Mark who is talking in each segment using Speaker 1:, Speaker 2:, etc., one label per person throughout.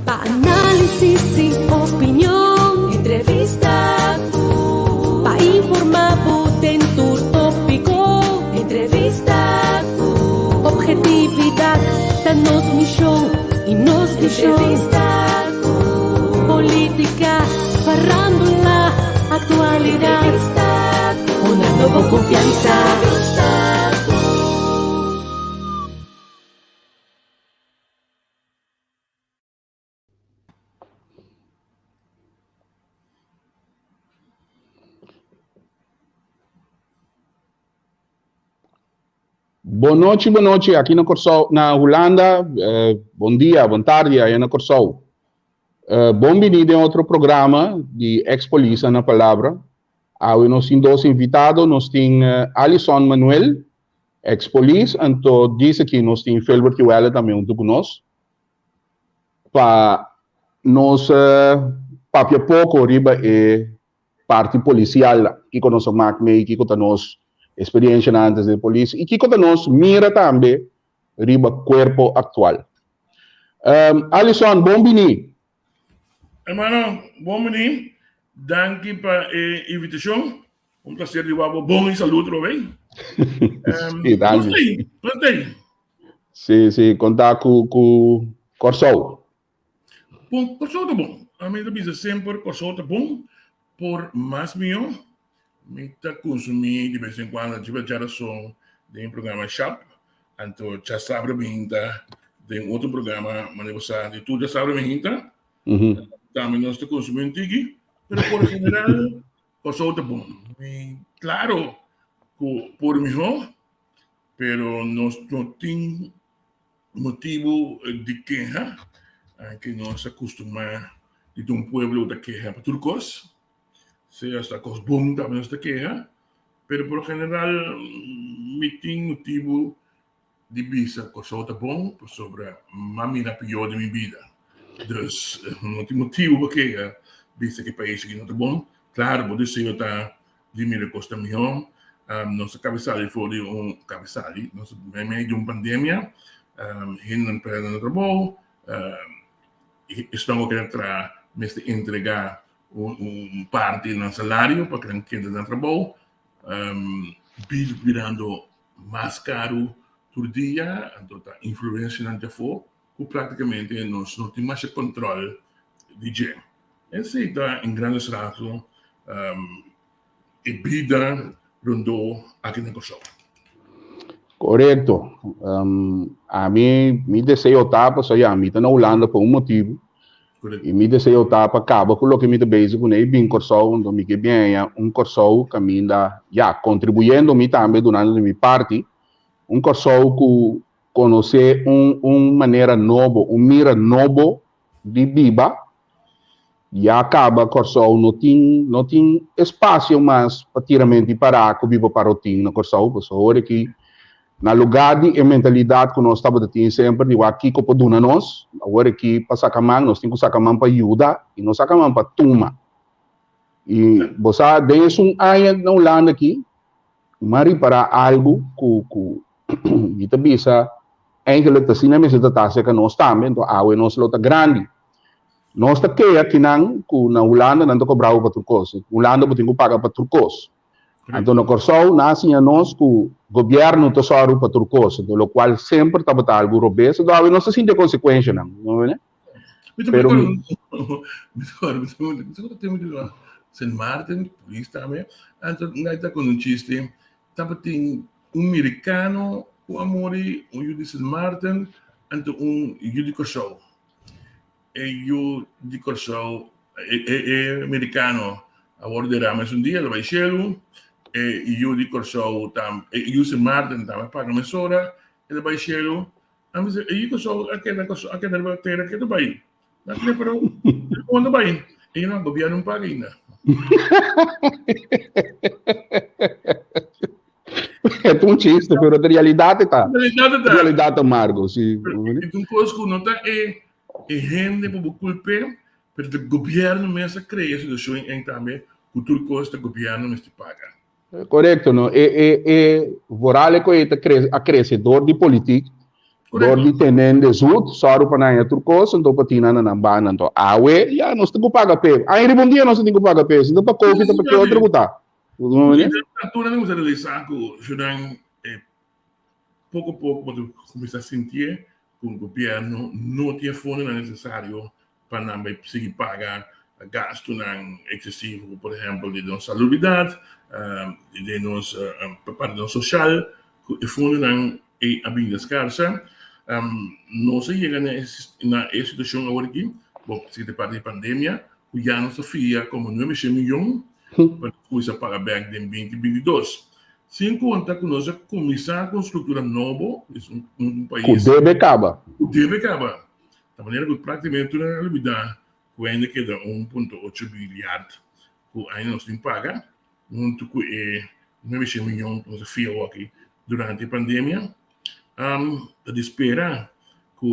Speaker 1: Pa análisis i opinion. Entrevista ku. Pa informá bo den tur tópiko. Entrevista ku. Obhetividat ta nos mishon i nos vishon. Entrevista ku. Polítika, farándula, aktualidat. Entrevista ku. Hunando bo konfiansa. Entrevista ku.
Speaker 2: Bon nochi, bon nochi, aki na Kòrsou, na Hulanda, eh, bon dia, bon tardi aya na Kòrsou. Eh, bon bini den otro programa di Ex Polisa na Palabra. Awe nos tin dos invitado, nos tin eh, Alison Manuel, ex polis, anto dice aki nos tin Philbert Juwelle tambe hunto ku nos. Pa nos papia poko riba e parti polisial, kiko nos a mak mei, kiko ta nos experiencianan antes den polis y kiko ta nos mira tambe riba cuerpo actual. Alison, bon bini.
Speaker 3: Hermano, bon bini. Danki pa e invitacion. Un placer di wak bo bon y salud trobe.
Speaker 2: Sí, danki. Sí, sí, konta ku ku Kòrsou.
Speaker 3: Bon, Kòrsou ta bon. Ami ta bisa semper Kòrsou ta bon por mas mihó. Mi ta konsumí di bes en kuando djiba djarason den programa Shap. Anto djasabra mi hinta den otro programa manera bo sa di tur djasabra mi hinta. Tambe nos ta konsumí un tiki, pero por general Kòrsou ta bon. Mi klaro ku por mihó. Pero nos no tin motibu di keha, aunke nos a kustumá di ta un pueblo ku ta keha pa tur kos, sea sta kos bon tambe nos ta keha, pero por lo general mi tin motibu di bisa Kòrsou ta bon pasobra m'a mira pió den mi bida. Dus no tin motibu pa keha bisa ku e pais aki no ta bon. Klaro bo deseo ta di mira kos ta mihó. Nos a kabe sali for di un, kabe sali, nos a meimei di un pandemia, hendenan pèrdè nan trabou, esnan ku a keda traha mester entregá un parti di nan salario pa nan keda na trabou, bil birando mas karu tur dia, anto ta influensianan djafó ku práktikamente nos no tin masha kòntròl di dje. Esei ta en grandes rasgo e bida rondó aki na Kòrsou.
Speaker 2: Korekto. Ami, mi deseo ta pasobra ya mi ta na Hulanda pa un motibu. I mi deseo ta pa kaba ku loke mi ta bezig kuné i bin Kòrsou. Anto mi ke bin haña un Kòrsou kaminda, ya, kontribuyendo mi tambe dunando di mi parti, un Kòrsou ku konosé un un manera nobo, un mira nobo di biba, ya kaba Kòrsou no tin no tin espasio mas pa tiramento i pará ku biba parotin na Kòrsou, pasobra ora ki na lugá di e mentalidat ku nos tabata tin semper di wak kiko por duna nos, awor aki pa saka man nos tin ku saka man pa yuda i no saka man pa tuma. I bo sa den esun aña na Hulanda aki mi a ripará algu ku ku mi ta bisa Eigenlijk ta asina mester ta ta acerca nos tambe, enton awe nos lo ta grandi. Nos ta kea kinan ku na Hulanda nan ta kobra bo pa tur kos. Hulanda bo tin ku paga pa tur kos. Anto na Kòrsou nan a siña nos ku gobièrnu ta sòru pa tur kos, enton lokual semper tabata algu robes, enton awe nos ta sinti e konsekuenshanan.
Speaker 3: Mi ta Pero mi mi ta mi ta tempo di Sint Maarten, polis tambe, anto nan ta con un chiste Tabatin un mirikano ku a muri, un yu di Sint Maarten, anto un yu di Kòrsou. E yu di Kòrsou, e mirikano a wòrdu derá mesun dia, el a bai shelu. E yu di Kòrsou tambe, e yu Sint Maarten tambe a paga mesora, el a bai shelu. A mi bisa, e yu di Kòrsou a keda Kòrsou, a keda riba tera, ke ta bai? Nan kre pero kon ta bai? E nan gobierno no paga ainda.
Speaker 2: E ta un chiste, pero de realidad ta. Realidad ta. Realidad amargo, sí.
Speaker 3: E un kos ku no ta e e hende pa bo kulp'é, pero ta gobierno mes a krea e situashon ei tambe ku tur kos ta gobierno mester paga.
Speaker 2: Korekto, no. E e e vooral e ku e ta kre a krese dor di politik. Dor di tene de zoet, sòru pa nan haña tur kos, anto pa tin nan na nan banda. Anto awe, ya, nos tin ku paga p'e. Aña riba un dia nos tin ku paga p'e. Si no pa kofi ta pa ke otro ku ta.
Speaker 3: Tur nan kuminsá realisá ku nan poko poko bo ta kuminsá sintié ku gobièrnu no tin e fondonan nesesario pa nan bai sigui paga gastunan eksesivo, por ehèmpel di nos salubridat, di nos parti nos sosial, ku e fondonan ei a bini skarsa. Nos a yega na e situashon awor aki, bo si ta parti di pandemia, ku ya nos ta fia komo nuebe shen miyon pa nos kuminsá paga bèk den binti bintidos. Sin konta ku nos a kuminsá ku un struktura nobo, un pais
Speaker 2: ku debe kaba.
Speaker 3: Ku debe kaba. Ta manera ku práktikamente tur nan a lubidá ku ainda keda un punto ocho biliard ku ainda nos tin paga huntu ku e nuebe shen miyon ku nos a fia awor durante e pandemia. Ta di spera ku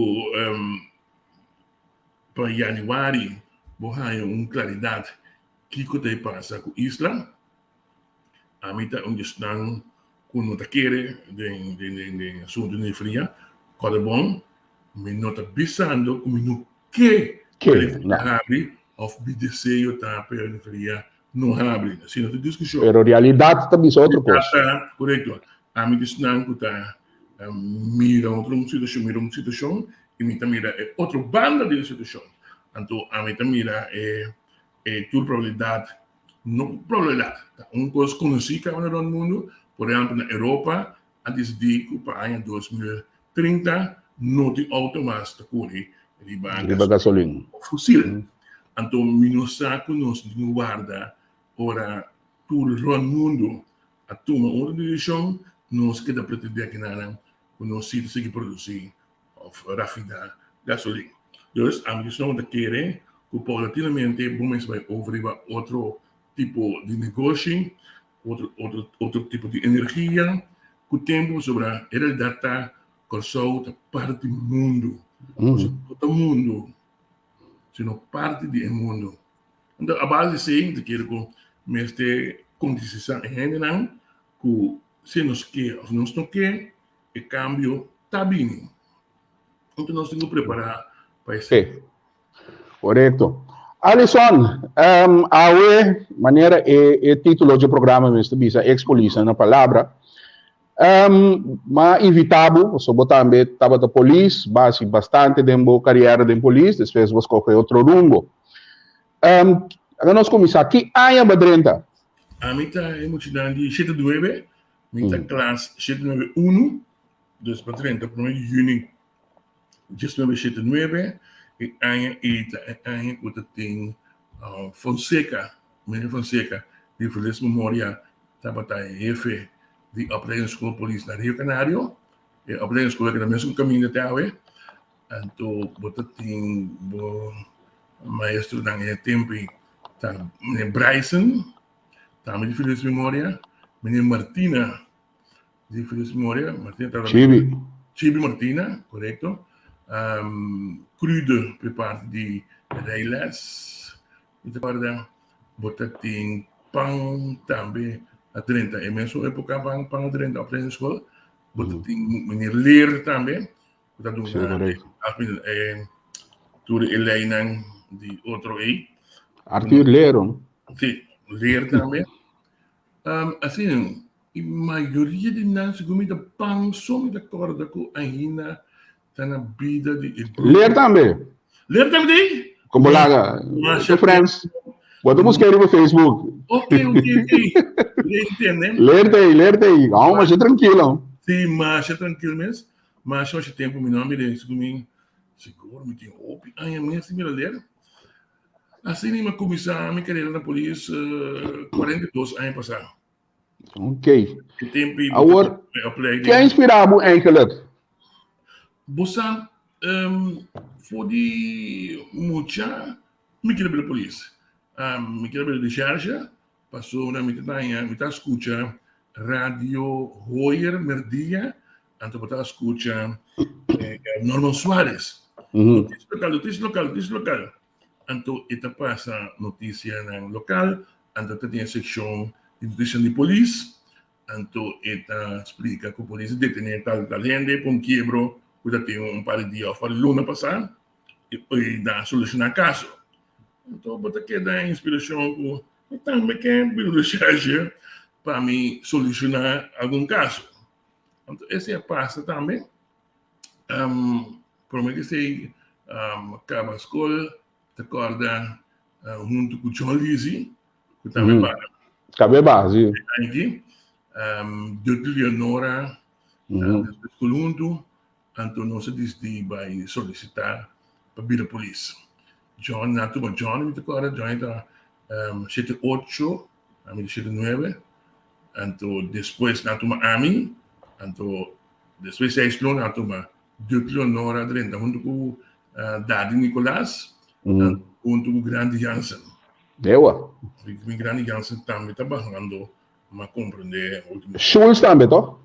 Speaker 3: pa yanüari bo haña un klaridat kiko ta e pasa ku isla. Ami ta un di esnan ku no ta kere den den asuntu di fria. Kòrda bon, mi no ta bisando ku mi no ke pa refineria habri òf mi deseo ta pa e refineria no habri. Asina ta diskushon.
Speaker 2: Pero realidat ta bisa otro kos.
Speaker 3: Korekto. Ami ta esnan ku ta mira otro un situashon, mira un situashon i mi ta mira e otro banda di e situashon. Anto ami ta mira e e tur probabilidat, no probabilidat, ta un kos konosí kaba na rònt mundu, por ehèmpel na Europa a disidí ku pa aña 2030 no tin outo mas ta kuri riba
Speaker 2: Riba gasolin.
Speaker 3: òf fosil. Anto mi no sa ku nos tin ku warda ora tur rònt mundu a tuma otro desishon, nos keda pretendé kinanan ku nos si ta sigui produsí of rafiná gasolin. Dus ami ta kere ku paulatinamente bo mester bai over riba otro tipo di negoshi, otro otro otro tipo di energia ku tempu pasobra e realidat ta Kòrsou ta parti mundu. Kòrsou no ta mundu sino parti di e mundu. Anto a base di esei mi ta kere ku mester konsientisá e hendenan ku si nos ke òf nos no ke e kambio ta bini. Anto nos tin ku prepará pa esei.
Speaker 2: Sí. Korekto. Alison, um, awe, manera e, e título dje programa mes ta bisa ex polisnan na palabra. Um, m'a invitá bo, pasobra bo tambe tabata polis, bo a hasi bastante den bo kariera den polis, despues bo skohe otro rumbo. Um, laga nos kuminsá, ki aña bo a drenta?
Speaker 3: Ami ta e muchanan di shete nuebe, Mi ta klas shete nuebe unu, dus pa 30 prome di juni diesnuebe shete nuebe, e aña ei ta e aña ku ta tin Fonseca, meneer Fonseca di feliz memoria tabata e hefe di opleidingsschool polis na Rio Canario, e opleidingsschool aki ta mesun kaminda te awe, anto bo ta tin bo maestronan e tempu ei ta meneer Bryson. Tambe di feliz memoria, meneer Martina di feliz memoria. Martina tabata
Speaker 2: Chibi.
Speaker 3: Chibi Martina, correcto. Um, Crude per parte di rijles. Mi ta guarda bo ta tin pan tambe a drenta e mesun época pan pan a drenta op de school. Bo ta tin meneer Leer tambe. Ku ta
Speaker 2: Sí,
Speaker 3: duna
Speaker 2: correcto.
Speaker 3: eh, tur e leinan di otro ei.
Speaker 2: Arthur Lero.
Speaker 3: Sí, leer tambe. Um, asina, e mayoria di nan, segun mi ta pan, so mi ta korda ku ainda ta na bida di e grupo.
Speaker 2: Leer tambe.
Speaker 3: Leer tambe di?
Speaker 2: Kon bo laga?
Speaker 3: Masha
Speaker 2: Te friends. Bo ta buska riba Facebook.
Speaker 3: Ok, ok, ok. Leer tende.
Speaker 2: Leer te, leer te. Hou masha tranquilo.
Speaker 3: Sí, masha tranquilo mes. Masha masha tempo mi no a mira segun mi sigur mi tin hopi aña mes sin mira leer. Asina mi a kuminsá mi karera na polis 42 aña pasá.
Speaker 2: Ok.
Speaker 3: E tempu ei
Speaker 2: Awor,
Speaker 3: mi opleiding.
Speaker 2: ke a inspirá bo eigenlijk?
Speaker 3: Bo sa, for di mucha mi kere bira polis. Mi kere bira recherche pasobra mi ta daña, mi ta skucha radio Hoyer Merdia, anto bo ta skucha Norman Suarez. Notisia lokal, notisia lokal, notisia lokal. Anto e ta pasa notisianan lokal, anto ta tin e sekshon di notisianan di polis, anto e ta splika ku polis a detené tal i tal hende pa un kiebro. ku ta tin un par di dia òf par di luna pasá i nan a solushoná kaso. Anto bo ta keda inspirashon ku mi tambe ke bira un reshèrshe pa mi solushoná algun kaso. Anto esei a pasa tambe. Promé ku esei kaba skol ta kòrda huntu ku John Lizzie ku tambe ba.
Speaker 2: Tambe ba, si.
Speaker 3: Aki. Dutty Leonora tambe skol huntu. Anto nos a disidí bai solisitá pa bira polis. John, nan a tuma John, mi ta kòrda, John ta shete ocho, ami ta shete nuebe. Anto despues nan a tuma ami, anto despues seis luna nan a tuma Dutty Leonora drenta huntu ku Dadi Nicolas, huntu ku Grandi Jansen.
Speaker 2: Ewa.
Speaker 3: Mi Grandi Jansen tambe ta bahando, m'a komprendé ultimo.
Speaker 2: Schulz tambe, toh?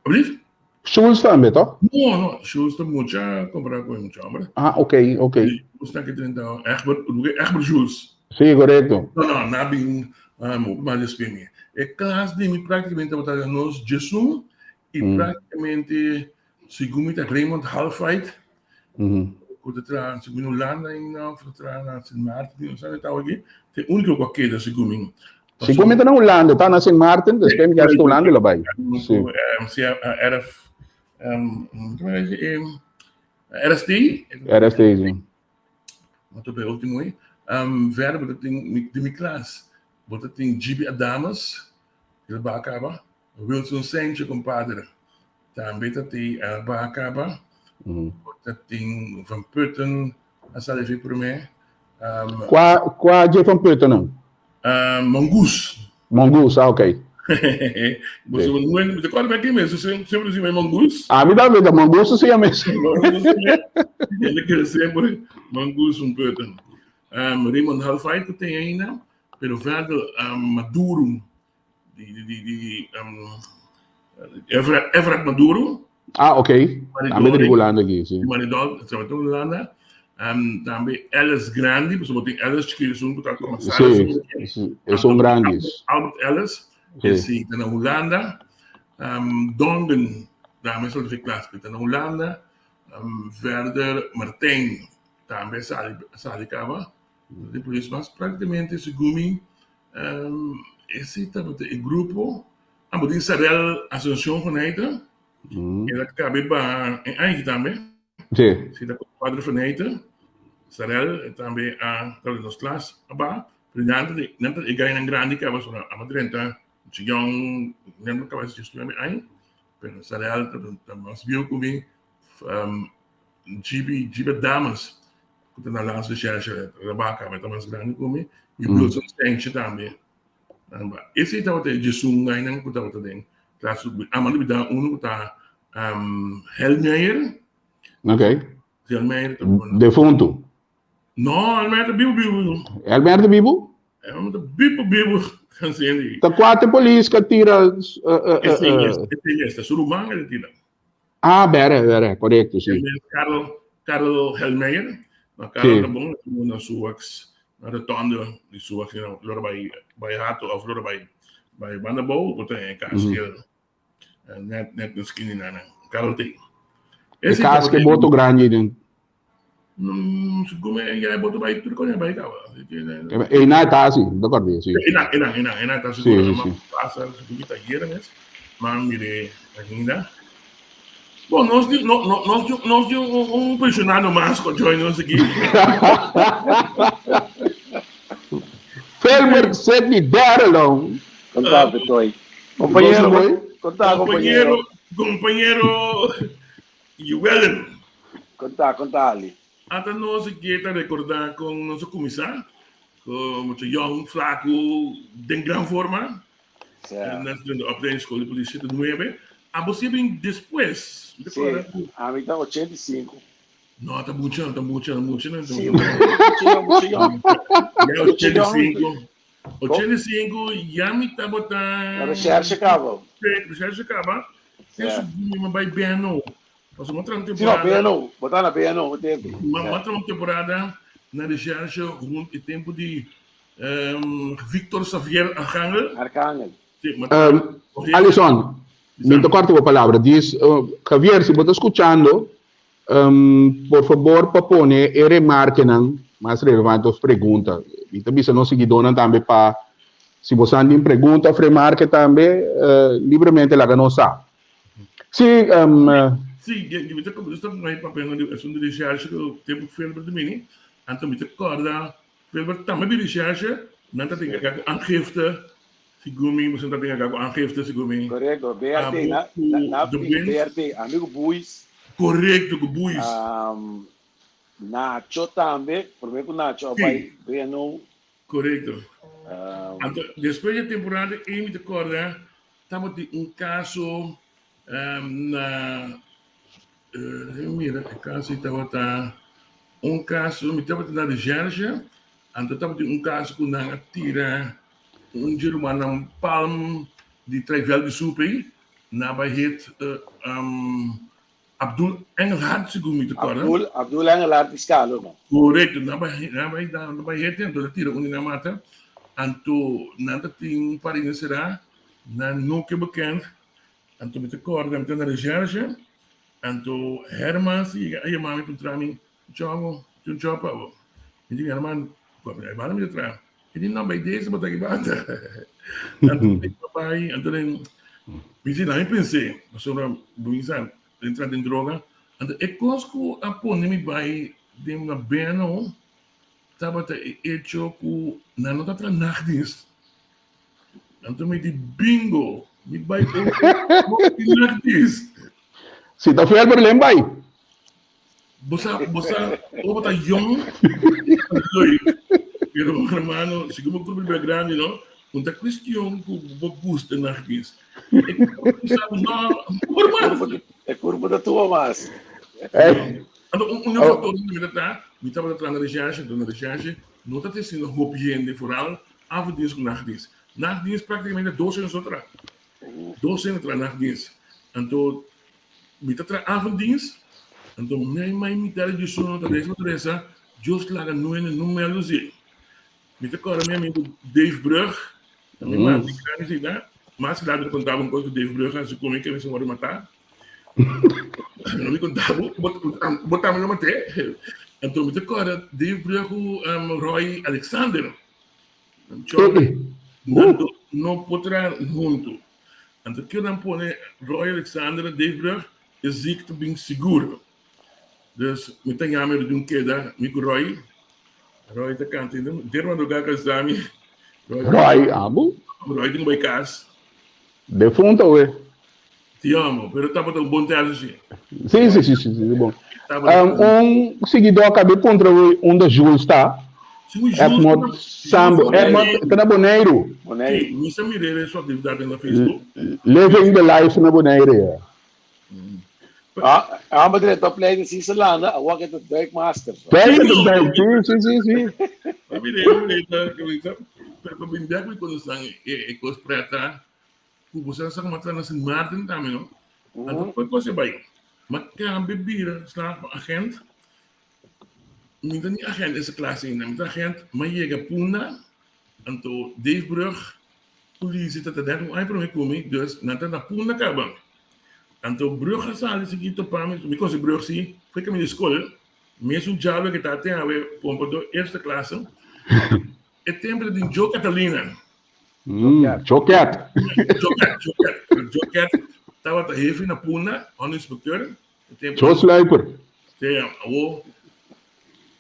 Speaker 3: Ablief?
Speaker 2: Schulz tambe, toch?
Speaker 3: No, no, Schulz ta mucha compará ku e mucha hombre.
Speaker 2: Ah, ok, ok.
Speaker 3: Schulz ta ki 30, Egbert, Egbert Schulz.
Speaker 2: Sí, correcto.
Speaker 3: No, no, na bin um, mas después mi. E klas di mi prácticamente tabata nos Jesum i mm. prácticamente segun mi ta Raymond Halfright.
Speaker 2: Mm -hmm.
Speaker 3: Ku ta traha segun Holanda ainda of ta traha na Sint Maarten, no sabe tawa aki. Te único ku a keda segun mi.
Speaker 2: Segun mi ta na Hulanda, ta na Sint Maarten, despues mi gasta Hulanda lo bai.
Speaker 3: Sí. Si RF, RST?
Speaker 2: RST, sí.
Speaker 3: Wat op último aí. Um, verder, bo tin di mi klas, bo tin GB Adamas, el ba acaba. Wilson Saintje, compadre, tambe ta tin el ba acaba. Bo tin Van Putten, a sali fi promé.
Speaker 2: Um, Qua, qua je Van Putten nan?
Speaker 3: Uh, Mongoose.
Speaker 2: Mongoose, ah, ok.
Speaker 3: Você sí. não te acorda bem mesmo, sempre dizia Mongoose.
Speaker 2: Ah, me dá vida, Mongoose sim é mesmo.
Speaker 3: Ele quer sempre Mongoose um Putten. Um, Raymond Halfeit que tem ainda, pero verder um, Maduro, di, di, di, di um, Everett, Everett Maduro.
Speaker 2: Ah, ok. Tambe di Hulanda aki, si.
Speaker 3: Maridol, se di Hulanda. Um, tambe Ellis Grandi, pasobra tin Ellis chikito esun ku ta
Speaker 2: comenzar. Si, esun grandis.
Speaker 3: Albert Ellis, sí. si, ta na Hulanda. Um, Dongen, tambe sal di klas, ta na Hulanda. Um, verder Martijn, tambe sali, sali kaba. Di polis, mas prácticamente segun mi, Um, ese tabata e grupo. Ah, bo tin Sarel Asuncion van Heijten. Mm. El a cabe ba en año tambe.
Speaker 2: Sí.
Speaker 3: Si ta cuadro van Heijten. Sarel eh, tambe a tabata nos klas aba. Pero nanta de nanta e gainan grandi caba so ama 30 chillon nanta caba si estudiante año. Pero Sarel ta mas view ku mi. Um, GB GB damas. Ku ta na Landsrecherche Rabaka, mi ta mas grandi ku mi. I Wilson Steintje tambe. Esei tabata e djesun gainan ku tabata den klas. Amo a lubida unu ku ta Helmeyer.
Speaker 2: Ok.
Speaker 3: Helmeyer ta
Speaker 2: Defuntu.
Speaker 3: No, Helmeyer ta bibu bibu.
Speaker 2: Helmeyer ta bibu?
Speaker 3: Helmeyer ta bibu bibu.
Speaker 2: Ta kua te polis ku a tira?
Speaker 3: Esei mes, esei mes. Ta su ruman el a tira.
Speaker 2: Ah, bere, bere, correcto, sí.
Speaker 3: Carl, Carl Helmeyer. Maar Carl sí. bon, na Suwax, na rotonde di Suwax, na lora bij, bij Hato of lora bij, bij Bandabou, bota in kaas mm -hmm. Net, net na skinny na Carl T.
Speaker 2: E kaas ke boto grande den.
Speaker 3: Segun mi ya e boto bai tur koña bai kaba.
Speaker 2: Eina ta asi, ta kòrda si.
Speaker 3: Eina, eina, eina, eina ta sigur. Si, si, si. Pasa, segun mi ta yera mes, ma mire ainda. Bon, nos di, no, no, nos di, nos di un, un pensionado mas ku join nos aki.
Speaker 2: Felbert Sidney Derelon.
Speaker 4: Konta, Betoy. Compañero, konta,
Speaker 3: compañero. Compañero Llewellyn.
Speaker 4: Konta, konta Ali.
Speaker 3: Ata nos ke ta rekordá kon nos a kuminsá, ku mucha yòn, flaku, den gran forma.
Speaker 4: Sí.
Speaker 3: Nos den de opleidingsschool di politie de nuebe. Abo si a bin despues. Mi ta
Speaker 4: Sí,
Speaker 3: kòrda ku.
Speaker 4: ami ta 85.
Speaker 3: No, ta mucha, ta mucha, ta mucha. No,
Speaker 4: Sí, mucha yòn, mucha yòn.
Speaker 3: Ya
Speaker 4: Mucha yòn.
Speaker 3: 85. 85 ya mi tabata.
Speaker 4: Na recherche kaba.
Speaker 3: Sí, recherche kaba.
Speaker 4: Sí.
Speaker 3: Eso mi a bai BNO. Pasobra mi a traha un
Speaker 4: Sí, no,
Speaker 3: temporada.
Speaker 4: BNO. Bo ta na BNO un tempu.
Speaker 3: Mi a traha un temporada na recherche rond e tempu di Victor Xavier Arcangel.
Speaker 4: Arcangel.
Speaker 3: Sí, mi a traha.
Speaker 2: Alison. Mi ta kòrta bo palabra. Dis, Javier, si bo ta skuchando, por fabor pa pone e remarkenan mas relevante òf pregunta. Mi ta bisa nos siguidónan tambe pa si bo sa tin pregunta òf remarke tambe, libremente laga nos sa. Sí,
Speaker 3: Sí, mi ta mi ta bai papia di asuntu di recherche ku tempu Filbert ta bini, anto mi ta kòrda Filbert tambe bin recherche, nan ta tin ku aangifte Segun mi, boso ta tin acá cu aangifte, segun mi.
Speaker 4: Correcto, BRT, na, na, na BRT, amigo Buis.
Speaker 3: Correcto, cu Buis.
Speaker 4: Um, Nacho tambe, prome cu Nacho a bai BNO.
Speaker 3: Correcto. Um, Anto, despues di temporada ei mi ta corda, tabatin un caso um, na uh, mira, e caso ei tabata un caso, mi tabata na recherche, anto tabatin un caso cu nan a tira Un dje rumannan palm di Traivèl di Sup ei, nan a bai het Abdul Engelhard, segun mi ta kòrda.
Speaker 4: Abdul, Abdul Engelhard di Skalo, no?
Speaker 3: Korekto, nan a bai, nan a bai, nan a bai het, anto nan a tira un di nan mata. Anto nan ta tin un par di será, nan no ke bekend. Anto mi ta kòrda, mi ta na recherche, anto Herman si a yama mi puntra mi, Chongo, tin un chòp pa bo. Mi di, Herman, banda mi ta traha. Mi di, no, bai deze bo ta aki banda. Anto mi bai, anto den, mi di, mi pens'é, pasobra bo mi sa, entra den droga. Anto e kos ku a pone mi bai den na beno tabata e echo ku nan no ta traha nachtdienst. Anto mi di, bingo, mi bai otro nachtdienst.
Speaker 2: Si ta fiel, pero len bai.
Speaker 3: Bo sa, bo sa, ora bo ta yong, leuk. Pero hermano, si bo grupo bira grandi, no? Un ta cuestion cu bo gusta nachtdienst. E sabi, no, por mas.
Speaker 4: E curpa ta tua mas.
Speaker 3: Anto, un, un factor mi ta ta, mi tabata traha na recherche, anto na recherche, no ta tesiendo hopi hende, vooral avonddienst cu nachtdienst. Nachtdienst prácticamente dos hende so traha. Dos hende traha nachtdienst. Anto, Mi ta traha avonddienst, anto mei mei mitad di diesuno ta resa ta resa, Dios laga nuene no mel zi. Mi ta kòrda mi amigo Dave Brug, ta mi mas di grandi si da, mas laat mi ta konta bo un kos ku Dave Brug a hasi ku mi ke mi sa wòrdu matá. No mi konta bo, bo tambe lo mat'é. Anto mi ta kòrda Dave Brug ku Roy Alexander. Nan no por traha huntu. Anto kio nan pone Roy Alexander na Dave Brug, e ziek ta bin sigur. Dus mi ta yama di un keda, mi ku Roy. Roy ta kanta ainda, der madrugá ka zami.
Speaker 2: Roy, abo?
Speaker 3: Roy tin ku bai kas.
Speaker 2: Defunto awe.
Speaker 3: Ti amo, pero tabata un bon tèrs si.
Speaker 2: Si, si, si, si, si, bon. Um, un seguidor acabé puntra we unda Jules ta. Edmond Sambo. Edmond ta na Boneiru.
Speaker 3: Boneiru. Sí, mi sa mir'é su actividad na Facebook.
Speaker 2: Living the life na Bonaire, ja.
Speaker 4: Ah, ah, maar de opleiding in Zeeland, awor ke ta duikmaster.
Speaker 2: Duik, duik, sí, sí, sí, sí.
Speaker 3: Mir'é, mir'é, pero pa bin bek mi konosé e kos preta. Ku bo sa sa kuma tra na Sint Maarten tambe no. Anto kue kos e bai. Ma kambe bira slaag pa agent. Mi ta ni agent esa klase ainda. Mi ta agent ma yega Punda. Anto Dave Brug polisi ta ta net un aña prome ku mi. Dus nan ta na Punda kaba. Anto Brug a sali sigui topa mi. Mi konosi Brug si. Fue kaminda di skol. Mesun djabel ke ta ten awe pompa do eerste klase. E tempo ta tin Joe Catalina.
Speaker 2: Joket.
Speaker 3: Joket, Joket. Joket tabata hefe na Punda, honinspecteur.
Speaker 2: Joe Sluiper.
Speaker 3: Sí, awo.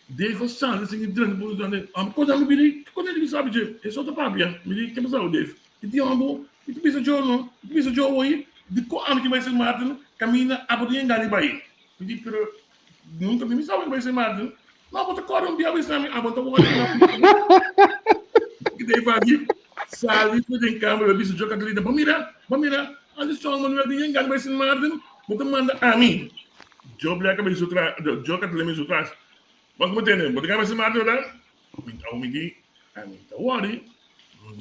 Speaker 3: Dave a sali sin drenta Punda dande. Am kos mi biri, kos mi sabi je. E so ta papia. Mi di, ke pasao Dave? Mi di ambo, mi ta bisa Joe no. Mi ta bisa Joe hoy, di ko ami ki bai Sint Maarten, camina abo di engani bai. Mi di, pero Nunca mi sabi bai Sint Maarten. No, bo ta kore un dia bisa mi, abo ta wòrdu na Ki dei fasi, sali for den kamera, bisa Jo Catalina, bo mira, bo mira, ali Song Manuel di yenga bai Sint Maarten, bo ta manda ami. Jo bleka bai su tras, Jo Catalina bai su tras. Bo kuma tene, bo ta bai Sint Maarten, verdad? Mi ta mi di, ami ta wòrdu.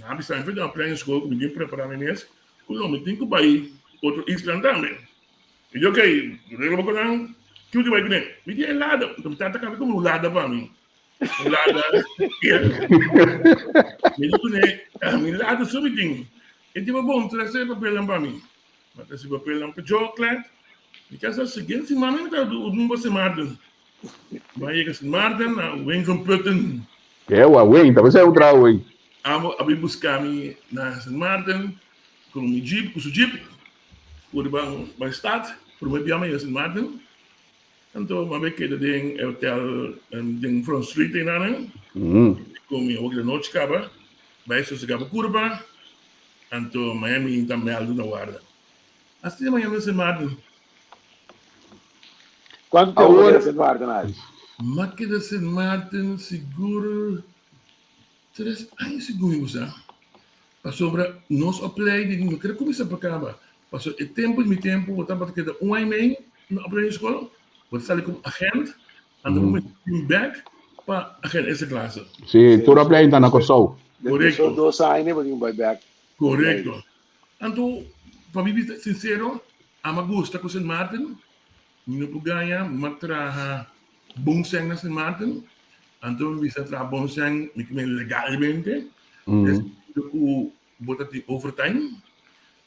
Speaker 3: Na bisa mi for den school, mi tin prepara mi mes, ku lo mi tin ku bai otro isla tambe. Mi di ok, regla bo konan, kiu di bai kuné? Mi di e lada, mi tata kaba kumpra un lada pa mi. Un lada. Mi di kuné, mi lada so mi tin. E di bo bon, trese e papelnan pa mi. M'a trese papelnan pa Joklet. Mi kasa siguiente siman mi ta rumbo Sint Maarten. M'a yega Sint Maarten na Wing van Putten.
Speaker 2: Ewa, Wing, ta pensé un trago Wing.
Speaker 3: Amo a bin busca mi na Sint Maarten ku mi jeep, ku su jeep. Kuri ban bai stad, promé bia mi yega Sint Maarten. Anto m'a bai keda den e hotel den Front Street einanan. Ku mi hopi di nochi kaba, bai sosegá pa kurpa. Anto maña mi ta mèldu na warda. Asina maña mi Sint Maarten.
Speaker 4: Kuantu tempu bo keda Sint Maarten, Alex?
Speaker 3: M'a keda Sint Maarten sigur tres aña sigur mi sa. Pasobra nos opleiding no kere kuminsá pa kaba. Pasobra e tempu di mi tempu bo tabata keda un aña i mei na opleidingsschool, bo ta sali komo agent, anto bo mester bin bèk pa agent eerste klasse.
Speaker 2: Sí, tur opleiding ta na Kòrsou.
Speaker 4: Korekto. Dos aña bo tin ku bai bèk.
Speaker 3: Korekto. Anto, pa mi bisa sinsero, ami a gusta ku Sint Maarten. Mi no por gaña, mi a traha bon sèn na Sint Maarten. Anto mi bisa traha bon sèn, mi kimen legalmente. Den sentido ku bo ta tin overtime.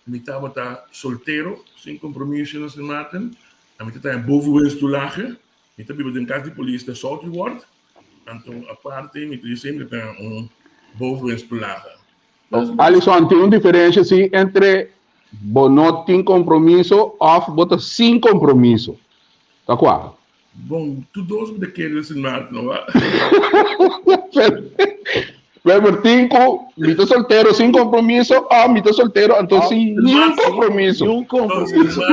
Speaker 3: Mi tabata soltero, sin compromiso na Sint Maarten. Ami ta traha bovenwinsttoelage. Mi ta biba den kas di polis na Southward. Anto aparte mi ta di semper ta un bovenwinsttoelage.
Speaker 2: Alison, tin un diferencia si entre bo no tin compromiso of bo ta sin compromiso. Ta cua?
Speaker 3: Bon, tur dos bo ta kere na Sint Maarten, no wa?
Speaker 2: Pero tin cu mi ta soltero sin compromiso of mi ta soltero anto sin niun compromiso.
Speaker 4: Niun compromiso.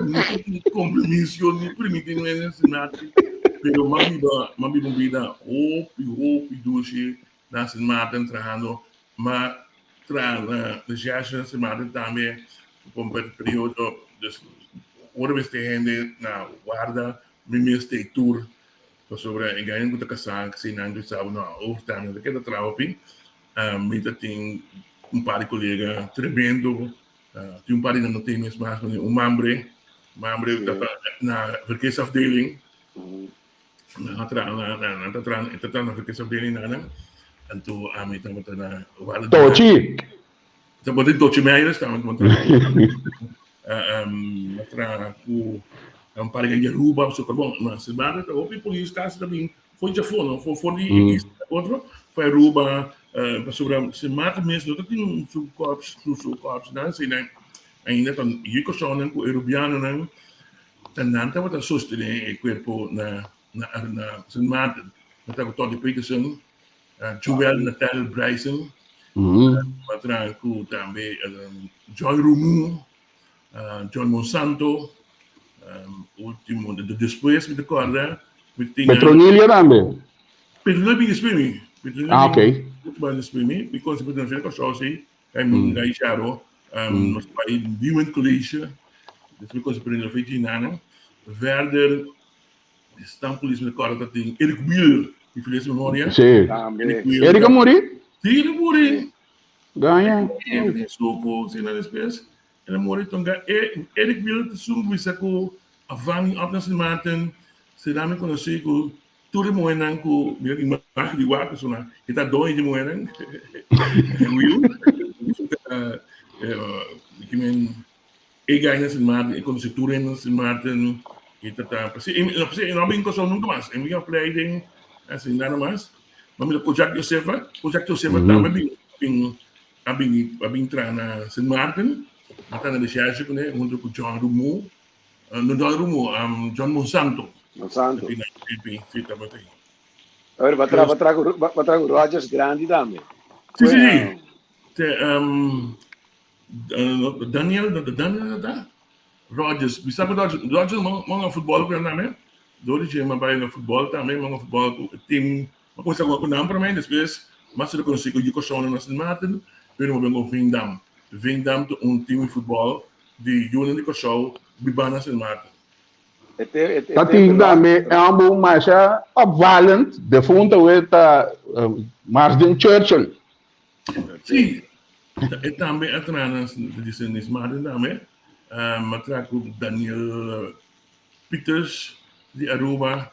Speaker 3: No tin compromiso ni permiti no na Sint Maarten. Pero m'a biba, m'a biba un bida hopi, hopi dushi na Sint Maarten trahando. M'a traha na recherche na Sint Maarten tambe pa un periodo. Dus ora mester hende na warda, mi mes ta e tur. Pasobra e gaña ku ta kasá si nan bisa bo no overtime no ta keda traha hopi. Mi ta tin un par di kolega tremendo, tin un par di nan no tin mes mas, un mambre, mambre ta na verkeersafdeling, nan a traha na nan ta traha e ta traha na verkeersafdeling nan, anto ami tabata na warda di
Speaker 2: Tochi!
Speaker 3: Tabata tin Tochi Meijers tambe tabata traha. A traha ku un par di Aruba, pasobra bon, na Sint Maarten ta hopi polis kasi ta bin for di afó, no? For for di mm. isla otro, for Aruba, pasobra Sint Maarten mes no ta tin su korps, su su korps nan, si nan ainda ta Yukosonan ku Arubianonan, ta nan tabata sostené e kuerpo na na na Sint Maarten. Nan ta ku Toddy Peterson, Joel Nathaniel Bryson, a traha ku tambe Joy Rumu, John Monsanto, ultimo, despues mi ta kòrda mi tin.
Speaker 2: Petronilla tambe?
Speaker 3: Petronilla bin despues mi. Petronilla
Speaker 2: ah, okay.
Speaker 3: bin despues mi, because Petronilla fin Kòrsou si, kay mi gai Charo, nos bai Nieuwend College, despues kosi Petronilla fin Chinana. Verder Stan polis mi recorda ta tin Eric Wheeler, di feliz memoria.
Speaker 2: Sí.
Speaker 4: Tambe.
Speaker 2: Eric a muri?
Speaker 3: Sí, el a muri.
Speaker 2: Gaña.
Speaker 3: El a supo, sí, na despues. El a muri tonga. E, Eric Wheeler ta sun bisa ku a van op na Sint Maarten. Será mi konosí ku tur e muhernan ku mira di imagen di wak persona. E ta doño di muhernan. Wheel. Eh, men E gai na Sint Maarten, e konosé tur hende na Sint Maarten, e ta ta, p'esei, e no, p'esei e no a bin Kòrsou nunka mas, e no bin aplei den asina nada mas. Ma mira ku Jack Josefa, ku Jack Josefa tambe bin, bin, a bini, a bin traha na Sint Maarten, a traha na recherche kuné huntu ku John Rumu, no John Rumu, John Monsanto.
Speaker 4: Monsanto.
Speaker 3: A bin, si, tabata ei.
Speaker 4: A ber, bo a traha, bo a traha ku, bo a traha ku Rogers Grandi tambe.
Speaker 3: Si, si, si. Te, Daniel, Daniel ta? Rogers, mi sa ku Rogers, Rogers manga futbòl ku nan tambe. Dor di dje mi a bai na futbòl tambe, manga futbòl ku e tim. Mi a kuminsá ku nan promé, despues mi a ser konosí ku Yuko Shona na Sint Maarten, pero mi a bin ku Veendam. Veendam ta un tim di futbòl di yunan di Kòrsou bibá na Sint Maarten.
Speaker 2: Ta tin tambe e hòmber masha opvallend, defuntu awe ta Marsden Churchill.
Speaker 3: Sí, e tambe a traha na Sint Maarten tambe. A traha ku Daniel Pieters di Aruba,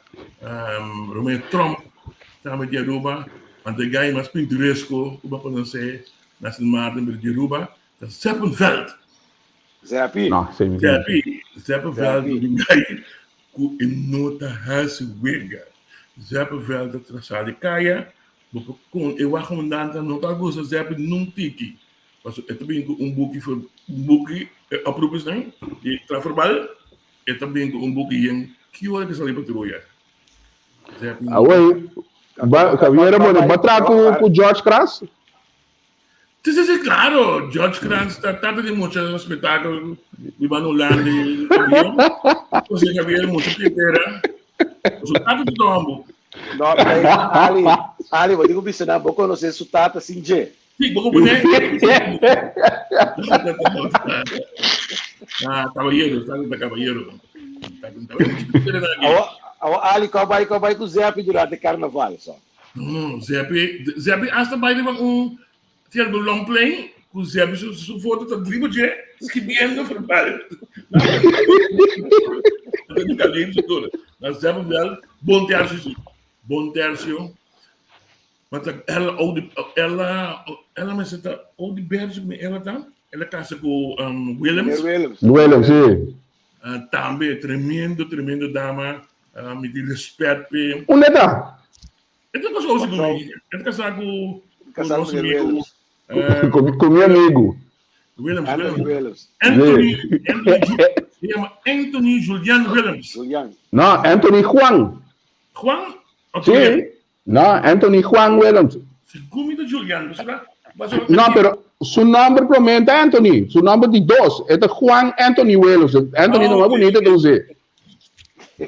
Speaker 3: Romeo Tromp tambe di Aruba. Anto e gai mas pinturesko ku bo a konosé na Sint Maarten pero di Aruba ta Seppenveld.
Speaker 4: Zeppy.
Speaker 2: No, sei mi.
Speaker 3: Zeppy, Zeppy Veld gai ku e no ta hasi wega. Zeppy Veld ta trasá di kaya, bo por kon e wachomandante no ta gusta Zeppy nun tiki. Paso e ta bin ku un buki for un buki e oproepers nan di strafverbal, e ta bin ku un buki yen ki ora ke sali patruya. Zeppy no.
Speaker 2: Awey, ba, Javier, bueno, ba tra ku ku George Kras?
Speaker 3: Sí, sí, sí, claro. George Kranz ta tata di mucha espectáculo di ban Holanda y avión. José Javier mucha pietera. Su tata di tombo.
Speaker 4: No, pero Ali, Ali, bo digo bisa na, bo conoce su tata sin dje.
Speaker 3: Sí, bo pone. Ah, caballero, tata caballero.
Speaker 4: Awo, awo Ali, ko bai, ko bai ku Zeppy durante carnaval, so.
Speaker 3: No, no, Zeppy, Zeppy hasta bai riba un tin algun long play ku Zeppy su su foto ta riba dje skibiendo verbal. Anto kalin su tur. Maar Zeppy wel bon tercio si. Bon tercio. Maar ta ela oude ela ela mester ta oude berge mi ela ta. Ela casa ku um, Willems.
Speaker 4: Meneer Willems.
Speaker 2: Willems, sí.
Speaker 3: Tambe tremendo tremendo dama mi tin respet p'e.
Speaker 2: Unda e ta?
Speaker 3: E ta kosou si ku mi. E ta kasá ku nos amigu.
Speaker 2: Ku mi amigu.
Speaker 3: Willems Willems. Anthony Anthony se yama Anthony Julian Willems.
Speaker 2: No, Anthony Juan.
Speaker 3: Juan?
Speaker 2: Sí. No, Anthony Juan Willems.
Speaker 3: Segun mi ta Julian, pasobra.
Speaker 2: No, pero su nomber promé ta Anthony. Su nomber di dos. E ta Juan Anthony Willems. Anthony ta mas bonito entonces.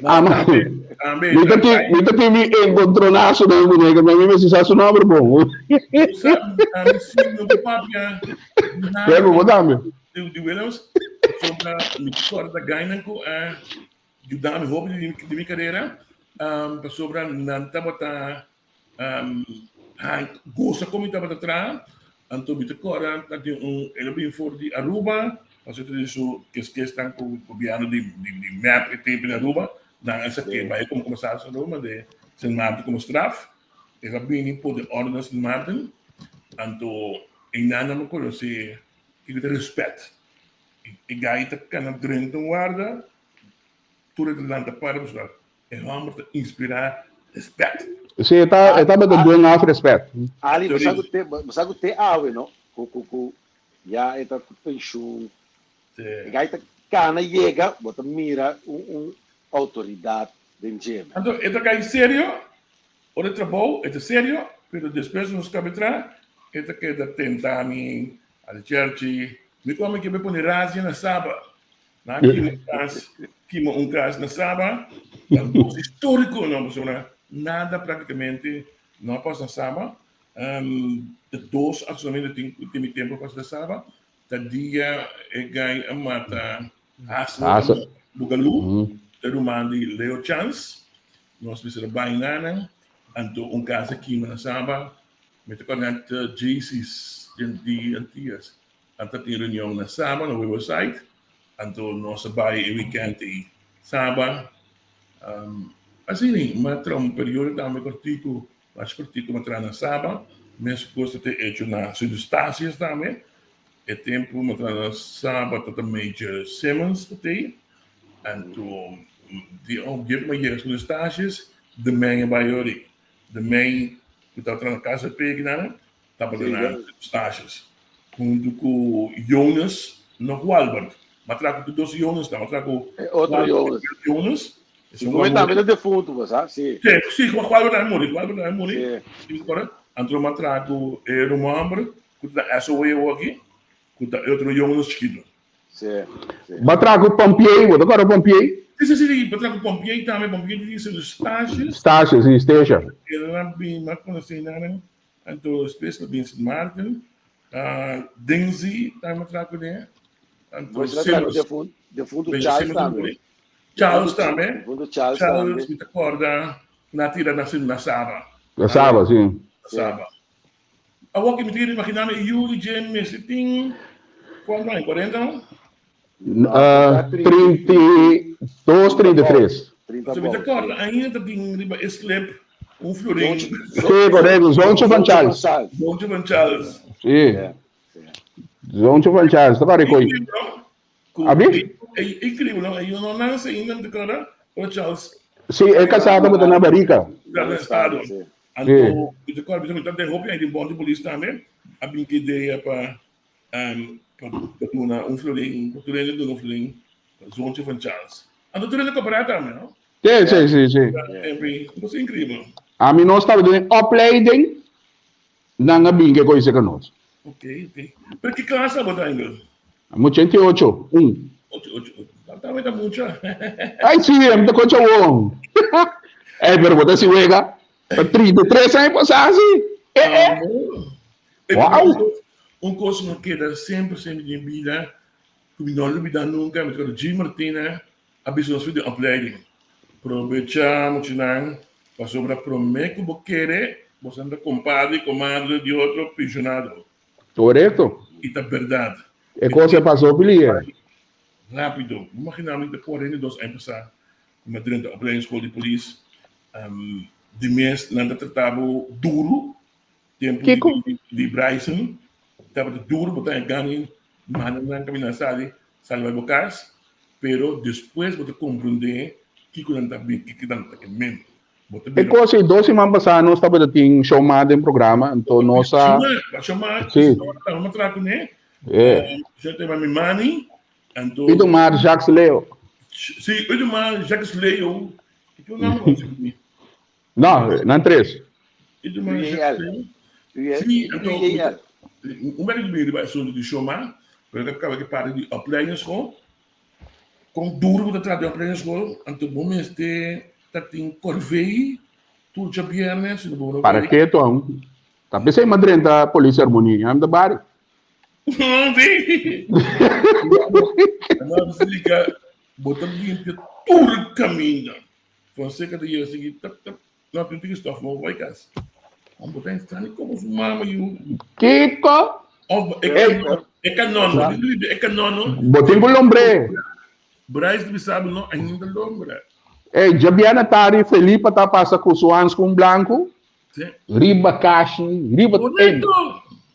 Speaker 2: Ah, ma. Mi ta tin, mi ta tin mi encontronazo den muñeca, mi mi mester sa su nomber bon.
Speaker 3: Ami si no por papia nada.
Speaker 2: Pero bo tambe.
Speaker 3: Di Willems, pasobra mi corda gainan cu a Yuda mi hopi di mi karera pasobra nan tabata gosa kon mi tabata traha. Anto mi ta kòrda ta tin un el a bin for di Aruba pasobra ta tin su keskesnan ku gobièrnu di mep e tempu na Aruba. Nan a sak'é bai komo komisaris na Aruba mand'é Sint Maarten komo straf. El a bini por di òrdu na Sint Maarten. Anto einan nan a konosé kiko ta rèspèt. E gai ta kana drenta un warda. Tur e ta lanta para pasobra e hòmber ta inspirá rèspèt.
Speaker 2: Sí, e ta e tabata duen af rèspèt.
Speaker 4: Ali, bo sa ku te bo sa ku te awe no, ku ku ku ya e ta ku penshun. E gai ta kana yega, bo ta mira un un outoridat den dje.
Speaker 3: Anto e ta kai serio, ora e trabou e ta serio, pero despues nos kaba e traha e ta keda tenta mi, Ali Cherchi, mi ku ami ke bai pone razia na Saba. Nan kima un kas, kima un kas na Saba, ta un kos históriko no, pasobra nada práktikamente no a pasa na Saba. Ta dos akshonamentu tin ku tin mi tempu a pasa na Saba, ta dia e gai a mata Hassel Bugalú, ta ruman di Leo Chance, nos mester a bai nanan, anto un kas a kima na Saba, mi ta kòrda ta Jaycees di Antillas. Nan ta tin reunion na Saba, na Riverside. Anto nos a bai e weekend ei Saba. Asina, mi a traha un periodo tambe kortiku, mas kortiku mi a traha na Saba. Mes kos ta tin hecho na Sint Eustatius tambe. E tempu mi a traha na Saba tabata Major Simmons ta tei. Anto di un gegeven mi a yega Sint Eustatius, de Mijn a bai ori. De Mijn ku tabata traha na Casa Peki nan. Tabata na Eustatius huntu ku Jonas no ku Albert. Ma tra ku tur dos Jonas ta, ma tra ku
Speaker 4: E otro Jonas.
Speaker 3: Jonas.
Speaker 4: Si ku tambe ta defuntu, bo sa? Si.
Speaker 3: Si, si, ku Albert tambe muri, ku Albert tambe muri. Si. Si, Anto ma tra ku e ruman homber ku ta SOA awor aki, ku ta e otro Jonas chikitu.
Speaker 4: Si, si.
Speaker 2: Ba tra ku Pompier, bo ta kòrda Pompier?
Speaker 3: Si, si, si, ba tra ku Pompier tambe, Pompier di Sint Eustatius.
Speaker 2: Eustatius, si, station.
Speaker 3: El a bin, mi a konosé nan. Anto despues lo bin Sint Maarten. Dingzy tambe a traha kuné. Anto
Speaker 4: Bo esaki
Speaker 3: Simmons.
Speaker 4: Defuntu
Speaker 3: Benji
Speaker 4: Charles
Speaker 3: Simmons
Speaker 4: tambe.
Speaker 3: muri. Charles tambe.
Speaker 4: Defuntu Charles tambe.
Speaker 3: Charles mi ta kòrda na tira na na Saba.
Speaker 2: Na Saba, si.
Speaker 3: Na Saba. Awor ki mi ta kere imaginá mi e yu di dje mester tin kuantu aña? 40 no?
Speaker 2: 32, 33.
Speaker 3: So mi ta kòrda ainda ta tin riba e slip un florin.
Speaker 2: Sí, korekto. Zoontje van Charles.
Speaker 3: Zoontje van Charles.
Speaker 2: Sí. Zoontje van Charles. Ta kòrda e koi. Abi?
Speaker 3: Increíble, no? Yo no nace ainda, te acorda? O Charles.
Speaker 2: Sí, e casado tabata na Barica.
Speaker 3: Na estado. Anto, te acorda, mi tante hopi aí de bom de polícia também. A bin que ideia pa pa duna un florin, pa tur hende duna un florin, pa zoontje van Charles. Anto tur hende cooperá tambe, no?
Speaker 2: Sí, sí, sí, sí.
Speaker 3: Cosa increíble.
Speaker 2: Ami nos tabata den opleiding, nan a bin ke koise ka nos.
Speaker 3: Ok, ok. Pero ki klas tabata, Engel?
Speaker 2: Ami 88, un.
Speaker 3: Ocho, ocho, ocho. Tambe ta mucha.
Speaker 2: Ai, sí, ami ta koncha won. Ey, pero bo ta si wega. Pa 33 aña pasá, sí. Eh, eh.
Speaker 3: Wow! Un kos ku keda semper, semper den bida, ku mi no lubidá nunka, mi ta kòrda Jim Martina a bisa nos di opleiding. Probechá muchanan, pasobra promé ku bo kere, bo sa ta kompadre, komadre di otro penshonado.
Speaker 2: Korekto.
Speaker 3: I ta bèrdat.
Speaker 2: E kos a pasa hopi liher.
Speaker 3: Rápido. Bo imaginá mi ta 42 aña pasá ku mi a drenta opleidingskol di polis. Di mes nan ta trata bo duru. Tempu
Speaker 2: Kiko?
Speaker 3: di, di Bryson tabata duro, bo ta gani manda nan camina sali, sali bai bo cas, pero despues bo ta comprende kiko nan ta bin, kiko nan ta ke men. Bo ta
Speaker 2: E
Speaker 3: bira
Speaker 2: kos ei, dos siman pasá nos tabata tin Showma den programa, anto nos a...
Speaker 3: Showma, Showma,
Speaker 2: Sí.
Speaker 3: tabata matra kuné,
Speaker 2: Eh.
Speaker 3: Showma tema mi mani, anto...
Speaker 2: Idomar Jacques Leo.
Speaker 3: Sí, Idomar Jacques Leo, kiko nan mi?
Speaker 2: No, nan tres.
Speaker 4: UEL.
Speaker 3: Sí, anto,
Speaker 4: UEL.
Speaker 3: un bek di riba asunto di Shoma, pero que acaba que parte di opleidingsschool. Con duro bo ta traha den opleidingsschool, anto bo mester ta tin corvée tur djabièrnè, si no bo no
Speaker 2: Para
Speaker 3: bai.
Speaker 2: ke ton? Ta p'esei m'a drenta Police Harmonie, am ta bari.
Speaker 3: Sí. Nan explica, bo ta limpia tur caminda. Fonseca ta yega sigui tap tap no tin tiki stof mo bai kas. Om bo ta extraña como su mama yu.
Speaker 2: Kiko?
Speaker 3: Of e kanon, e kanon, bo tin libi e kanon no.
Speaker 2: Bo tin ku lombr'é.
Speaker 3: Bryce di sabi no ainda lombra.
Speaker 2: Ey, djabièrnè tardi Felipa ta pasa ku su hanskun blanku
Speaker 3: Sí.
Speaker 2: riba kashi, riba ey.
Speaker 3: Correcto.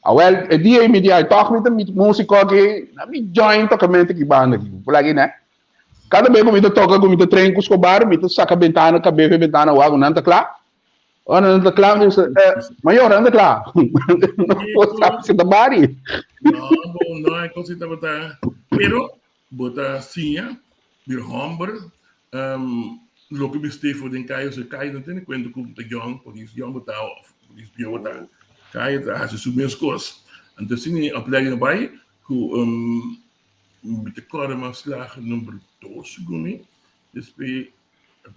Speaker 2: Awel, e dia ei mi di ay tòg mi ta mi músiko aki, na mi join tokamente ki banda aki. Por aki nè. Kada bes ku mi ta toka ku mi ta train ku Scobar, mi ta saka bentana, kabes e bentana wak, nan ta kla. Ora nan ta kla, mi bisa, eh, mayor, nan ta kla. No sabi si ta bari.
Speaker 3: No, bo, no, e kos tabata. Pero, bo ta siña, bir homber, um, loke bistí for den kaya, so kaya no tene kuenta ku ta yòn, polis yòn bo ta, of polis bieu bo ta. Kaya ta hasi su mes kos. Anto asina e opleiding a bai, ku um, Mi ta kòrda mi a slaga number dos segun mi, despues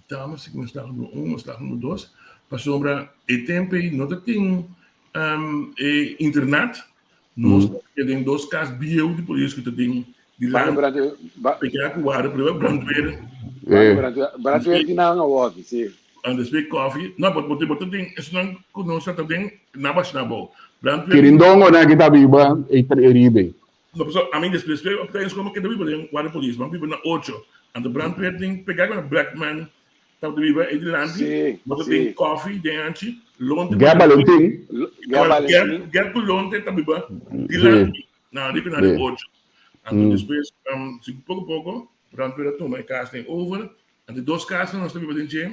Speaker 3: dama si ku mi a slaga number un, mi a slaga number dos, pasobra e tempu ei no ta tin e internat, nos ta keda den dos kas bieu di polis ku ta den dilanti pegá ku warda prueba brandweer.
Speaker 4: Brandweer di nan awor, si.
Speaker 3: Despues kòfi, no bo ta den esnan ku nos ta den na bashina abou. Brandweer.
Speaker 2: Kirindongo nan ki ta biba ei riba ei.
Speaker 3: No, pasobra ami despues ku e tijdens ku mi keda biba den Guardia Polis, mi a biba na ocho. Anto brandweer tin pegá ku Blackman tabata biba ei dilanti, bo ta tin koffie den anchi, Lonte
Speaker 2: Gè Valentin.
Speaker 3: Gè ku Lonte ta biba dilanti na riba na di ocho. Anto despues si poko poko brandweer a tuma e kas den over, anto dos kasnan nos ta biba den dje,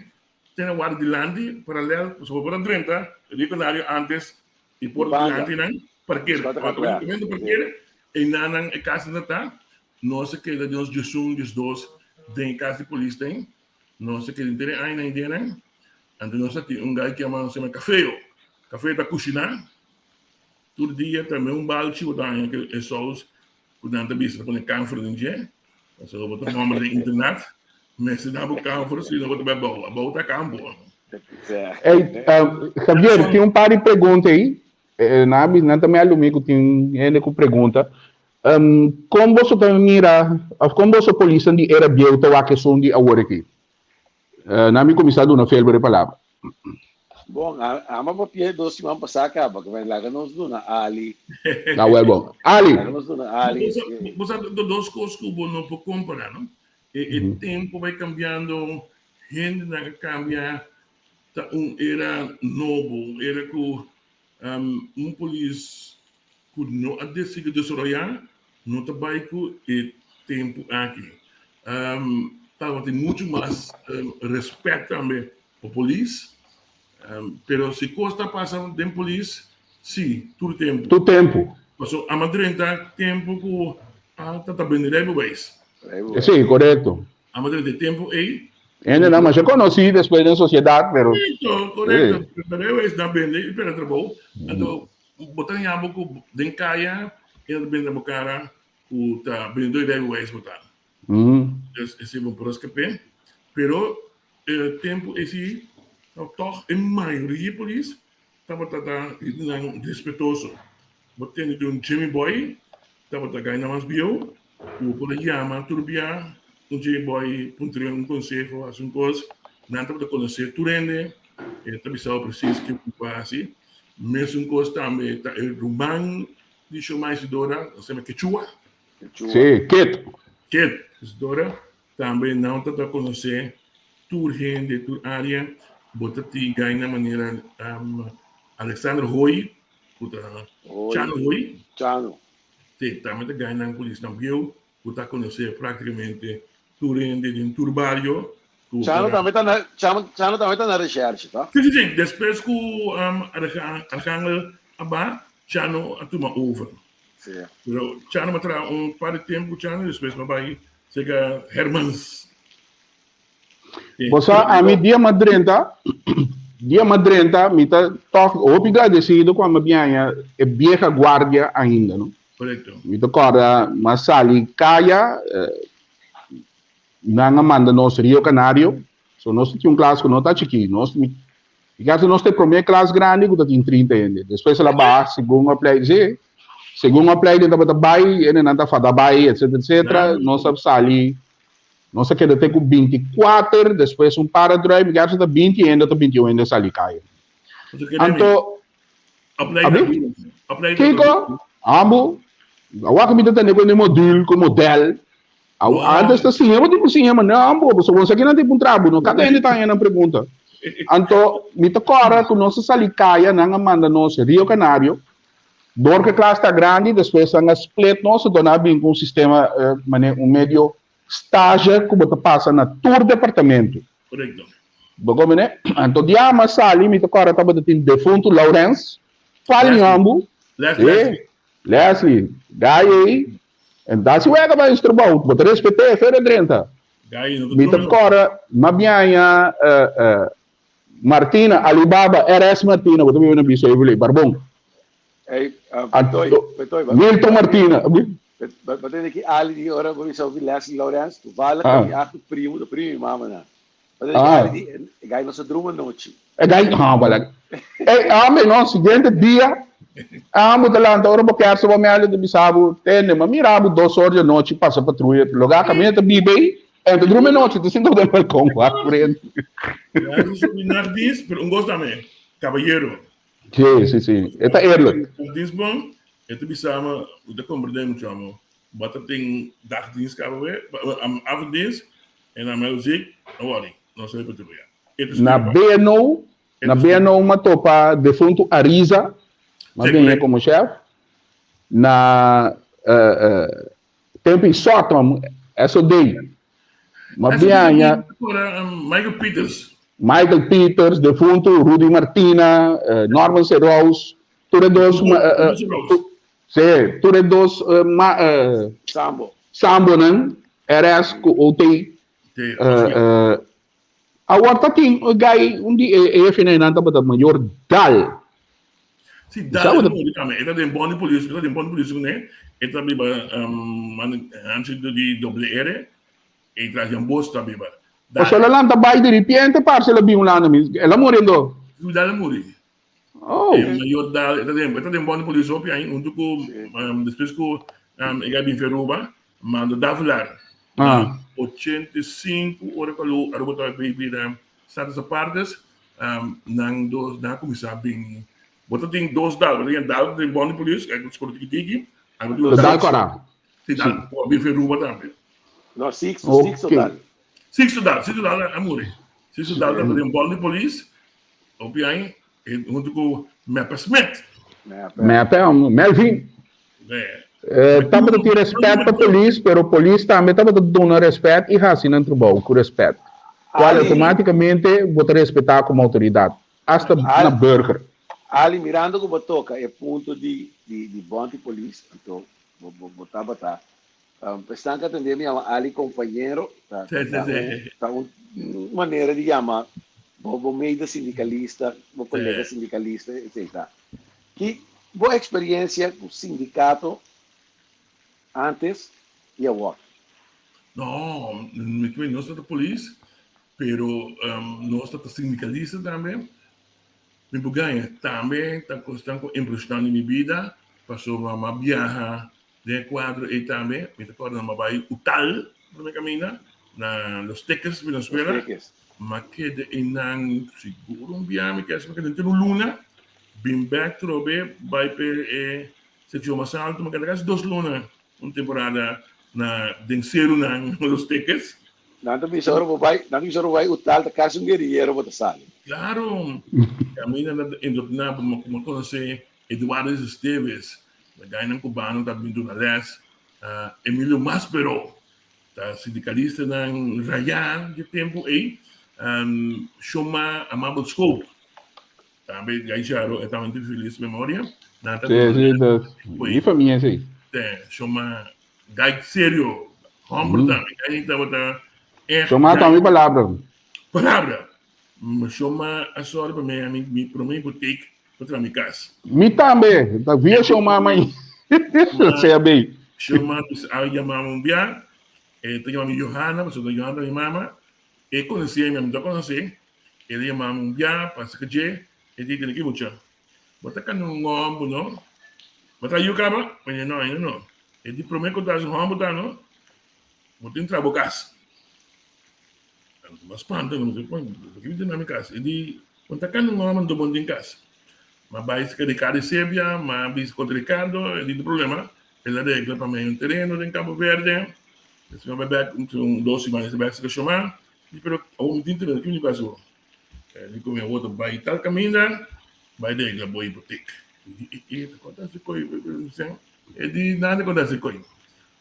Speaker 3: te na warda dilanti paralel, pasobra bo por a drenta Riconario antes E por dilanti nan parker. Automaticamente parker e nan e casa na ta. Nos a keda di nos 11, 12 den e casa di polis den. Nos a keda inter e aña nan den nan. Anto nos a tin un guy que yama nos yama Cafeo. Cafeo ta kushiná. Tur dia ta un balchi bo ta haña e saus ku nan ta bisa ta pone kamfer den dje. Pasobra bo ta hòmber den internat, mester da bo kamfer, si no bo ta bai abou. Abou ta kampo.
Speaker 2: Ey, Javier, tin un par di pregunta ei. Eh, nan, nan ta me alumí ku tin hende ku pregunta. Um, kon boso ta mira, of kon boso polisnan di era bieu ta wak esun di awor aki? Uh, nan mi kuminsá duna Felber e palabra.
Speaker 4: Bon, ama papia dos siman pasá kaba, ke laga nos duna Ali.
Speaker 2: Ah, wel bon. Ali.
Speaker 4: Laga nos duna Ali.
Speaker 3: Bo sa dos kos ku bo no por kompará, no? E, e tempo bai kambiando, hendenan a kambia, ta un era nobo, un era ku um, un polis ku no a sigui desaroyá, no ta bai ku e. tempu aki. Tabatin muchu mas respet tambe pa polis. Pero si kos ta pasa den polis, si, tur tempu.
Speaker 2: Tur tempu.
Speaker 3: Paso a drenta tempu ku a ta bende rijbewijs.
Speaker 2: Si, korekto.
Speaker 3: A drenta e tempu ei.
Speaker 2: Hendenan masha konosí despues den sosiedat, pero.
Speaker 3: Korekto, korekto. Rijbewijs nan bende i pera trabou. Anto bo ta haña bo ku den kaya e ta bende bo kara ku ta bendedó di rijbewijs bo ta. Dus esei bo por eskap'é. Pero E tempu esi tòg e mayoria polis tabata ta hendenan respetoso. Bo tende di un Jimmy Boy tabata gaina mas bieu ku bo por a yama tur bia un Jimmy Boy puntra un konseho hasi un kos. Nan tabata konosé tur hende, e ta bisa bo presis ke bo por hasi. Mesun kos tambe ta e ruman di Shomai Isidora, nos yama Kechua.
Speaker 2: Sí, Kit.
Speaker 3: Kit Isidora. Tambe nan ta ta konosé tur hende, tur área. Bo ta tin gai na manera Alexander Hoy, ku ta Chano Hoy.
Speaker 4: Chano.
Speaker 3: Sí, tambe ta gai nan polisnan bieu ku ta konosé práktikamente tur hende den tur bario.
Speaker 4: Chano tambe ta na Chano, Chano tambe ta na recherche, ta?
Speaker 3: Sí, sí, sí. Despues ku Argangel a ba, Chano a tuma over.
Speaker 4: Sí.
Speaker 3: Pero Chano a traha un par di tempu ku Chano, despues m'a bai serka Hermans.
Speaker 2: Sí. Bo sa, ami dia m'a drenta, dia m'a drenta, mi ta tòg hopi gradesido ku ami a biaña e bieha guardia ainda, no?
Speaker 3: Korekto.
Speaker 2: Mi ta kòrda m'a sali kaya, nan a manda nos Rio Canario, so nos ta tin un klas ku no ta chikí, nos mi I kasi nos ta e promé klas grandi ku ta tin 30 hende. Despues el a baha segun opleiding, sí, segun opleiding tabata bai, hendenan ta fada bai, etcétera, etcétera. Nos a sali, nos a keda te ku 24, despues un par a drùi, mi kasi ta 20 hende òf 21 hende a sali kaya. Anto, abi? Kiko? Ambu? Awor mi ta tende ku e modul, ku modèl. Antes ta siña, bo tin ku siña, ma no ambo, pasobra bo sa kinan tin puntra bo, no kada hende ta haña nan pregunta. Anto, mi ta kòrda ku nos a sali kaya, nan a manda nos Rio Canario, dor ku e klas ta grandi, despues nan a split nos, anto nan a bin ku un sistema, manera un medio stage ku bo ta pasa na tur departamento.
Speaker 3: Korekto.
Speaker 2: Bo komprende? Anto dia mi a sali, mi ta kòrda tabata tin defuntu Laurens, Fali Hambu,
Speaker 3: Leslie.
Speaker 2: Leslie, gai ei, En ta si wega ba instrubou, bo ta respet'é fere drenta. Mi ta kòrda m'a biaña Martina, Alibaba, RS Martina, bo ta biba na Biseuvele, Barbon.
Speaker 4: Ey, Petoy, Petoy.
Speaker 2: Milton Martina.
Speaker 4: Bo tende ki Ali di ora bo bisa ofi Leslie Lawrence, toevallig ah. mi acht primo, de primo mi mama na. Bo tende ki Ali di, e gai no sa druma nochi.
Speaker 2: E gai, ah, wala. Ey, ame no, siguiente dia, Amo ta lanta ora bo kersa bo melde ta bisa bo, tende, ma mira bo dos or di anochi pasa patruya, loga kaminda ta biba ei, en ta drumi anochi, ta sinta den balkon wak frente.
Speaker 3: Ja, eso mi nachtdienst, pero un gosta me, caballero.
Speaker 2: Sí, sí, sí, e ta eerlijk.
Speaker 3: Nachtdienst bon, e ta bisa me, u ta comprende mucho amo, bo ta tin dagdienst caba we, avonddienst, en dan me ziek, no worry, no se patruya.
Speaker 2: Na BNO, Na BNO m'a topa defuntu Ariza, m'a bini komo chef. Na tempu i Sottom, SOD, m'a biaña.
Speaker 3: Michael Peters.
Speaker 2: Michael Peters, defuntu Rudy Martina, Norman Serous, tur e dos. Sí, tur e dos
Speaker 4: Sambo.
Speaker 2: Sambonan, RS ku OT. Awor ta tin un guy, un di e hefenan tabata mayor Dal.
Speaker 3: Si, Dal e muri tambe. E ta den bon di polis, e ta den bon di polis kuné. E ta biba hanchi di doble R. E tras Jan Bos ta biba.
Speaker 2: Pasobra el a lanta bai di ripiente parce el a bin Hulanda mi. El a muri endo?
Speaker 3: Si, Dal a muri.
Speaker 2: Oh.
Speaker 3: E mayor Dal, e ta den, e ta den bon di polis hopi ain huntu ku despues ku e guy bin Feruba, manda Davelaar.
Speaker 2: Ah.
Speaker 3: 85 ora ku Aruba tabata bay bira Status Apartes, nan dos nan a kuminsá bini. Bo ta tin dos dal, bo ta tin e dal den bòndi polis, ku a skoro tiki tiki,
Speaker 2: a bo tin un dal kòrá.
Speaker 3: Si, dal ku a bin for Aruba tambe.
Speaker 4: No, Sixto, Sixto dal.
Speaker 3: Sixto dal, Sixto dal a muri. Sixto dal tabata den bòndi polis, hopi aña, huntu ku Mepe Smit.
Speaker 2: Mepe, Melvin.
Speaker 3: Nee.
Speaker 2: Tabata tin rèspèt pa polis, pero polis tambe tabata duna rèspèt i hasi nan trabou ku rèspèt, kual outomátikamente bo ta respetá komo outoridat, asta na burger.
Speaker 4: Ali, mirando ku bo toka e punto di di bònti polis, anto bo tabata esnan ku a tende mi yama Ali kompañero, ta ta un manera di yama bo mede sindikalista, bo kolega sindikalista, etcetera. Ki bo experiencia cu sindicato antes y awor?
Speaker 3: No, mi ta nos ta polis, pero nos ta sindicalista tambe. Mi por gaña tambe ta cosnan cu impresionan di mi bida, pasobra mi a biaha Den e kuadro ei tambe mi ta kòrda mi a bai Utal promé kaminda na Los Teques, Venezuela.
Speaker 4: Los Teques.
Speaker 3: Mi a keda einan sigur un biaha mi kere mi a keda henter un luna. Bin bèk trobe bai p'e e sekshon mas alto mi a keda kasi dos luna un temporada na den serunan Los Teques.
Speaker 4: Nan ta bisa ora bo bai nan ta bisa ora bo bai Utal ta kasi un guerillero bo ta sali.
Speaker 3: Klaro! Kaminda nan ta endoktriná bo mi a konosé Eduardo Esteves, e gainan cubano ta bin duna les. Emilio Maspero ta sindicalistanan rayá dje tempu ei. Shoma Amabel Schoop, tambe gai Charo e tabatin tin feliz memoria. Nan ta
Speaker 2: Sí, sí, ta mi famia esei.
Speaker 3: Te, Shoma gai serio, homber tambe, gai tabata echt.
Speaker 2: Shoma ta mi palabra.
Speaker 3: Palabra. Shoma a sòru pa mi, mi mi promé hipotek pa traha mi kas.
Speaker 2: Mi tambe, ta via Shoma mai CAB.
Speaker 3: Shoma a yama mi un bia, e ta yama mi Johanna, pasobra Johanna ta mi mama, e konosé mi, ami no ta konosé, el a yama mi un bia pa saka dje, e di tene ki mucha, bo ta kanda un hòmber no, bo ta yu kaba? Mi di no, ainda no, e di promé ku ta su hòmber ta no, bo tin traha bo kas. Ma spanta, no sé, por ki mi na mi kas? E di, bo ta kanda un hòmber anto bo no tin kas. Ma bai serka Ricardo Eusebia, ma bisa kontra Ricardo, e di no problema, el a regla pa mi un tereno den Cabo Verde. Despues mi a bai bèk un dos siman esei bai serka Shomá, di pero awor mi tin tereno, ki mi tin ku hasi awor? E di ku mi awor ta bai tal kaminda, bai regla bo hipotek. Mi di, e e, ta konta hasi koi? E di, nada konta hasi koi.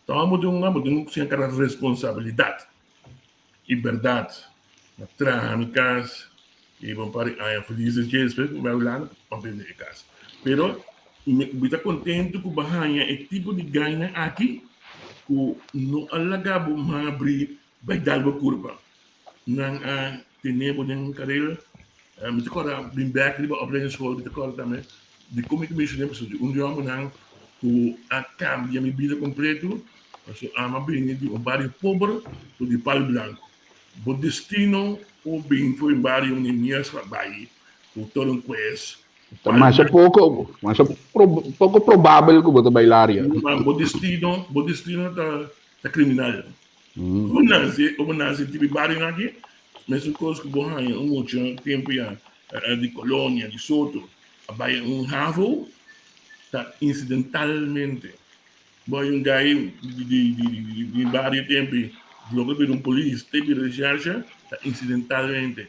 Speaker 3: Tòg bo tin un, bo tin ku siña kara responsabilidat. I bèrdat, mi a traha mi kas i un par di aña felis dje despues ku mi bai Hulanda pa bende e kas. Pero mi ta kontentu ku bo a haña e tipo di gainan aki ku no a laga bo man abrí bai dal bo kurpa. Nan a tene bo den un karel. Mi ta kòrda bin bèk riba opleidingsschool, mi ta kòrda tambe di kon mi ta menshon'é pasobra di un di hòmbernan ku a kambia mi bida kompleto. Pasobra ami a bini di un bario pober for di Palo Blanco. Bo destino por bin for un bario unda mi a bai ku Toronquez.
Speaker 2: Ta masha poko, masha poko probabel ku bo ta bai laria.
Speaker 3: Bo destino, bo destino ta ta kriminal. Bo nase, bo nase den e barionan aki, mesun kos ku bo haña un mucha tempu ya di Colonia, di Soto, a bai un havo, ta incidentalmente. Bo hay un guy di di di di bario tempi loke bira un polis te bira recherche ta incidentalmente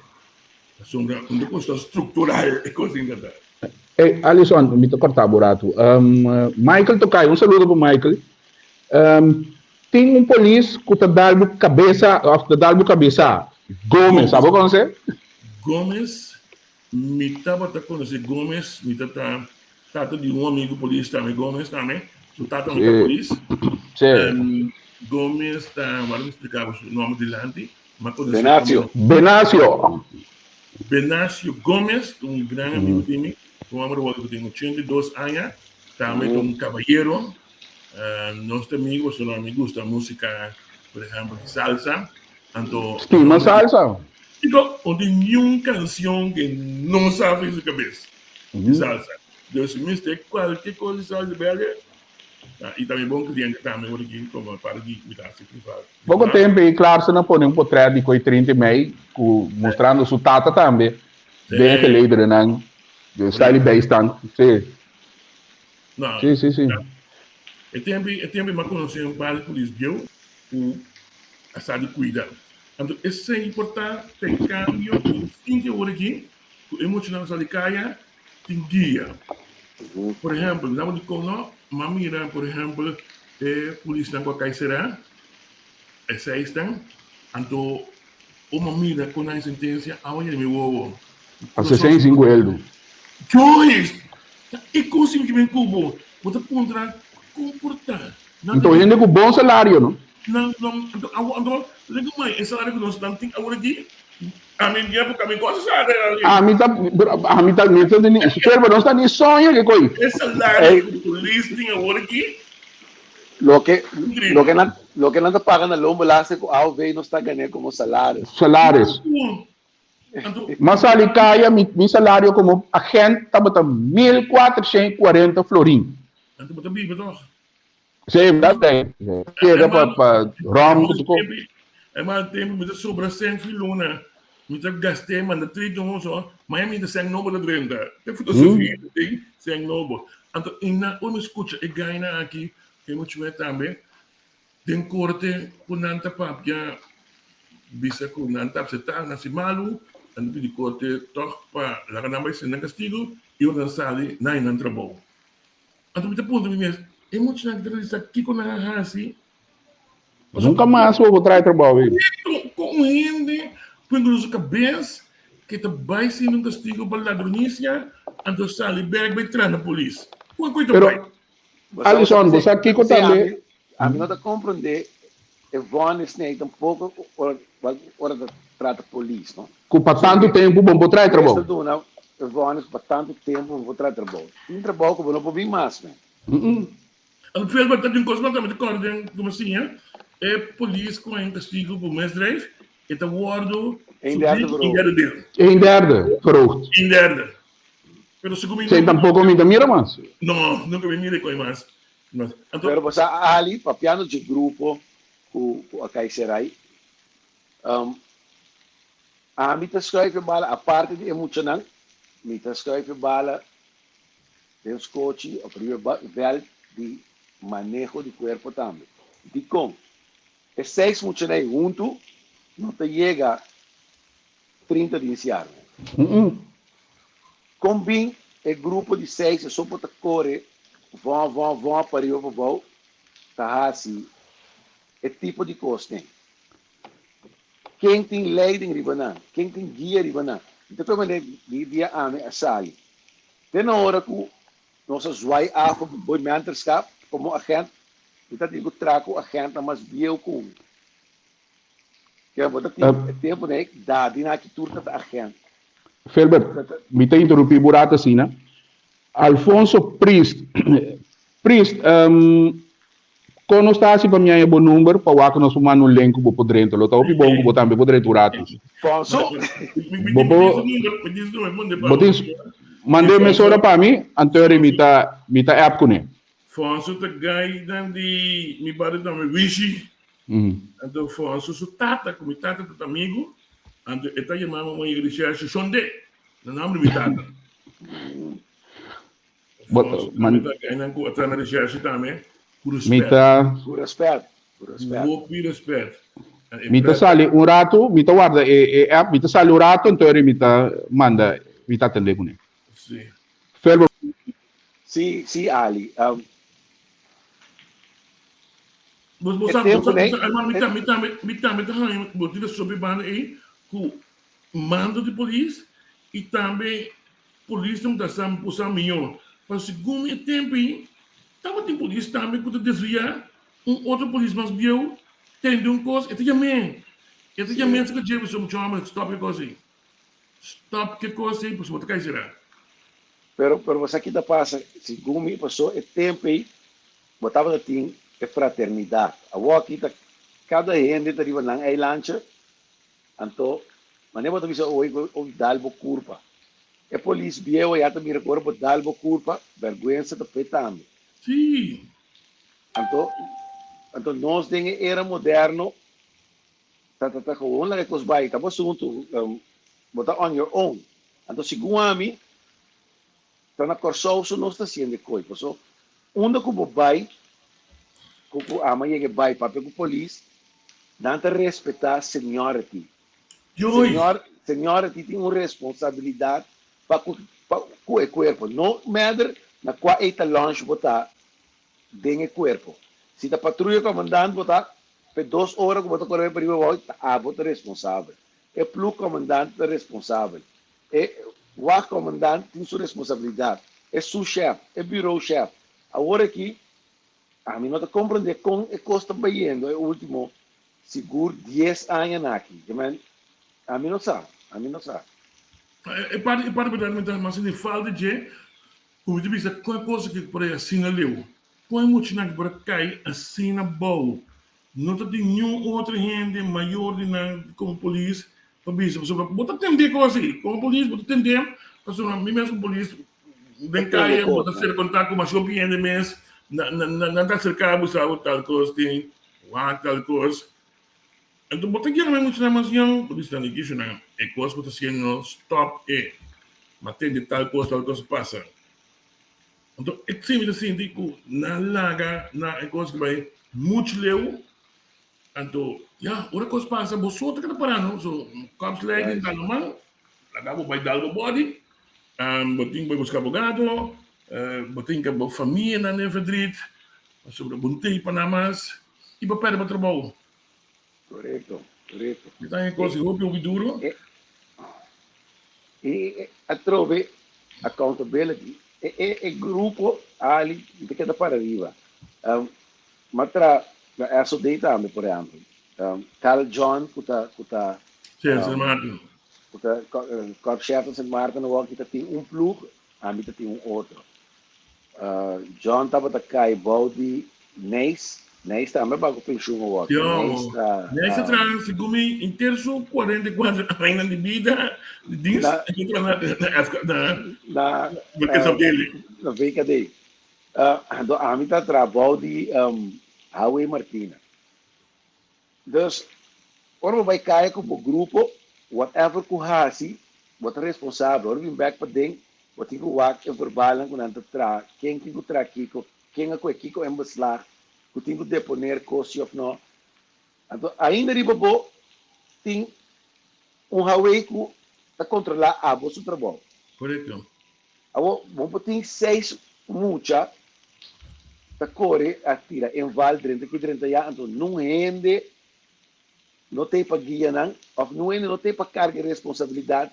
Speaker 3: pasobra un ta cosa structural e cosa ainda ta.
Speaker 2: Ey Alison mi ta corta bo ratu Michael Tocayo un saludo pa Michael tin un polis cu ta dal bo cabeza of ta dal bo cabeza Gomez abo conoce?
Speaker 3: Gomez Mi tabata conoce Gomez, mi tata tata di un amigo polis tambe, Gomez tambe, su tata no ta polis.
Speaker 2: Sí.
Speaker 3: Um, Gomez ta, wara mi explica bo su nomber dilanti, ma conoce
Speaker 4: Benacio.
Speaker 2: Benacio.
Speaker 3: Benacio Gomez, un gran amigo di mi, un homber cu tin 82 aña, tambe ta un caballero. Uh, nos ta amigo, pasobra mi gusta musica, por ejemplo, salsa. Anto,
Speaker 2: Stima salsa.
Speaker 3: Kiko? No tin niun kansion ke no sa den su kabes di salsa. Dus mester kualke kos di salsa bèlge i ta mi bon kliente tambe ora ki komo parti di mi ta hasi privat.
Speaker 2: Poko tempu ei Clarson a pone un potret di koi 30 mei ku mustrando su tata tambe den e gelederennan sta di bijstand. Si. Si, si, si.
Speaker 3: E tempu e tempu mi a konosé un par di polis bieu ku a sa di kuida. Anto esei por ta ta e kambio ku mi sinti awor aki ku e muchanan ku sa di kaya tin guia. Por ehèmpel, mi tabata dikon no, m'a mira por ehèmpel e polisnan ku a kai será, e seisnan, anto ora m'a mira kon nan e sentensia, awa yena mi wowo.
Speaker 2: A 65 eldo.
Speaker 3: Joyce! Ta e kos si mi ke bin ku bo. Bo ta puntra kon por ta.
Speaker 2: Anto hende ku bon salario no.
Speaker 3: Nan no, anto awo anto legu mai e salario ku nos nan tin awor aki, ami di epoca mi gosa salario.
Speaker 2: Ami ta ami ta mi ta ni pero nos ta ni soña ke koi.
Speaker 3: E salario ku polis tin awor aki.
Speaker 4: Loke loke nan loke nan ta paga na loonbelasting ku AOV nos ta gané komo salaris.
Speaker 2: Salaris. M'a sali kaya mi mi salario komo agent tabata 1440 florin.
Speaker 3: Anto bo ta biba toch?
Speaker 2: Sí, dat ben. Keda pa pa rom ku tuko.
Speaker 3: E mal tempo mi ta sobra sen fi luna. Mi ta gasté manda tri don so, ma mi ta sen nobo ta drenta. Te filosofia mm. tin sen nobo. Anto ina uno escucha e gaina aki, ke mucho me tambe, den korte ku nan ta papia bisa ku nan ta acepta nan si malu, nan ta pidi korte toch pa laga nan bai sin nan castigo i ora nan sali nan nan trabou. Anto mi ta puntra mi mes, e muchanan ki ta realisa kiko nan a hasi?
Speaker 2: Nunka mas bo por traha e trabou ei.
Speaker 3: Kon un hende pone den su kabes ke ta bai sinti un kastigo pa ladronisia, anto sali bek bai traha na polis? Kon ku e ta
Speaker 2: Pero,
Speaker 3: bai?
Speaker 2: Alison, bo sa kiko tambe?
Speaker 4: Ami no ta komprondé e vònis nei tampoko ora ora ta trata polis, no.
Speaker 2: Ku pa tantu tempu bo no por traha e trabou.
Speaker 4: Polis ta duna e vònis pa tantu tempu bo no por traha e trabou. Tin trabou ku bo no por bin mas, men.
Speaker 3: Anto Filbert ta tin kos mas tambe ta kòrda den ku mi siña, e polis ku haña kastigu pa misdrijf e ta wòrdu
Speaker 4: Een derde
Speaker 3: subí un derde deel.
Speaker 2: Een derde verhoogd.
Speaker 3: Een derde. Pero segun mi
Speaker 2: Esei tampoko mi ta mira mas.
Speaker 3: No, nunka mi mira e koi mas. Anto.
Speaker 4: Pero bo sa Ali, papiando dje grupo ku ku a kai serai, ami ta schuif e bala, aparte di e muchanan, mi ta schuif e bala den skochi of riba e veld di maneho di kuerpo tambe. Dikon? E seis muchanan ei huntu no ta yega 30 di insiarnan. Kon bin e grupo di seis e sopo ta kore vò vò vò pariba pabou ta hasi e tipo di kosnan? Ken tin leiding riba nan? Ken tin guia riba nan? Mi ta p'e manera di dia ami a sali. Te na ora ku nos a zwai afo bo mentorskap komo agent, mi ta tin ku traha ku agentnan mas bieu ku mi. Ke bo ta tin e tempu nei dadi na ki tur ta ta agent.
Speaker 2: Filbert, mi ta interrumpí bo rato asina. Alfonso Priest, Priest, kon nos ta hasi pa mi haña bo number pa wak nos por manda un link ku bo por drenta? Lo ta hopi bon ku bo tambe por drenta un rato.
Speaker 4: Fonso?
Speaker 2: Bo por, bo tin, mand'é mesora pa mi, anto mi ta, mi ta app kuné.
Speaker 3: Fonso ta gainan di mi bario tambe Wishi. Anto Fonso su tata ku mi tata ta amigu, anto e ta yama mi yega di shèrshe Shonde, na nomber di mi tata. Fonso tambe ta gainan ku a traha na reshèrshe tambe, ku
Speaker 2: Mi
Speaker 3: rèspèt.
Speaker 2: ta
Speaker 4: Ku rèspèt, ku rèspèt.
Speaker 3: Hopi rèspèt.
Speaker 2: Mi ta sali un ratu, mi ta warda e app, mi ta sali un ratu anto eri mi ta manda, mi ta atendé kuné.
Speaker 3: Sí.
Speaker 2: Ferbo.
Speaker 4: Sí, sí Ali. Um,
Speaker 3: Bo, bo
Speaker 4: e
Speaker 3: sa, bo
Speaker 4: tempo
Speaker 3: sa, bo
Speaker 4: nei,
Speaker 3: sa, hermano, mi
Speaker 4: e,
Speaker 3: tambe, mi tambe, mi tambe ta haña, bo tin razon pe banda ei, ku mando di polis i tambe polisnan ta sa por sa mihó. Pa segun mi e tempo ei, tabatin polis tambe ku ta desviá un otro polis mas bieu, tende un kos, e ta yam'é. E ta
Speaker 4: sí.
Speaker 3: yam'é esaki dje, pasobra mucha hòmber, stòp e kos ei. Stop ke kos ei pasobra bo ta kai será.
Speaker 4: Pero pero bo sa ki ta pasa segun mi paso e tempo ei bo tabata tin e fraternidad awor aki ta kada hende ta riba nan eilandje anto manera bo ta bisa oy ku oy dal bo kurpa e polis bieu ya ta mira ku ora bo dal bo kurpa berguensa ta p'e tambe.
Speaker 3: Sí.
Speaker 4: Anto anto nos den e era moderno Ta ta ta gewoon laga e kos bai, ta bo asuntu, bo ta on your own. Anto segun ami, ta na Kòrsou so nos ta hasiendo e koi, paso unda ku bo bai, ku ku ama yega e bai papia ku polis, nan ta respetá seniority.
Speaker 3: Yoy!
Speaker 4: Senior, seniority tin un responsabilidat pa ku pa ku e kuerpo, no matter. na kua etalonge bo ta den e kuerpo. Si ta patruya komandant bo ta, p'e dos ora ku bo ta kore bai pariba abou, ta abo ta responsabel. E ploeg komandant ta responsabel. E wachtkomandant tin su responsabilidat. E souschef, e bureauchef. Awor aki ami no ta komprendé kon e kos ta bayendo e ultimo sigur dies añanan aki. Ami no sa, ami no sa.
Speaker 3: E parti e parti berdad mi ta mas sinti falta dje ku mi ta bisa kon e kos aki por a asina leu, kon e muchanan aki por a kai asina bou. No ta tin niun otro hende mayor di nan komo polis pa bisa pasobra bo ta tende kos aki. Komo polis bo ta tende pasobra mi mes komo polis den kaya bo ta ser kontak ku masha hopi hende mes nan ta aserka bo sa bo tal kos tin wak tal kos. Anto bo ta yama e muchanan mas yòn bo bisa nan di kisho nan e kos ku ta hasiendo stòp e ma tende tal kos tal kos a pasa. Anto e mi ta sinti ku nan laga na e kos ku bai muchu leu. Anto ya, ora kos pasa bo so ta keda pará no. So korpsleiding ta normal, laga bo bai dal bo body, bo tin ku bai buska abogado, bo tin ku bo famianan den verdriet, pasobra bo no tin pa nan mas i bo pèrdè bo trabou.
Speaker 4: Korekto, korekto.
Speaker 3: Mi ta haña kos hopi hopi duro.
Speaker 4: I atrobe accountability e e e grupo ali ta keda para riba. M'a tra na SOD tambe por ehempel. Carl John ku ta ku ta
Speaker 3: Sí, Sint Maarten.
Speaker 4: ku ta korpschef na Sint Maarten awor ki ta tin un ploeg, ami ta tin un otro. John tabata kai bou di Neis. Neis tambe a bai ku penshun awor.
Speaker 3: Yo, Neis ta, Neis ta traha segun mi inter su 44 añanan di bida di dins na, na, na,
Speaker 4: na, na VKD. Do ami ta traha bou di um, Howie Martina. Dus, ora bo bai kaya ku bo grupo, whatever ku hasi, bo ta responsabel. Ora bo bin bek paden, bo tin ku wak e verbalnan ku nan ta traha, ken tin ku traha kiko, ken a kohe kiko en beslag, ku tin ku deponer kos si òf no. Anto, ainda riba bo tin un hawei ku ta kontrolá abo su trabou.
Speaker 3: Korekto.
Speaker 4: Awor, bo por tin seis mucha ta kore a tira enval drenta aki drenta aya, anto nun hende no ta ei pa guia nan òf nun hende no ta ei pa karga e responsabilidat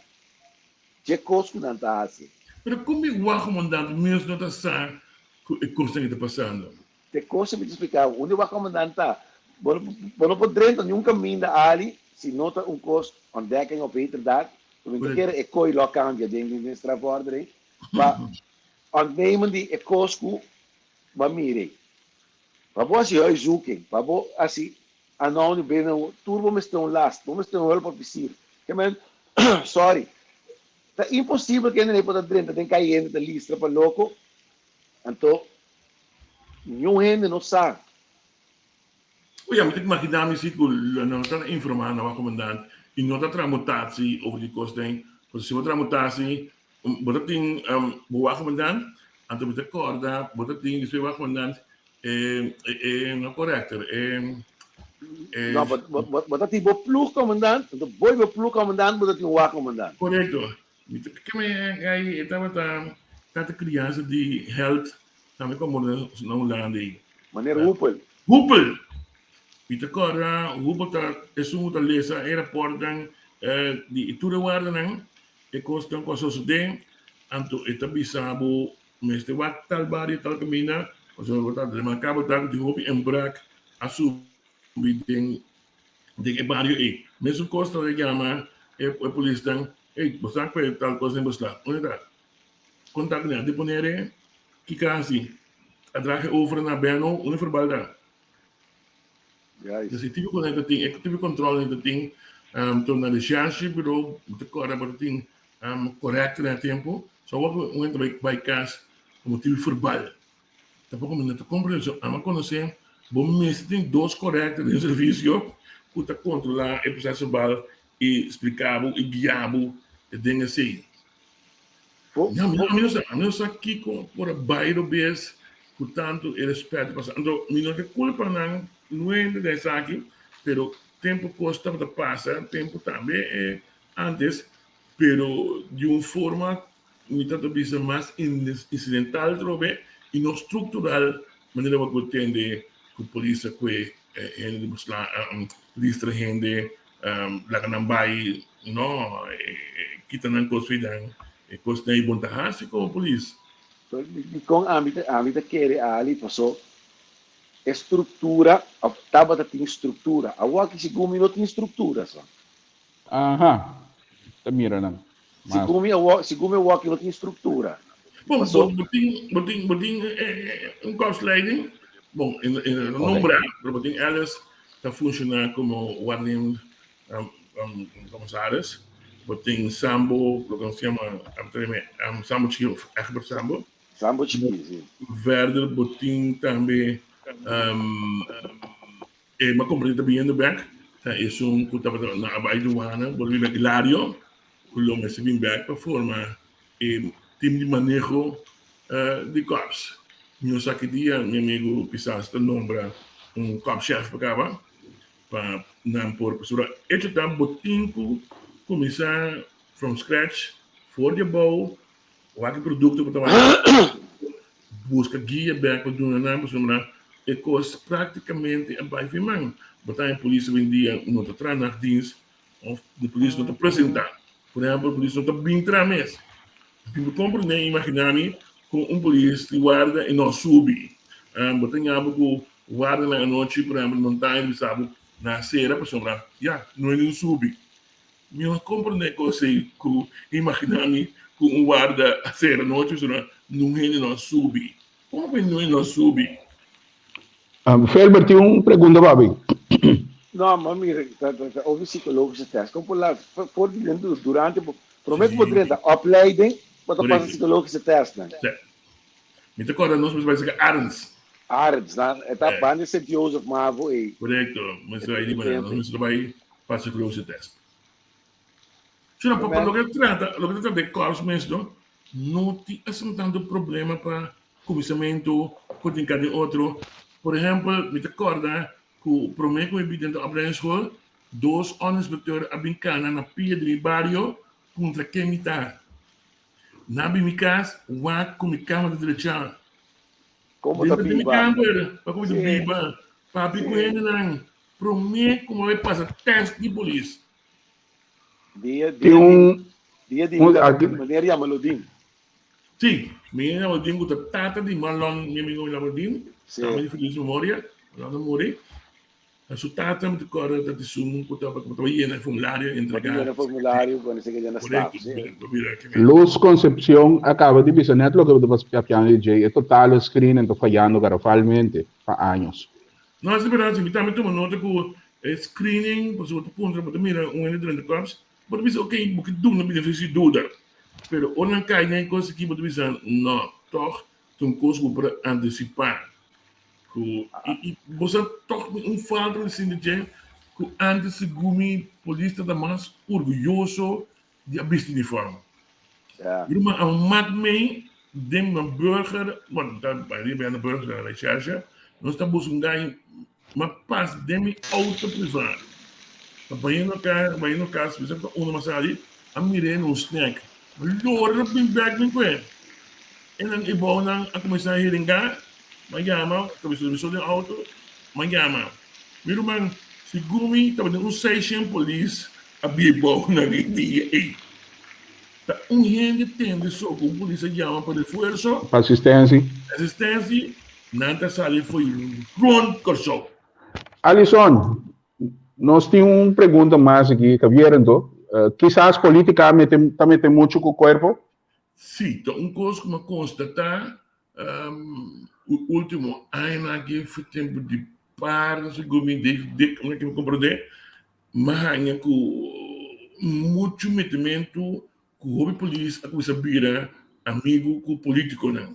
Speaker 4: dje kos ku nan ta hasi.
Speaker 3: Pero kon mi wak komandant mes no ta sa ku e kosnan aki ta pasando?
Speaker 4: Te kos mi ta splika bo, unda wak komandant ta? Bo bo no por drenta niun kaminda ali si no ta un kos ontdekking of heterdaad, mi ta kere e kooi lo a kambia den den strafvordering, pa ontnemen di e kos ku bo a mira ei. Pa bo hasi huiszoeking, pa bo hasi aanhouding binnen, tur bo mester un last, bo mester un hulpofficier. Ke men, sorry, ta imposibel ku hende por ta drenta den kayente ta listra pa loko, anto niun hende no sa.
Speaker 3: Oye, mi ta imagina mi si ku nan no ta informa nan komandant i no ta traha mutatie over di kos den. Pasobra si bo traha mutatie, bo ta tin bo wak komandant, anto mi ta kòrda bo ta tin despues wak komandant e e no corrector e
Speaker 4: e. No, bo bo ta tin bo ploeg komandant, anto bo i bo ploeg komandant bo ta tin wak komandant.
Speaker 3: Korekto. Mi ta keme e tabata tata kriansa di hèlt tambe komo na Hulanda ei.
Speaker 4: Meneer Hoepel.
Speaker 3: Hoepel! Mi ta kòrda Hoepel ta esun ku ta lesa e rapòrtnan di tur e wardanan, e kosnan ku a sosodé, anto e ta bisa bo mester wak tal bario, tal kaminda, pasobra bo ta remarká bo ta ku tin hopi inbraak a subi den den e bario ei. Mesun kos ta yama e polisnan, Ey, bo sa ku e tal kos den bo sla. Unda ta? Kontak nan, deponere kiko a hasi. A draga e over na Benno, unda verbal ta?
Speaker 4: Juist.
Speaker 3: Dus e tipo ku nan ta tin, e tipo kontrol nan ta tin, to na recherche bureau, bo ta kòrda bo ta tin korekto na e tempu. So awor ku un hende ta bai bai kas komo tipo verbal, Tampoco mi no ta comprende so ama conoce bo mester tin dos correcto den servicio cu ta controla e proceso verbal y splica bo y guia bo den esey. Ya mi no sa, mi no sa kico por a bay robes cu tanto e respet pasa. Anto mi no ta culpa nan nuende den esaki, pero tempo cos tabata pasa, tempo tambe antes, pero di un forma. mi ta ta bisa mas incidental trobe i no struktural manera bo por tende ku polis a kue hende di besla listra hende laga nan bai no kita nan kos fidan e kosnan ei bon ta hasi komo polis.
Speaker 4: Dikon ami ta ami ta kere Ali paso e struktura of tabata tin struktura awor aki segun mi no tin struktura sa.
Speaker 2: Aha, ta mira nan.
Speaker 4: Mas. Segun mi awor, segun mi awor aki no tin struktura.
Speaker 3: Bon, bo, bo tin, bo tin, bo tin un korpsleiding. Bon, in, in, no nombra, pero bo tin Alice ta funciona como waarnemend um, um, commissaris. Bo tin Sambo, lo que nos llama, um, Sambo Chiki of Egbert Sambo.
Speaker 4: Sambo Chiki, si.
Speaker 3: Verder bo tin tambe um, E m'a comprende ta biniendo bek, ta esun cu tabata na a bay douane, bo riba Hilario, cu lo mester bin bek pa forma e team di maneho di cops. Mi no sa ki dia mi amigo Pisas ta nombra un copschef pa caba, pa nan por, pasobra hecho ta bo tin cu cuminsa from scratch, for di abou, Wak e produkto ku ta bai buska guia bek pa duna nan pasobra e kos praktikamente a bai fin man. Bo ta haña polis awendia no ta traha nachtdienst òf di polis no ta presentá. Por ehèmpel polis no ta bin traha mes. Mi por komprendé i imaginá mi kon un polis di warda e no a subi. Bo ta ña bo ku wardanan anochi por ehèmpel montaña ta bisa bo nan a sera pasobra ya no hende no subi. Mi no comprende cos ei cu imagina mi cu un warda a cera nochi pasobra nun hende no a subi. Como cu nun hende no a subi?
Speaker 2: Felber tin un pregunta pa abi.
Speaker 4: No, ma mira, ta ta ta over psicologische test. Con por la for di den durante bo prome cu bo drenta opleiding, bo ta pasa psicologische testnan.
Speaker 3: Sí. Mi ta corda nos mester bai cerca Arends.
Speaker 4: Arends, nan e ta banda di Sint Jozef Mavo ei.
Speaker 3: Correcto, mester bai riba nan. Nos mester bai pa psicologische test. Sino pa loke trata, loke ta trata e korps mes no, no tin asina tanto problema pa kuminsamentu ku tin ka den otro. Por ehempel, mi ta corda ku prome ku mi bin den opleidingsschool, dos onderinspecteur a bin kana na pia di mi bario puntra ken mi ta. Na bin mi kas, wak ku mi kama ta drechá.
Speaker 4: Komo ta
Speaker 3: Dentro di mi
Speaker 4: biba?
Speaker 3: kamber, pa ku mi ta biba. Papia ku hendenan promé ku mi a bai pasa tèst di polis.
Speaker 4: Dia
Speaker 2: Tin
Speaker 4: dia di
Speaker 2: un
Speaker 4: dia di
Speaker 2: un
Speaker 4: mi tabata
Speaker 2: aki
Speaker 4: tin meneer Jamaludin.
Speaker 3: Sí, meneer Jamaludin ku ta tata di Marlon, mi amigo Jamaludin, tambe di feliz memoria, Marlon a muri. Su tata mi ta kòrda ta esun ku tabata yena e formulario
Speaker 4: Tabata
Speaker 3: entregá.
Speaker 4: yena formulario ku esei yena staf, si.
Speaker 2: Luz Concepcion a kaba di bisa nèt loke bo ta papiando di djei, e totale screening ta fayando garafalmente pa años.
Speaker 3: No, es berdad, si mi tambe tuma nota ku e screening, pasobra bo ta puntra, bo ta mira un hende drenta kòps, bo ta bisa ok, bo ke duna benefisio di duda, pero ora nan kai den e kos aki bo ta bisa no, tòg ta un kos ku bo por a antisipá. Ku i i bo sa tòg mi un falta di sinti dje ku antes segun mi polis ta ta mas orguyoso di a bisti uniform.
Speaker 4: Ja.
Speaker 3: Mi ruman a mak mei den nan burger, bueno ta mayoria bia na burger na recherche, nos ta buska un gai ma pas den mi auto priva. Ta bayendo ka bayendo kas mi sa ku ta unda mas ali a mir'é na un snack. Ma lora bin bek mi kue. E nan e bounan a kuminsá hiringá. M'a yama, ta bisa mi so den auto, m'a yama, Mi ruman, segun mi tabatin un seishen polis a bia bou na e dia ei. Ta un hende tende so ku un polis a yama pa refuerso.
Speaker 2: Pa asistensi.
Speaker 3: Asistensi, nan ta sali fo'i rond Kòrsou.
Speaker 2: Alison, nos tin un pregunta mas aki, Javier, anto. Kisas politica mete, ta mete mucho ku kuerpo?
Speaker 3: Sí, ta un kos ku mi a konstatá Ultimo añanan aki fu tempu di par segun mi dik mi ke komprondé mi a haña ku muchu metimentu ku hopi polis a kuminsá bira amigu ku politikonan.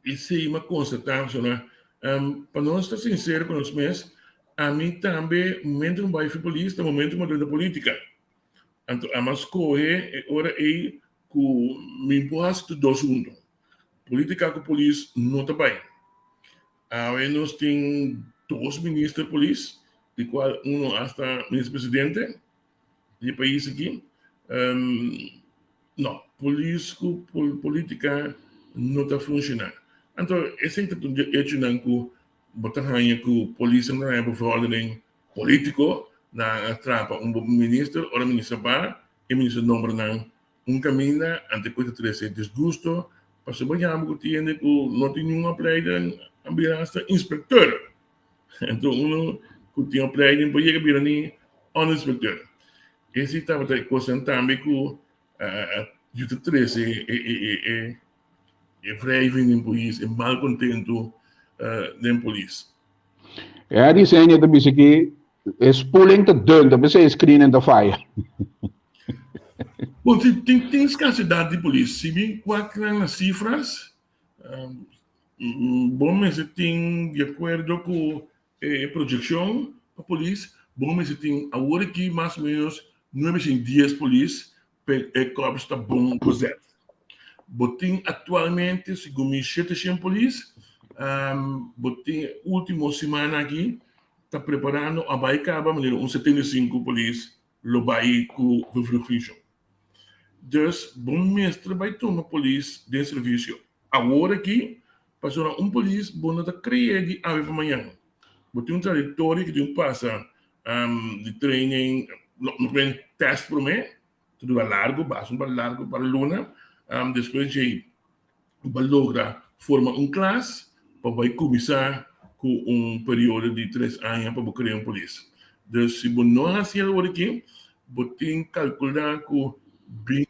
Speaker 3: Esei mi a konstatá pasobra pa nos ta sinsero ku nos mes ami tambe momento ku mi bai fi polis ta momento ku mi a drenta politika. Anto ami a skohe e ora ei ku mi por hasi tur dos huntu. Politika ku polis no ta bai. Awe nos tin dos minister polis, di kual uno asta minister presidente di e pais aki. No, polis ku politika no ta funshoná. Anto esei ta un di e echonan ku bo ta haña ku polisnan ta haña bevordering polítiko, nan a trapa un minister, ora minister ba, e minister nombra nan un kaminda, anto ku e ta trese disgusto, pasobra bo yama ku tin hende ku no tin niun opleiding a bira hasta inspekteur. Anto uno ku tin opleiding por yega bira ni onderinspekteur. Esei tabata e kosnan tambe ku a yuda trese e wrijving den polis, e malkontentu den polis.
Speaker 2: E a diseño ta bisa ki e spoeling ta dun, ta p'esei e screening ta faya.
Speaker 3: Bon, si tin skarsedat di polis, si bin wak nan na sifras, Bo mester tin di akuerdo ku e proyekshon pa polis, bo mester tin awor aki mas o menos nuebe shen dies polis pa e korps ta bon bezet. Bo tin aktualmente segun mi shete shen polis, bo tin e ultimo siman aki ta preparando a bai kaba manera un 75 polis lo bai ku vervroegpensioen. Dus bo mester bai tuma polis den servisio awor aki, pasobra un polis bo no ta krea di awe pa mañan. Bo tin un trayektoria ku tin ku pasa di training, no no primer tèst promé, ta dura largu, basta un par largu, un par luna, despues djei bo a logra forma un klas pa bai kuminsá ku un periodo di tres aña pa bo krea un polis. Dus si bo no hasi el ora aki, bo tin kalkulá ku binti,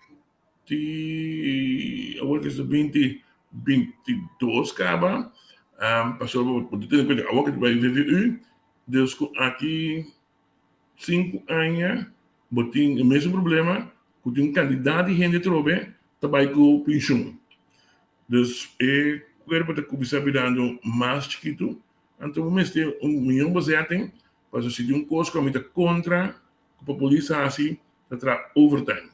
Speaker 3: awor ke ta binti 22 kaba, pasobra bo ta tene kuenta awor ke ta bai VVU, dus ku aki 5 aña bo tin e mesun problema ku tin un kantidat di hende atrobe ta bai ku penshun. Dus e kuerpo ta kuminsá birando mas chikitu, anto bo mester un mion bezetting pasobra si tin un kos ku ami ta kontra ku pa polis hasi ta traha overtime.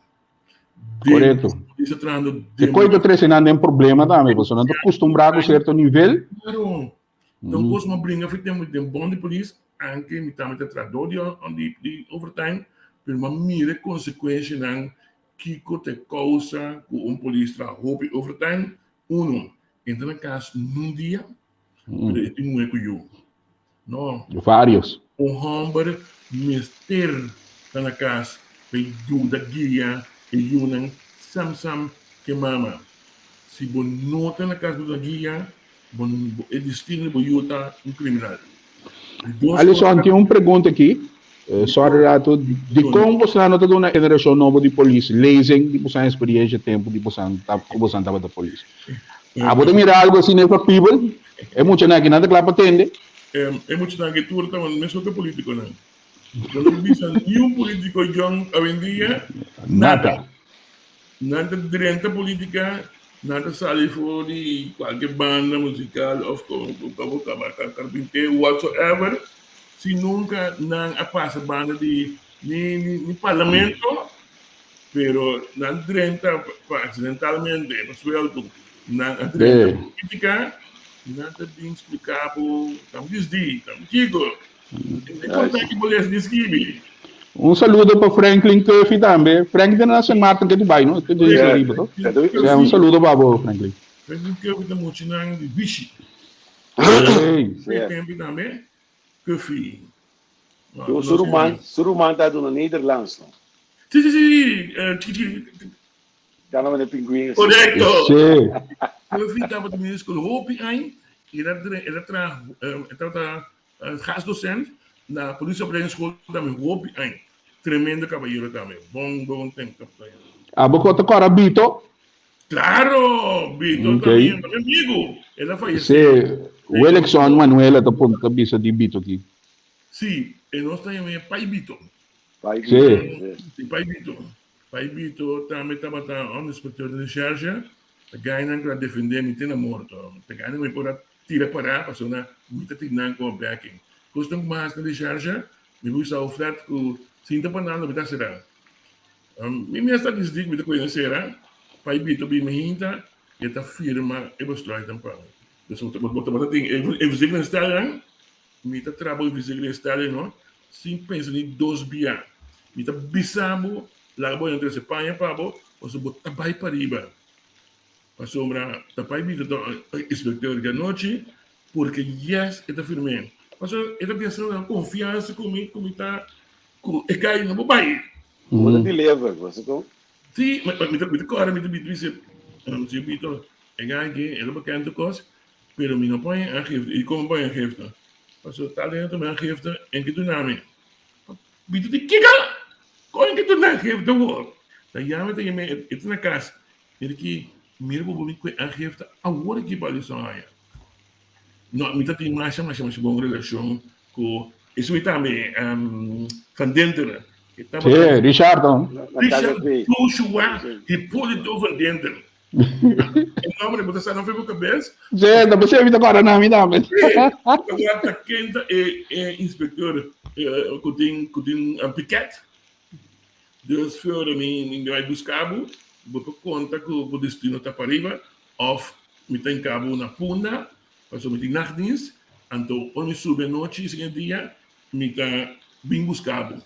Speaker 2: Korekto.
Speaker 3: Polis ta trahando
Speaker 2: E koi ta trese nan den problema tambe pasobra nan ta kustumbrá ku sierto nivel.
Speaker 3: Klaro. Don kos m'a bringa fi tempu den bon di polis, anke mi tambe ta trahador di di di overtime, pero m'a mira e konsekuenshanan kiko ta e kousa ku un polis traha hopi overtime. Uno, e ta na kas nun dia, pero e tin muhé ku yu. No.
Speaker 2: Varios.
Speaker 3: Un hòmber mester ta na kas pa e yuda guia e yunan sam sam ku e mama. Si bo no ta na kas pa yuda guia, bo e destino di bo yu ta un kriminal. Di dos
Speaker 2: Alison, tin un pregunta aki. Sorry rato. Dikon bosan no ta duna e generashon nobo di polis lezing di bosan experiencia tempu di bosan ta ku bosan tabata polis? Abo ta mira algo asina e factibel? E muchanan aki nan ta kla pa tende?
Speaker 3: E muchanan aki tur ta mesun ku e politikonan. Bo no bisa niun politiko jong awendia nada. Nan ta drenta politica, nan ta sali for di cualke banda musical of como carpintero whatsoever, si nunca nan a pasa banda di ni ni parlamento, pero nan drenta pa accidentalmente, pa suelto, nan a drenta politica, nan ta bin splica bo, ta disdi, ta kico.
Speaker 2: Un saludo pa Franklin Curfy tambe. Franklin ta na Sint Maarten ke Dubai, no? Ke dje ariba, to? Ja, un saludo pa bo, Franklin.
Speaker 3: Franklin Curfy ta muchanan di Vichy.
Speaker 2: Hey.
Speaker 3: Tempo tambe, Curfy.
Speaker 4: Su ruman, su ruman ta duna Nederlands, no?
Speaker 3: Si, si, si. Chiki, chiki.
Speaker 4: Gana mane pinguin.
Speaker 3: Correcto.
Speaker 2: Sí.
Speaker 3: Curfy tabata minusculo hopi añ. Era, era tra, tabata Gastdocent na Politieopleidingsschool tambe hopi aña. Tremendo caballero tambe. Bon bon tempo kapitán.
Speaker 2: Abo ko ta kora Bito?
Speaker 3: Claro, Bito
Speaker 2: okay.
Speaker 3: tambe mi amigo. El a fallece.
Speaker 2: Sí, Willickson Manuela ta punta bisa di Bito ki.
Speaker 3: Sí, e nos ta yam'é Pai Bito.
Speaker 4: Pai Bito.
Speaker 2: Sí.
Speaker 3: Sí, Pai Bito. Pai Bito tambe tabata un inspector di recherche. Ta gainan ku a defendé mi te na morto. Ta gainan mi por a tira pará pasobra mi ta tin nan komo backing. Kosnan ku mi hasi na recherche, mi por bisa Alfred ku sin ta pa nan lo mi ta sera. Mi mes ta disidí ku mi ta kohe nan sera. Pai Bito bin mi hinta, e ta firma e besluitnan pa mi. Dus bo tabata tin e verzekeringsstelling, mi ta traha bo e verzekeringsstelling no, sin pensa ni dos bia. Mi ta bisa bo. Laga bo nan trese paña pa bo, pasobra bo ta bai pariba. Pasobra ta bai bira ta inspecteur di anochi, porque yes e ta firm'é. Pasobra e ta tin asina confiansa cu mi, cu mi ta, cu e cay no por bai.
Speaker 4: Bo ta deliver, bo sa con?
Speaker 3: Si, mi ta, mi ta core, mi ta bisa, señor Vito, e guy aki, e ta bekend tur cos, pero mi no por haña aangifte. Y con mi por haña aangifte? Pasobra tal hende ta tuma aangifte en ke duna mi. Mi ta di, Kiko? Con en ke duna aangifte awor? Ta yama, ta yama, e ta na cas. Mira ki, mira bo bo kue aangifte awor aki pa Alison haña. No, mi ta tin masha, masha, masha bon relashon ku esei tambe, Van Dinteren. E
Speaker 2: tabata. Sí, Richard.
Speaker 3: Richard Joshua Hipolito Van Dinteren. E nomber bo ta sa no for bo kabes.
Speaker 2: Sí, ta pesei mi ta kòrda na mi tambe.
Speaker 3: Sí, ta ken ta e inspektor ku tin ku tin piket. Dus fiora mi mi bai buska bo, bo por konta ku bo destino ta pariba òf mi ta hinka bo na Punda pasobra mi tin nachtdienst, anto ora mi subi anochi siguiente dia mi ta bin buska bo.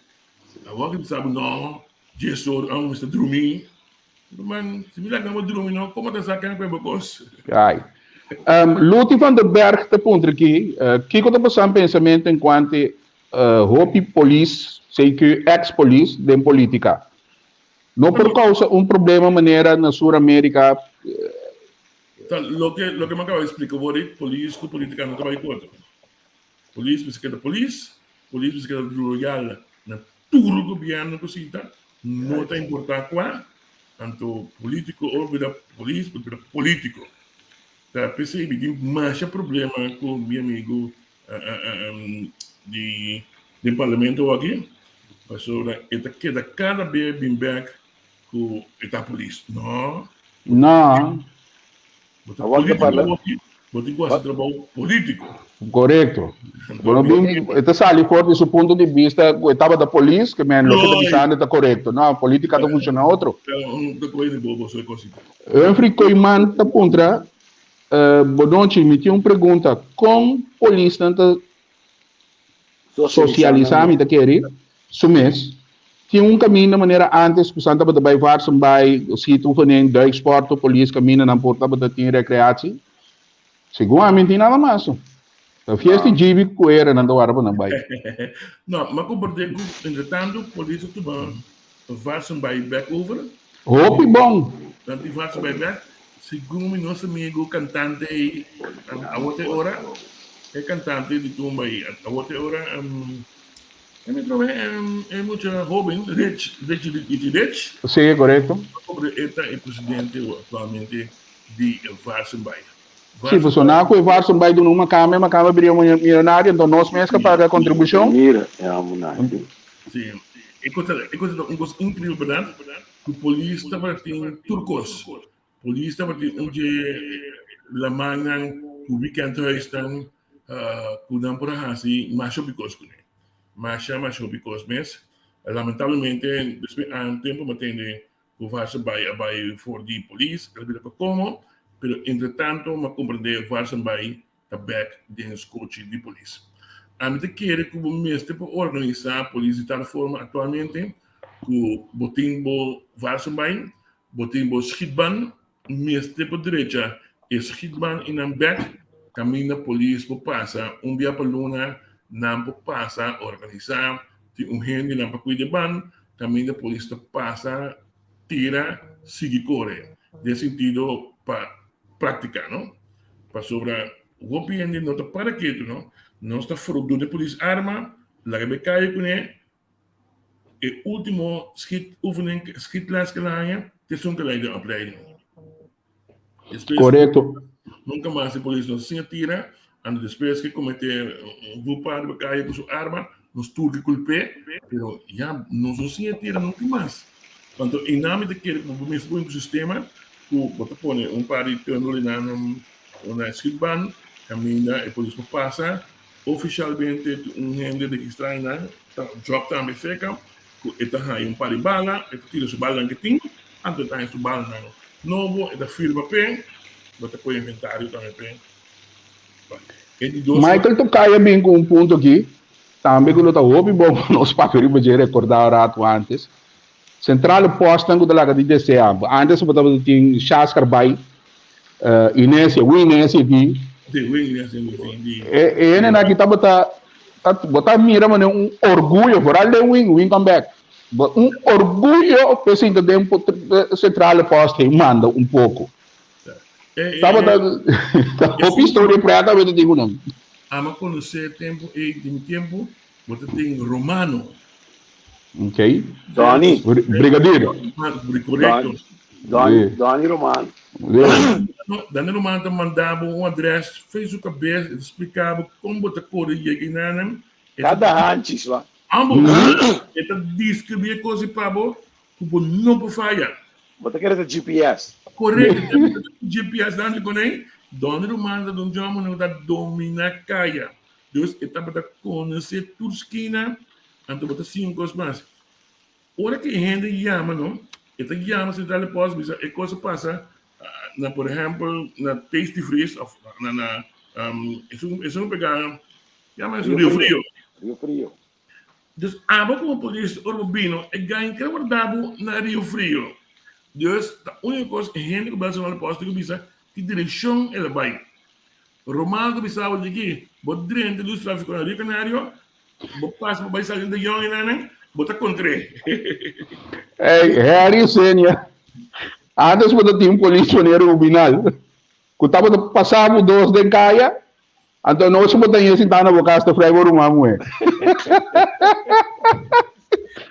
Speaker 3: Awor ki bisa bo no, dies or amo mi sta drumi. Ruman, si mi laga bo drumi no, komo ta sa ken ku e bo kos?
Speaker 2: Ai. Luti van der Berg ta puntra aki, kiko ta pasa pensamentu enkuanto Hopi polis, CQ ex polis, den politica. No por causa un problema manera na Sur America.
Speaker 3: Ta loke loke mi a caba di splica bo ri, polis cu politica no ta bay cu otro. Polis mester keda polis, polis mester keda loyal na tur gobierno cu sinta, no ta importa cua, anto politico ora bira polis bo bira politico. Ta p'esey mi tin masha problema cu mi amigo di den parlamento aki pasobra e ta keda kada be bin bek ku e ta polis. No.
Speaker 2: No.
Speaker 3: Bo ta politico aki, bo tin ku hasi trabou politico.
Speaker 2: Korekto. Bo no bin, e ta sali for di su punto di bista ku e tabata polis, ke men loke ta bisando ta korekto. No, politica ta funciona otro. Humphrey Koeiman ta puntra, Bonochi, mi tin un pregunta. Kon polisnan ta sosialisá, mi ta kere, su mes? Tin un kaminda manera antes ku san tabata bai Vaarsenbaai, schietoefening, duiksport, polis kaminda nan por tabata tin rekreatie? Segun ami no tin nada mas. Ta fiesta di djibi ku era nan ta warda pa nan bai.
Speaker 3: No, mi a komprendé ku entretantu polis a tuma Vaarsenbaai bek over.
Speaker 2: Hopi bon!
Speaker 3: Nan tin Vaarsenbaai bek. Segun mi nos amigu kantante ei awor te ora, e kantante di tumba ei awor te ora, e mi trobe e mucha hoben, Rich, Richie Richie Rich.
Speaker 2: Sí, korekto.
Speaker 3: E ta e presidente aktualmente di Vaarsenbaai.
Speaker 2: Sí, pasobra na ku e Vaarsenbaai duna un makamba, e makamba bira milionario, enton nos mes ka paga kontribushon.
Speaker 4: Mira, e amo na.
Speaker 3: Sí, e kos ta, e kos ta un kos inkreibel, bèrdat? Ku polis tabatin tur kos. Polis tabatin un dje lamannan ku wikèndhuisnan ku nan por a hasi masha hopi kos kuné. Masha, masha hopi kos mes. Lamentablemente, despues di tempu mi a tende ku Vaarsenbaai a bai for di polis, el a bira pa Como, pero entretanto mi a komprendé Vaarsenbaai ta bek den skochi di polis. Ami ta kere ku bo mester por organisá polis di tal forma aktualmente ku bo tin bo Vaarsenbaai, bo tin bo schietbaan, mester por drecha e schietbaan i nan bek kaminda polis por pasa un bia pa luna, nan por pasa organisá, tin un hende nan pa kuida e ban, kaminda polis ta pasa tira sigui kore den sentido pa práktika no pasobra hopi hende no ta para ketu no nos ta duna e polis arma laga be kaya kuné e último schiet oefening schietles ke la haña te esun ke la den opleiding. Despues,
Speaker 2: Korekto.
Speaker 3: Nunka mas e polis no siña tira, anto despues ke komete un grupo riba kaya ku su arma, nos tur ke kulp'é, pero ya nos no siña tira nunka mas. Anto einan mi ta kere ku bo mester pone un sistema ku bo ta pone un par di tunnel einan na schietbaan kaminda e polis por pasa ofishalmente tin un hende registrá einan ta job tambe serka ku e ta haña un par di bala, e ta tira su balanan ke tin, anto e ta haña su balanan nobo, e ta firma p'e, bo ta kohe inventario tambe p'e. E di dos.
Speaker 2: Michael Tokay a bin ku un punto aki, tambe ku lo ta hopi bon pa nos papia riba dje rekordá un ratu antes. Centrale postnan ku ta laga di desea. Antes bo tabata tin Shascar bai, Inesia, Wi Inesia aki.
Speaker 3: Sí, Wi Inesia mi tin di.
Speaker 2: E hendenan aki tabata, bo ta mira manera un orguyo, vooral den Win, Win come back. Un orguyo p'e sinta den centrale post hei manda un poko. Tabata hopi historia preta bo ta tin ku nan.
Speaker 3: Ama konosé tempu ei di mi tempu Bo ta tin Romano.
Speaker 2: Ok.
Speaker 4: Donny.
Speaker 2: Brigadier.
Speaker 3: Correcto.
Speaker 4: Donny, Donny Romano.
Speaker 3: Donny Romano ta manda bo un adres face su cabes, e ta splica bo con bo ta corre yega inanan.
Speaker 4: Cada hanchis wa.
Speaker 3: Ambo, e ta describi e cosa pa bo cu bo no por faya.
Speaker 4: Bo ta kere ta GPS.
Speaker 3: Correcto, GPS dan con ei. Donny Romano ta don jomo no ta domina caya. Dus e tabata konosé tur skina, anto bo ta siña un kos mas. Ora ku e hende yama no, e ta yama Central de Post bisa e kos a pasa na por ehèmpel na Tasty Freeze òf na na esun esun pegá yama esun Rio Frio.
Speaker 4: Rio Frio.
Speaker 3: Dus abo komo polis ora bo bino e gaña kere warda bo na Rio Frio. Dus ta úniko kos e hende ku bel Central de Post tin ku bisa ki direkshon el a bai. Romano ta bisa bo diki, bo drenta luz trafiko na Rio Canario, bo pasa bo bai sali de Jong enanan, bo ta kontr'é.
Speaker 2: Ey, Harry Senior, antes bo ta tin polis manera Rubinal, ku tabata pasa bo dos den kaya, anto anochi bo ta yega sintá na bo kas ta frai bo ruman muhé.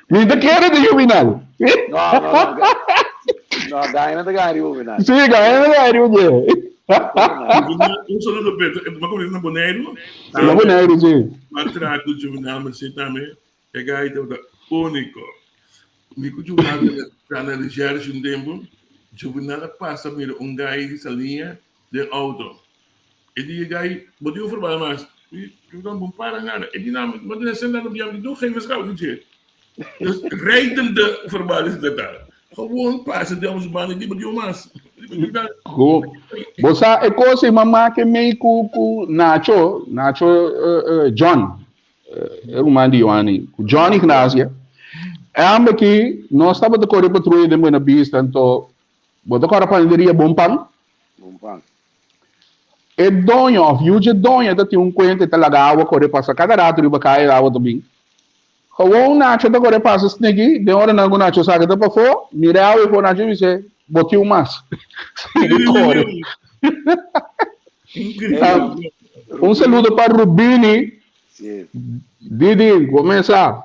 Speaker 2: Mi ta kere den Rubinal.
Speaker 4: No, no, no. No, Gaya no ta gana riba Rubinal.
Speaker 2: Sí, Gaya no ta gana riba dje.
Speaker 3: Un saludo Pedro, e ta na Boneiru.
Speaker 2: Na Boneiru, sí.
Speaker 3: M'a traha ku Juvenal Mercé tambe, e guy tabata úniko. Mi ku Juvenal tabata na recherche un tempu, Juvenal a pasa mira un guy di Saliña den auto. E di e guy, bo tin un verbal mas? Mi Juvenal, bo para nada. E di nan, bo tin senta na biam, di no geen beschouwing dje. Dus rijdende verbal is dat daar. Gewoon pasa den ons banda, di bo tin un mas.
Speaker 2: Go. Bo sa e kos ei mama ke mei ku ku Nacho, Nacho John, e ruman di Johanny, ku John Ignacia. E hamber ki nos tabata kore patruya den Buena Vista, anto bo ta kore panaderia Bon Pan?
Speaker 4: Bon Pan.
Speaker 2: E doño of yu dje doño ta tin un kuenta e ta laga awa kore pasa kada rato riba kaya e awa ta bin. Gewoon Nacho ta kore pasa sniki den ora nan ku Nacho saka ta pafó mira e awa i for Nacho bis'é bo tin un mas. Sigui kore. Un saludo pa Rubini. Didi, kumesa.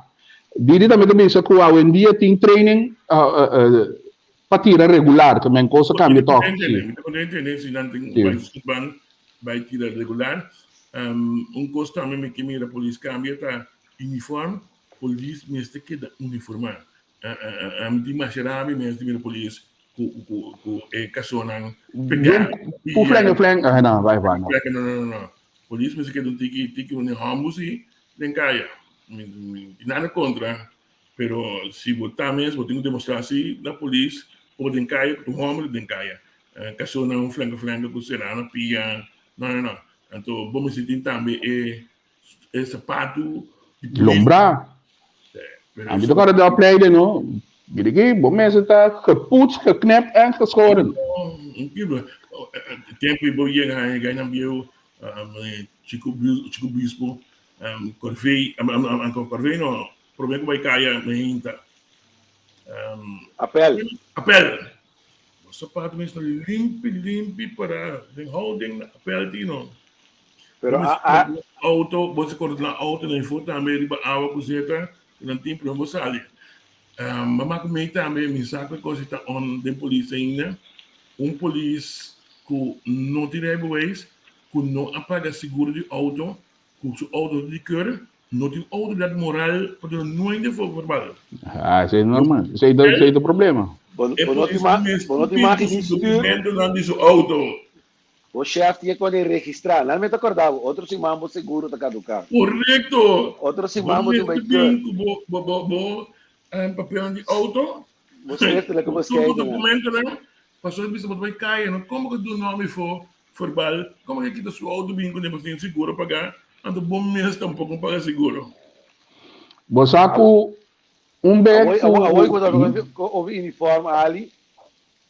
Speaker 2: Didi tambe ta bisa ku awendia tin training Pa tira regular, ta men kos a kambia tòg.
Speaker 3: Sí. Mi ta kontento den si nan tin bai sitban bai tira regular. Un kos tambe mi ke mira polis kambia ta uniform, polis mester keda uniformá. Mi tin masha rabia mes di mira polis ku ku ku e kasonnan
Speaker 2: pegá. Ku flenge flenge, ah no, bai bai no.
Speaker 3: No no no. Polis mester keda un tiki tiki un humble si den kaya. Mi tin nada kontra. Pero si bo ta mes, bo tin ku demostrá si na polis ku bo den kaya, ku ta un hòmber den kaya. Kasonan un flenka flenka ku será na pia. No, no, no. Anto bo mester tin tambe e e sapatu
Speaker 2: di polis. Lombrá. Ami ta kòrda di opleiding no. Mira aki, bo mester ta gepoetst, geknipt en geschoren.
Speaker 3: Increíble. Tempu i bo yega haña gainan bieu, Chico Chico Bispo, Corvey, Corvey no, Prome ku bai kaya meinta.
Speaker 4: Apel.
Speaker 3: Apel. Bo sapato mester limpi limpi para den houding na apel tino.
Speaker 4: Pero a a
Speaker 3: auto, bo se korda na auto na info tambe riba awa ku zeta, nan tin prome bo sali. Mama ku mei tambe mi sa ku e kos ta on den polis ainda. Un polis ku no tin rijbewijs, ku no a paga seguro di auto, ku su auto di keur, No tin autoridad moral pa duna nuende for verbal.
Speaker 2: Ah, esei normal. Esei ta, esei ta problema.
Speaker 4: Bo, bo no tin ma, bo no tin maki di stuur.
Speaker 3: Documentonan di su auto.
Speaker 4: Bo chef tin e kone registra. Nan mi ta korda bo, otro siman bo seguro ta kaduka.
Speaker 3: Korekto.
Speaker 4: Otro siman bo tin bai keur.
Speaker 3: Bo bo bo bo bo papelnan di auto.
Speaker 4: Bo schriftelijk bo
Speaker 3: Tur bo documentonan. Pasobra bisa bo ta bai kaya no. Komo ku duna mi for Verbal, Como ke kita su auto bin kuné bo tin seguro pagá, anto bo mes tampoco paga seguro.
Speaker 2: Bo sa ku Un bek
Speaker 4: ku. Awor ku ta obi uniform Ali,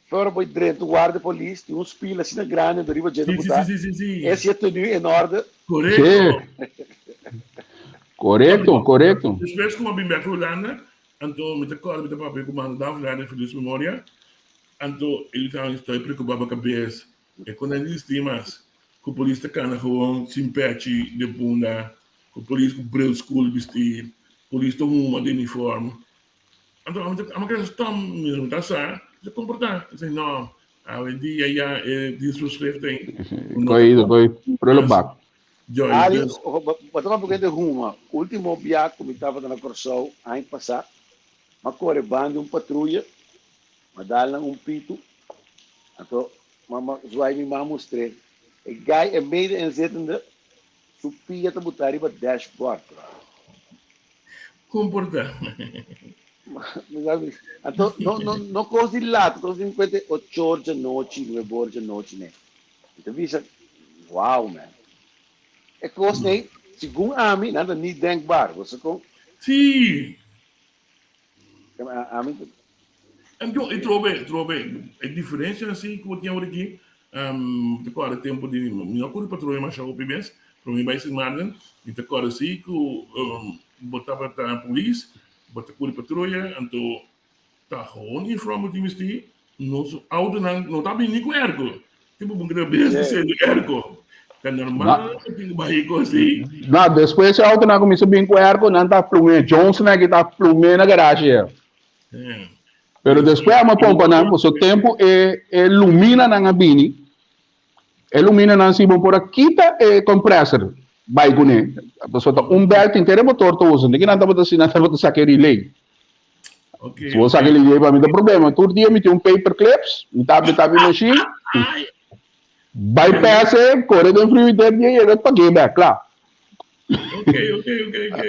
Speaker 4: Flora boy drenta guarda polis, tin un spiel asina grandi anto riba dje ta buta. E si e tenue en orde.
Speaker 3: Korekto.
Speaker 2: Korekto, korekto.
Speaker 3: Despues ku mi a bin bek Hulanda, anto mi ta kòrda mi ta papia ku Mando Davelaar den feliz memoria, anto e di mi estoy preocupa pa kabes, e kon a existi mas ku polis ta kana gewoon sin pechi den punda, ku polis ku bril school bisti, polis ta huma den uniform. Anto ami ta ami kere stom mi no ta sa se komportá. Mi say no, awendia ya e dienstvoorschrift ei.
Speaker 2: Koe ido koe prullenbak.
Speaker 3: Joy,
Speaker 4: Ali,
Speaker 3: dus.
Speaker 4: bo ta papia ku huma. Último bia ku mi tabata na Kòrsou aña pasá, m'a kore ban di un patruya, m'a dal nan un pitu, anto m'a m'a zwai mi man mustr'é. E gai e mede inzittende su pia ta butá riba dashboard, brother.
Speaker 3: Comporta.
Speaker 4: Anto, no, no, no kos di laat, kos di kwete ocho or djanochi, nuebe or djanochi, nee. Mi ta bisa, wow, man. E kos nee, segun ami, nan ta niet denkbaar. Bo sa kon?
Speaker 3: Sí.
Speaker 4: Ami
Speaker 3: Anto, e trobe, trobe, e diferencia así ku bo tin awor aki, um, ta kòrda tempu di, mi no kuri patruya masha hopi bes, pero mi bai Sint Maarten, mi ta kòrda si ku um, bo tabata polis, bo ta kuri patruya, anto ta gewoon uniform bo tin bisti, nos autonan no ta bini ku airco, tipo bo keda bes di sende airco, ta normal ku tin bai ku así.
Speaker 2: Na, despues e autonan kuminsa bin ku airco, nan ta plume, Johnson aki ta plume na garage ya. Pero despues a pompa nan, paso tempu e e lumina nan a bini, e lumina nan si bo por a kita e compressor bai kuné, paso ta un belt henter e motor ta usa, di ki nan tabata hasi nan tabata saka e relay. Si bo saka e relay pa mi ta problema, tur dia mi tin un paper clips, mi ta abri tabi machine, bypass e, kore den frigider dia yega pag'é bek, kla.
Speaker 3: Ok, ok, ok, ok.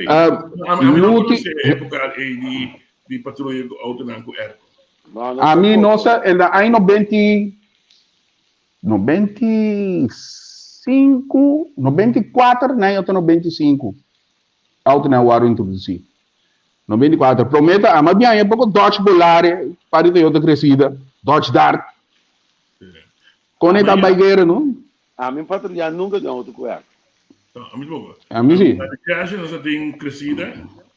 Speaker 3: Ami no
Speaker 2: Luti,
Speaker 3: conoce época ei di, di patrulla cu autonan cu airco.
Speaker 4: No, no
Speaker 2: ami no
Speaker 4: tampoco.
Speaker 2: sa, en de aña 90, 95, 94, nee, otro 95, autonan a wòrdu introdusí. 94, promé ta ama biaña poko Dodge Volare, pa di Toyota Cresida, Dodge Dart. Kon e ta bai guera, no?
Speaker 4: Ami patrulla nunca den auto cu airco.
Speaker 3: No, ami tampoco.
Speaker 2: Ami si.
Speaker 3: Na garage nos a tin crecida.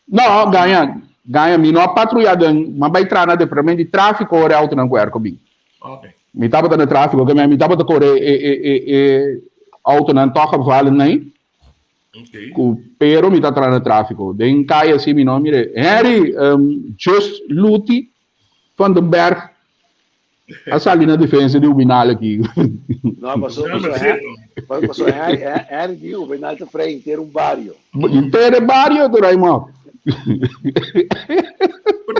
Speaker 2: No, gaña, gaña. Mi no a patrulla den, m'a bai traha na departamento di trafico ora e autonan cu airco bin.
Speaker 3: Ok.
Speaker 2: Mi tabata na trafico, ke mi tabata core e e e e autonan toch opvallend nei.
Speaker 3: Ok.
Speaker 2: Cu pero mi ta traha na trafico. Den caya si mi no a mira. Henry, um, Just Luti van den Berg A sali na defensa di Ubinal aki.
Speaker 4: No, paso, paso, paso, Henry di Ubinal ta frei inter un bario.
Speaker 2: Inter e bario, tu Raymond.
Speaker 3: Pero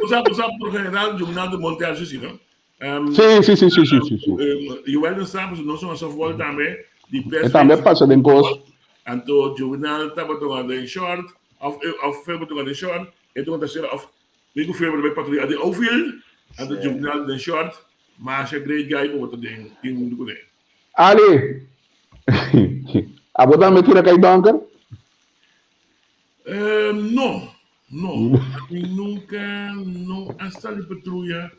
Speaker 3: bo sa, bo sa por general Juvenal de Monte Alto sí, no?
Speaker 2: Um, sí, sí, sí, sí, sí, sí, sí.
Speaker 3: Um, Joel no sabe, no son softball tambe, di
Speaker 2: PSV. E tambe pasa den kos.
Speaker 3: Anto Juvenal taba tocando den short, of, of Febo tocando den short, e tocando tercera, of Mi ku Feber bai patruya den outfield, anto Juvenal den short, masha great guy ku bo ta den tin huntu kuné.
Speaker 2: Ali, abo tambe tira kai donker?
Speaker 3: No, no, ami nunka no a sali patruya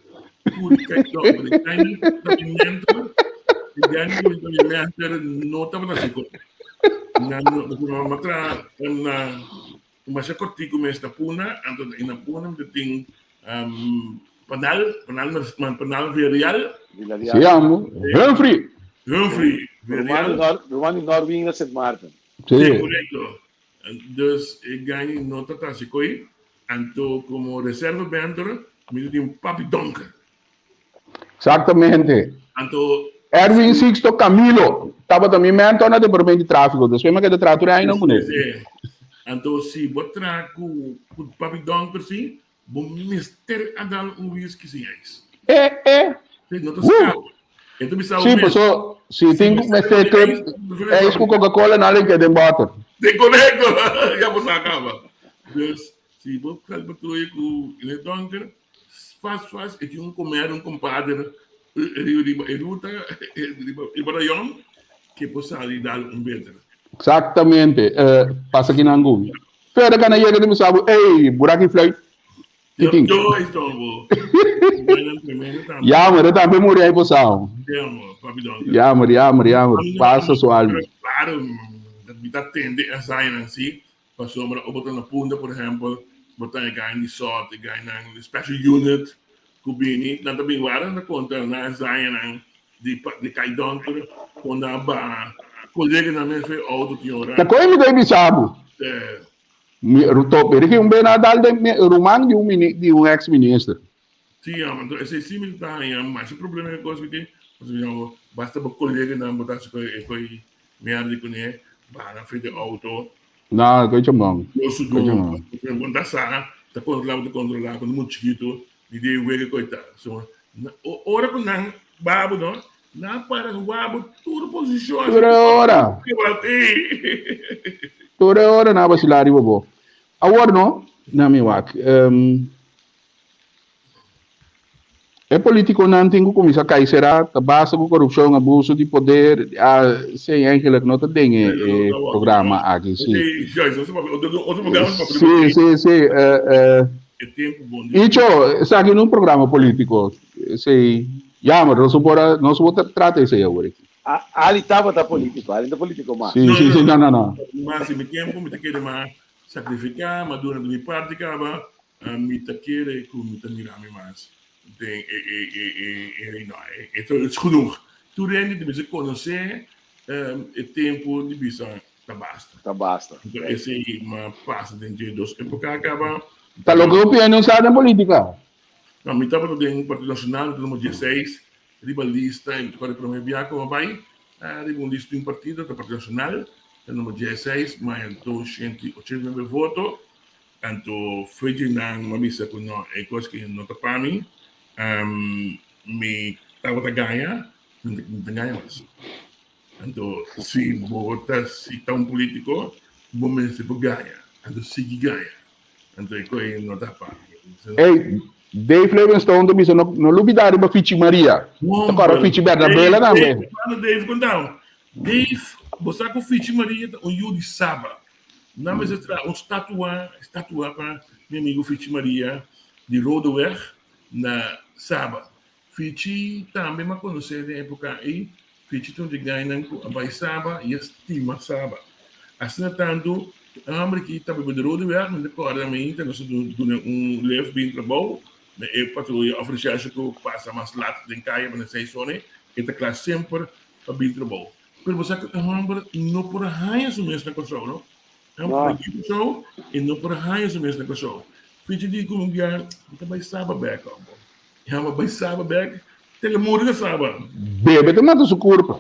Speaker 3: ku kai donker. E guy mi ta mi mentor, e guy mi ta mi mentor no tabata hasi kos. Nan no, pasobra mi a traha na Masha kortiku mes na Puna, anto i na Puna mi ta tin Panal, Panal Panal Villarreal.
Speaker 2: Si amo. Humphrey.
Speaker 3: Humphrey Villarreal.
Speaker 4: Ruman di Norwin na Sint Maarten.
Speaker 3: Si, korekto. Dus e gani no ta tasi koi, anto komo reserva mentor mi ta tin Papi Donker.
Speaker 2: Exactamente.
Speaker 3: Anto
Speaker 2: Erwin Sixto Camilo tabata mi mentor na departamento di tráfiko. Despues mi a keda traha tur e añanan kuné.
Speaker 3: Sí. Anto si bo traha ku ku Papi Donker sí, bo mester a dal un whisky sin ijs.
Speaker 2: Eh, eh.
Speaker 3: Sí, no ta skapa. E ta bisa bo
Speaker 2: Sí,
Speaker 3: mes.
Speaker 2: paso si tin ku mester ke ijs ku Coca-Cola nan lo keda den bòter.
Speaker 3: Sí, korekto. Ya bo sa kaba. Dus si bo sali patruya ku e Donker, Fas fas e tin un comer un compadre riba riba e ruta riba riba rayon ke por sali dal un beter.
Speaker 2: Exactamente. Pasa ki nan gumi. Feda kana yega di bisa bo, ey, buraki fluit. Kitin. Jammer, e tambe muri aí posao. Jammer, jammer, jammer. Pasa su alma.
Speaker 3: Claro, mi ta tende a zaina si. Pasobra o bo ta na Punda, por ehempel, bo ta e gai di SOT, e gai nan di special unit ku bini, nan ta bin wara nan ta konta nan hazañanan di di kai donker kon nan a baha koleganan mes fe outo tin ora.
Speaker 2: Ta koe mi ta bisa bo. Mi top eri un bena dal den ruman di un di un ex minister.
Speaker 3: Sí, ja, anto esei sí mi ta haña masha problema e kos aki, pasobra mi haña basta bo koleganan bo ta hasi koe e koe mierda di kuné, baha nan frente outo.
Speaker 2: No, koe chambon.
Speaker 3: Yo su do, bo ta sa, ta kontrolá bo ta kontrolá kuando muchu chikitu, di di wega koe ta. So, ora ku nan baha bo no, nan a para wak bo tur posishon.
Speaker 2: Tur e ora. Tur e ora nan a basilá riba bo. Awor no, na mi wak. E politiconan tin cu cuminsa cay sera, ta basta cu corupcion, abuso di poder, ah, esey eigenlijk no ta den e e programa aki, si. Si, si, si, eh, eh, Icho, esaki no un programa politico, esey, jammer, nos no por a, nos no por trata esey awor aki.
Speaker 4: Ali tabata politico, Ali no ta politico mas.
Speaker 2: Si, si, si, no, no, no.
Speaker 3: Mas si mi tempo mi ta kere mas sacrifica, mas duna di mi parti caba, Mi ta kere ku mi ta mira mi mas den e e e e e reino. E e is genoeg. Tur hende ta bisa konosé e tempu di bisa ta basta.
Speaker 4: Ta basta.
Speaker 3: Anto esei m'a pasa den dje dos epoka kaba.
Speaker 2: Ta loke hopi hende no sa den politika.
Speaker 3: No, mi tabata den Partido Nacional, mi ta numero dieseis riba lista i mi ta kòrda e promé bia ku mi a bai riba un lista di un partido, ta Partido Nacional, ta numero dieseis, mi a haña 289 voto. Anto Freddy nan a bisa ku no, e kos ki no ta pa mi. Mi tabata gaña, mi no ta gaña mas. Anto si bo ta si ta un politiko, bo mester por gaña, anto sigui gaña. Anto e kos no ta pa mi.
Speaker 2: Ey, Dave Livingstone ta bisa no no lubida riba Fichi Maria. Ta kòrda Fichi Bernabela tambe.
Speaker 3: Dave, konta. Dave, bo sa ku Fichi Maria ta un yu di Saba. Nan mester traha un statua, estatua pa mi amigo Fichi Maria di Rodeweg na Saba. Fichi tambe m'a konosé den epoka ei. Fichi ta un di gainan ku a bai Saba i a stima Saba. Asina tantu ku e hòmber aki ta biba di Rodeweg, mi ta kòrda mi ta nos a duna un lef bin trabou na e patruya òf reshèrshe ku pasa mas lat den kaya pa na seis ora, e ta kla semper pa bin trabou. Pero bo sa ku e hòmber no por a haña su mes na Kòrsou, no? E hòmber ta di Kòrsou i no por a haña su mes na Kòrsou. Fichi di ku un bia mi ta bai Saba bèk, hòmber. E hòmber bai Saba bèk, te el a muri na Saba.
Speaker 2: Bebe ta mata su kurpa.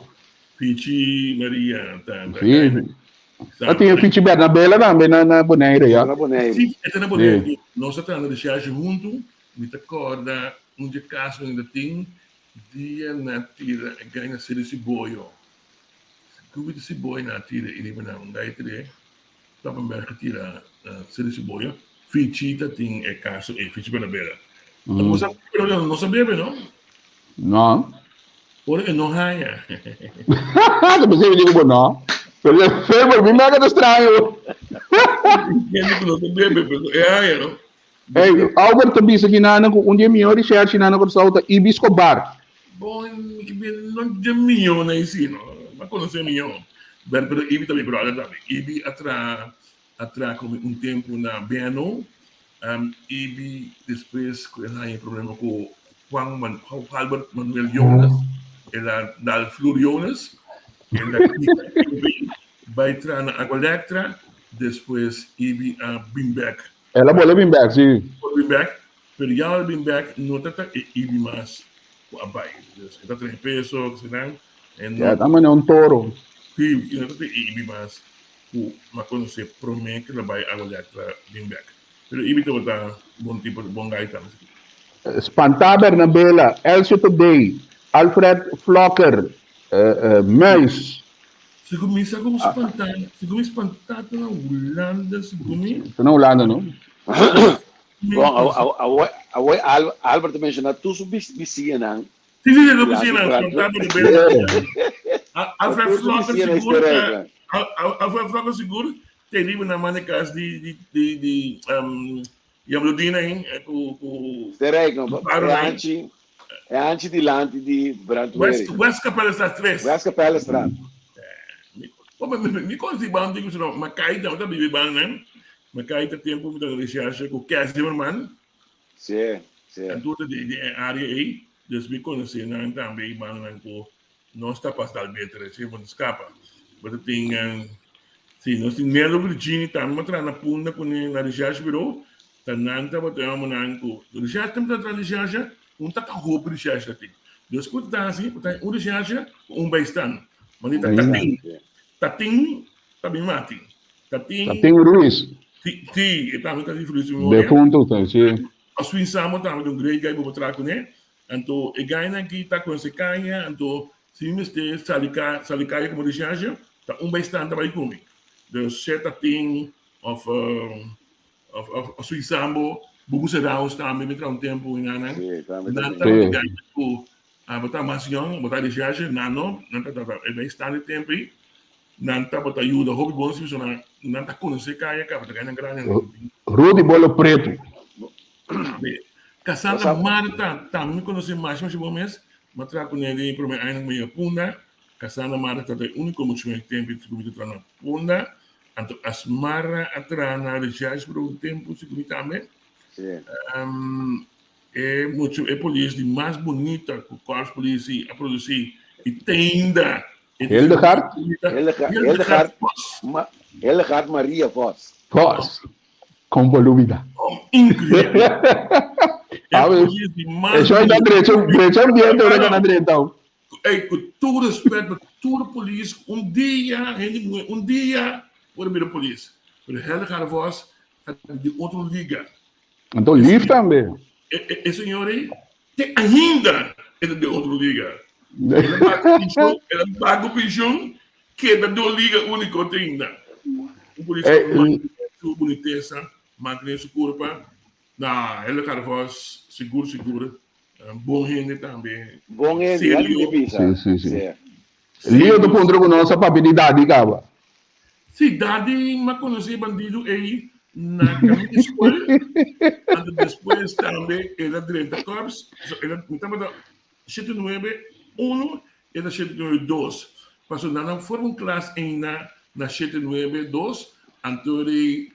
Speaker 3: Fichi Maria ta ta
Speaker 2: Sí. A tin e Fichi Bernabela tambe na na Bonaire, ya.
Speaker 4: Na Bonaire.
Speaker 3: Sí, e ta na Bonaire. Nos a traha na recherche huntu. Mi ta kòrda un dje kasonan ta tin Dia na tira e gai na seri siboyo. Kubi di siboyo na tira i riba nan gai tire Toppenberg a tira seri siboyo. Fichi ta tin e kaso ei, Fichi Bernabela. Mm. Bo sa, no sa bebe, no?
Speaker 2: No.
Speaker 3: Ora e no haña.
Speaker 2: Ta pensé mi digo bo no. Pero pero mi mega ta extraño.
Speaker 3: Entiendo ku no ta bebe, pero e haña, no?
Speaker 2: Hey, Albert ta bisa ki nana ku un di e mihó recherche na Kòrsou ta Ibis Kobar.
Speaker 3: Bon, mi no di mihó na esi, no. Mi a konosé mihó. Pero, pero Ibi ta mi brother tambe. Ibi a traha, a traha ku mi un tempu na BNO. Um, Ibi despues ku el haña problema ku Juan Man, Albert Manuel Jonas, el a dal Flur Jonas, el a kita Ibi bai traha na Aqualectra, despues Ibi a bin bèk.
Speaker 2: El a bolbe bin bek, si.
Speaker 3: Bolbe bin bek, pero ya el bin bek no ta ta e Ibi mas ku a bai. Dus e ta trae peso, kosinan.
Speaker 2: E no. Ya ta manera un toro.
Speaker 3: Si, e no ta ta e Ibi mas ku m'a konosé promé ku el a bai Agua Lectra bin bek. Pero Ibi tabata bon tipo, bon gai tambe.
Speaker 2: Spantá Bernabela, Elsio Todey, Alfred Flokker, Muis.
Speaker 3: Segun mi sa como spantá, segun mi spantá ta na Hulanda, segun mi.
Speaker 2: Ta na Hulanda, no?
Speaker 4: Bon, awo, awo Albert a menciona tur su bisiñanan.
Speaker 3: Sí, sí, su bisiñanan, spantá ta bebe. Alfred Flokker sigur, Alfred Flokker sigur, te riba na mane cas di, di, di, di, um, Jamludin ei ku ku
Speaker 4: Sterijk no, e hanchi, e hanchi dilanti di brandweer.
Speaker 3: West West Kapellestraat 3.
Speaker 4: West Kapellestraat.
Speaker 3: Mi konosi banda ku sino Makai ta ta bibi banda nan. Makai ta tempu mi ta recherche ku Kes Zimmerman.
Speaker 4: Sí, sí.
Speaker 3: Anto ta di e área ei, dus mi konosi nan tambe i banda nan ku Nos ta pas dal beter, si bo ta skapa. Bo ta tin, si nos tin Nelo Virgini tambe bo traha na Punda kuné na Recherche Bureau, ta nan tabata e homonan ku recherche tempu ta traha recherche, un ta ta hopi recherche ta tin. Dus ku ta hasi, bo ta un recherche ku un bijstand. Mandi ta tatin, tatin ta bin mati. Tatin.
Speaker 2: Tatin Ruiz.
Speaker 3: Si, si, e tambe ta di Ruiz.
Speaker 2: Defunto, si.
Speaker 3: Oswin Samo tambe ta un great guy bo traha kuné. Anto e gainan aki ta konosé kaña, anto si mi mester sali ka sali kaya komo recherche, ta un bijstand ta bai ku mi. Dus sea ta tin of of of Suisambo, Bubu Serraus tambe mi traha un tempu i nan.
Speaker 4: Sí, tambe ta
Speaker 3: Nan
Speaker 4: tin.
Speaker 3: tabata gainan ku bo ta mas yòn, bo ta recherche, nan no, nan ta ta e bijstand e tempu ei, nan tabata yuda hopi bon si pasobra nan ta konosé kaya kaba, ta gainan grandi nan tin.
Speaker 2: Rudy Bolo Pretu.
Speaker 3: Cassandra Marta tambe mi conoce masha masha bon mes. Mi a traha cune den e prome añanan cu mi yega Punda. Cassandra Marta tabata e unico mucha cu tempo cu mi ta traha na Punda. Anto Asmara a traha na Recherche por un tempo si cu mi tambe. E mucha e polis di mas bunita cu Korps Politie a produci y te ainda.
Speaker 2: Hildegard?
Speaker 4: Hildegard, Hildegard Maria Vos.
Speaker 2: Vos. Kon bo lubida?
Speaker 3: Increíble.
Speaker 2: Eso ay ta drecha, drecha ambiente ora ka na drenta.
Speaker 3: Ey, ku tur respet pa tur polis, un dia hende muhe, un dia por bira polis. Pero Hildegard Vos ta di otro liga.
Speaker 2: Anto lief tambe.
Speaker 3: E señor ey te ainda e ta di otro liga. El a paga penshon, el a paga penshon, keda den un liga úniko te ainda. Un polis ku mantene su bunitesa, mantene su kurpa. Na, Hildegard Vos sigur sigur bon hende tambe.
Speaker 4: Bon hende, ya mi bisa.
Speaker 2: Sí, sí, sí. Leo ta puntra ku nos a papia di Dadi kaba.
Speaker 3: Sí, Dadi m'a konosé bandido ei na kaminda di skol, anto despues tambe el a drenta korps, so el a, mi tabata shete nuebe uno, el ta shete nuebe dos, pasobra nan a forma un klas ei na na shete nuebe dos, anto di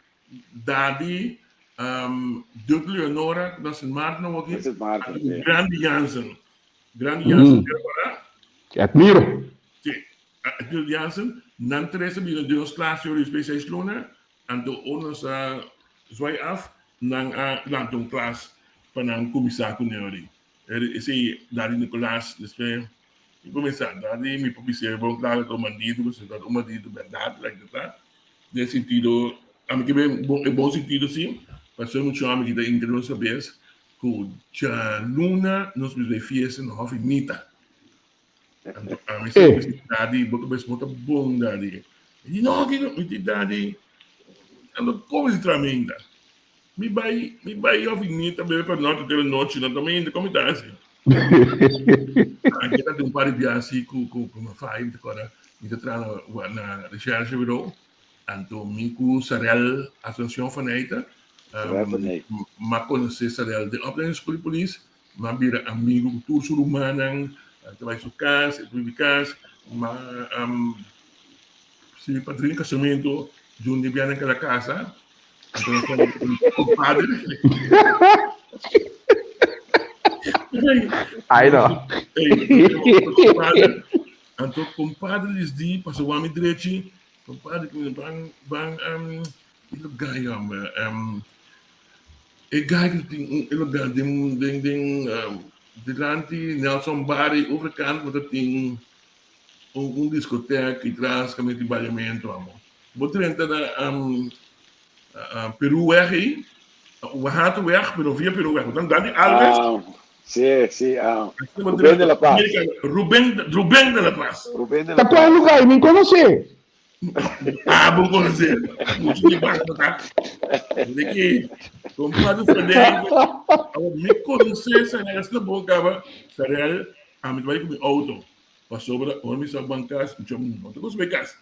Speaker 3: Dadi, Duk Leonora ku ta Sint Maarten awoki,
Speaker 4: Sint Maarten,
Speaker 3: anto
Speaker 4: sí.
Speaker 3: Grandi Jansen, Grandi Jansen ta para.
Speaker 2: Admiro.
Speaker 3: Sí, Admiro Jansen, nan tres a bira den nos klas yori despues seis luna, anto ora nos a zwaai af, nan a lanta un klas pa nan kuminsá ku neori. Esei Dadi Nicolas despues mi kuminsá, Dadi mi por bis'é bon klaru ta un bandido, pasobra ta un bandido bèrdat, like dat ta. Den sentido, ami ke ben bon e bon sentido si, pasobra muchu ami kita intra nos kabes ku djaluna nos bisa bai fiesta na Hofi Nita. Anto ami si bisa Dadi, bo kabes no ta bon Dadi. Mi di no, kiko? Mi di Dadi, ando komo si traha mi ainda. Mi bai, mi bai Hofi Nita bebe pa nòt te nochi, no ta mi ainda, komo mi ta hasi? Anke ta tin un par di biaha si ku ku ku mi fai, mi ta kòrda mi ta traha na na recherche bureau, anto mi ku Sarel Asuncion van Eijten,
Speaker 4: Sarel van Eijten.
Speaker 3: m'a konosé Sarel den opleidingsschool di polis, m'a bira amigu ku tur su rumannan, ta bai su kas, e ta bibi kas, m'a si mi padrino di kasamentu djun di biaha nan keda kasa, anto nos tabata kompadre.
Speaker 2: Ay no.
Speaker 3: Compadre, anto compadre dis di pasa wami drechi, compadre ku ban ban um, e lugar yama um, e guy ku tin un e lugar den den den um, dilanti Nelson Barry overkant bo ta tin un, un discoteca y tras kaminda tin baliamento amo. Bo drenta na um, uh, Peruweg ei, Wahateweg, pero via Peruweg. Bo ta dan di Alves.
Speaker 4: Ah, sí, sí. Ah. Rubén de la Paz.
Speaker 3: Rubén, Rubén de la Paz.
Speaker 4: Rubén de la
Speaker 2: Ta cuál lugar? Mi conoce.
Speaker 3: Ah, bom conoce. Mucho di banda, tá? De que, compadre Frederico, mi conoce, Sarel, esta boca, ba, Sarel, a mi vai com mi auto. Pasobra ora mi sa ban kas, mi chom no ta kusme kas.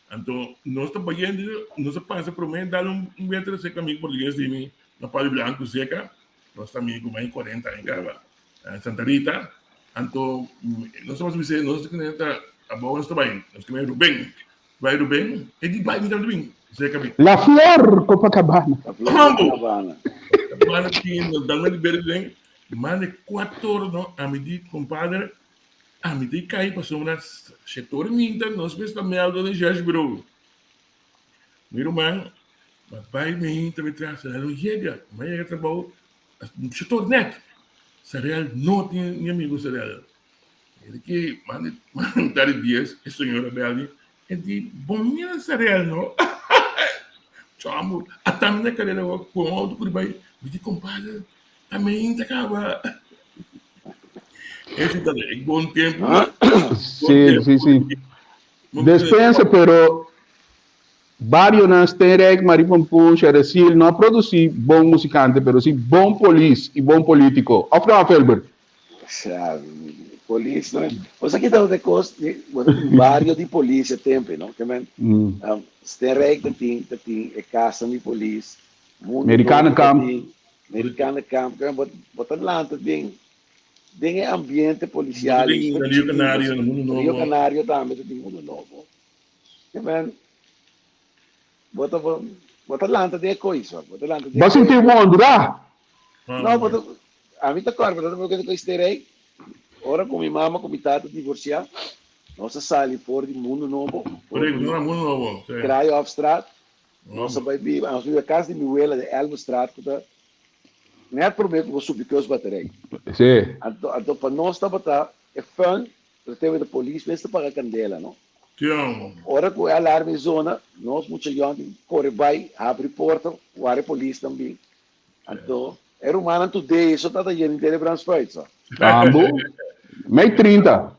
Speaker 3: Anto nos ta bayendo, nos a pasa promé dal un un beter sek amigo portugues di mi. Na Palo Blanco zeka, nos ta amigo mai 40 aña caba. Santa Rita, anto nos ta bisa nos ta abou nos ta bai, nos ta bai Ruben. Bai Ruben, e di bai mi ta bin zeka mi.
Speaker 2: La Flor, Copacabana.
Speaker 4: La Flor, Copacabana.
Speaker 3: Copacabana tin nos dan di berde den, mande 4 no, ami di compadre, ami di kai pasobra sector minta nos mester meldo den Judge Bureau. Mi ruman, ma bai mi ta bai traha, Sarel no yega. Mi a yega trabou, sector net. Sarel no tin mi amigo Sarel. E di ki manda mitad di dies, e señora bel di, e di bon mira Sarel no. Chombo, ata mi na karera awor ku un auto por bai, mi di compadre, ta mainta kaba. Ese ta e bon tempo.
Speaker 2: Sí, sí, sí. Despensa pero barionan Steenrijk, Maripampoen, Sheresiel no a produci bon musicante pero si bon polis y bon politico. Of no Felbert?
Speaker 4: Sa, polis no. Bo sa kita otro cos, bo ta tin bario di polis e tempo, no? Ke men, um, Steenrijk ta tin, ta tin e casa di polis, Mundo
Speaker 2: Americano
Speaker 4: Nobo ta
Speaker 2: Camp.
Speaker 4: tin, Americano Camp, ke men, bo, bo ta lanta den Den e ambiente policial
Speaker 3: Bo tin na Rio Canario, na Mundo Nobo.
Speaker 4: Rio Canario tambe ta tin Mundo Nobo. Ke men, bo ta bo ta lanta den e kois, bo ta lanta den
Speaker 2: Bo sinti wondra?
Speaker 4: No, bo ta, ami ta kòrda, bo ta por kende kois terei, ora ku mi mama ku mi tata divorsiá, nos a sali for di Mundo Nobo, for di
Speaker 3: Mundo Nobo,
Speaker 4: Kraaihofstraat, nos a bai biba, nos a biba kas di mi wela den Elmerstraat ku ta Net promé ku bo subi Kustbatterij.
Speaker 2: Sí.
Speaker 4: Anto, anto pa nos tabata e fun, pero te weta polis mes ta paga kandela, no?
Speaker 3: Tiom.
Speaker 4: Ora ku e alarma e zona, nos mucha yòn tin kore bai, habri porta, wara e polisnan bin. Anto, e rumannan today so tabata yena henter e branspuit, so.
Speaker 2: Tambu. Mei 30.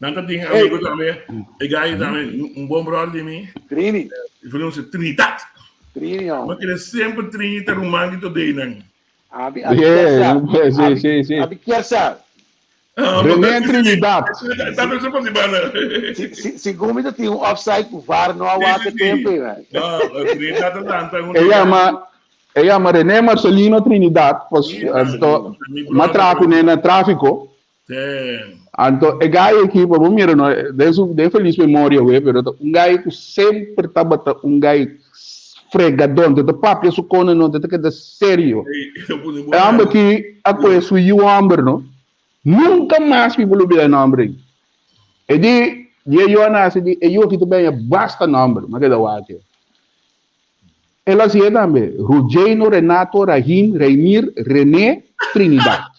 Speaker 3: Nan ta tin amigo tambe, e gai tambe, un bon brother di mi.
Speaker 4: Trini.
Speaker 3: E noem Trinidad.
Speaker 4: Trini, oh.
Speaker 3: Ma kere semper Trini ta ruman di today nan.
Speaker 4: Abi, abi kier sa.
Speaker 2: Sí, sí, sí.
Speaker 4: Abi kier sa.
Speaker 2: René Trinidad.
Speaker 3: Ta pensa pa di banda.
Speaker 4: Si, si, segun mi ta tin un offside ku VAR no a wak e tempo, man.
Speaker 3: No, Trinidad ta lanta un.
Speaker 2: E yama, e yama René Marcelino Trinidad, pues, anto, ma traha kuné na tráfiko. Anto e gai aki, pa bo mira no, den su den feliz memoria we, pero ta un gai ku semper tabata un gai fregadon, te ta papia su kone no, te ta keda serio. E homber aki a kohe su yiu homber no, nunka mas mi por lubida e nomber ei. E di, di e yu a nase di e yu aki ta benya basta nomber, mi a keda wak e. El a hasié tambe, Ruggeino Renato Rahim Reinier René Trinidad.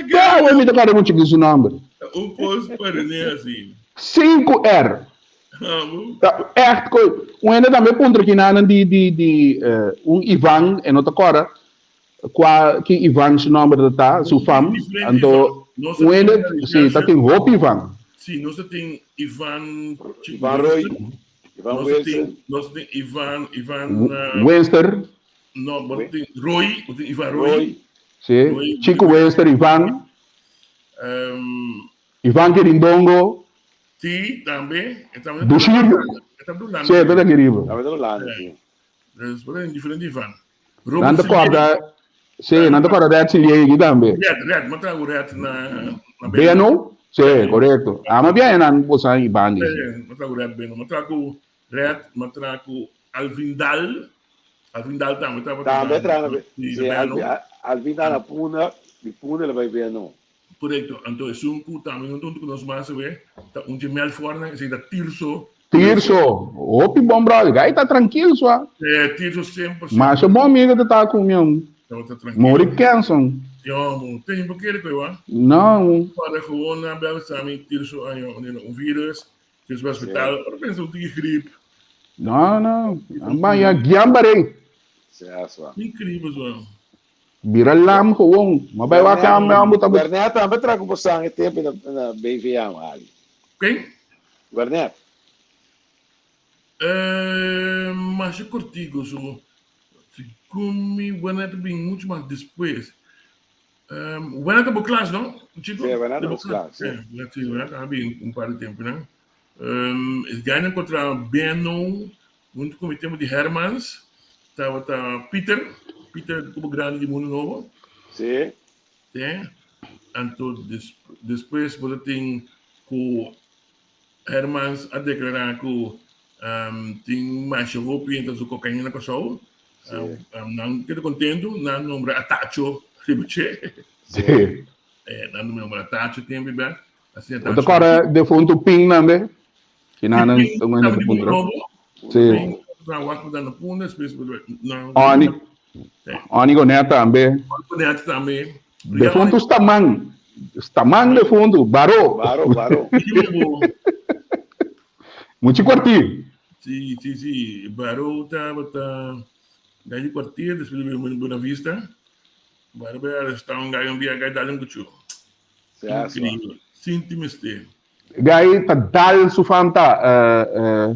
Speaker 2: Te awe mi ta kòrda mucha ki su nòmber.
Speaker 3: Un kos pa René hasi.
Speaker 2: Sinku R. Ta ègt ku un hende tambe puntra kinanan di di di un Ivan, e no ta kòrda kua ki Ivan su nòmber ta ta, su fam. Anto un hende, si, ta tin hopi Ivan.
Speaker 3: Si, nos ta tin Ivan
Speaker 4: Ivan Roy. Ivan
Speaker 3: Nos
Speaker 4: Wilson.
Speaker 3: tin, nos tin Ivan, Ivan,
Speaker 2: Winster.
Speaker 3: no, nos tin Roy, nos tin Ivan Roy.
Speaker 4: Roy.
Speaker 2: Sí,
Speaker 3: Roy.
Speaker 2: Chico Winster, Ivan.
Speaker 3: Um,
Speaker 2: Ivan Querindongo.
Speaker 3: Sí, tambe. E tambe
Speaker 2: Bushir.
Speaker 3: E tambe Holanda.
Speaker 2: Sí, e ta aki riba.
Speaker 4: Tambe ta Holanda, sí.
Speaker 3: Dus, por tin diferente Ivan.
Speaker 2: Nan ta kòrda, sí, nan ta kòrda Red Silier aki tambe.
Speaker 3: Red, Red, mi trago Red na, na
Speaker 2: BNO? Sí, korekto. Ah, ma biaha nan bosan i bandi.
Speaker 3: Sí, mi trago Red BNO. Mi trago Red, mi trago Alvin Dal. Alvin Dal tambe tabata.
Speaker 4: Tambe traha na, sí, Alvin, Alvin Dal na Punda, di Punda el a bai BNO.
Speaker 3: Korekto. Anto esun ku tambe no ta huntu ku nos mas awe, ta un dje Melfornan, esei ta Tirso.
Speaker 2: Tirso, hopi bon brother. Gai ta trankil sua.
Speaker 3: Eh, Tirso semper.
Speaker 2: Masha bon amigo ta ta ku mi on.
Speaker 3: Tabata trankil.
Speaker 2: Mori Kenson.
Speaker 3: Yo, mo ten por kere koe wa.
Speaker 2: No.
Speaker 3: Para gewoon na bel sami Tirso año un virus, Tirso ba hospital, ora pensa un tiki grip.
Speaker 2: No, no. Baña Guillain-Barré.
Speaker 3: Increíble, sua.
Speaker 2: Bira lam gewoon. Ma bai wak am ambu ta.
Speaker 4: Garnet tambe tra ku bosan e tempo na na BVA Ali.
Speaker 3: Ken?
Speaker 4: Garnet.
Speaker 3: Eh, masha kortico so. Segun mi Garnet a bin mucho mas despues. Um, Garnet ta bo klas, no? Chico?
Speaker 4: Sí, Garnet ta bo klas, sí.
Speaker 3: Eh, sí, Garnet a bin un par di tempo nan. Um, es gana encontra Beno, junto com mi tempo di Hermans. Tabata Peter, Peter como grande di Mundo Nobo.
Speaker 4: Sí.
Speaker 3: Sí. Anto des, despues bo tin ku Hermans a deklará ku um, tin masha hopi entra su kokaina na Kòrsou.
Speaker 4: Sí.
Speaker 3: Um, um, nan keda kontentu, nan nombra Atacho riba dje.
Speaker 2: Sí.
Speaker 3: Eh, nan nombra Atacho tempu bek. Asina
Speaker 2: Bo ta
Speaker 3: Atacho.
Speaker 2: kòrda defuntu Ping tambe? Kinanan
Speaker 3: Ping
Speaker 2: ta ngoi
Speaker 3: tabata
Speaker 2: na
Speaker 3: di Mundo
Speaker 2: puntra.
Speaker 3: Nobo.
Speaker 2: Sí.
Speaker 3: Ping tabata wak na Punda, despues nan
Speaker 2: Oni,
Speaker 3: Sí.
Speaker 2: Oni Gonet tambe.
Speaker 3: Oni Gonet tambe.
Speaker 2: Defuntu Staman. Staman defuntu, Baro.
Speaker 4: Baro, Baro.
Speaker 2: Muchi kwartier.
Speaker 3: Sí, sí, sí. Baro tabata gai di kwartier, despues di Buena Vista. Baro bai arestá un gai un bia gai dal un kuchu. Increíble. Sinti mester.
Speaker 2: Gai ta dal su fanta. Uh, uh,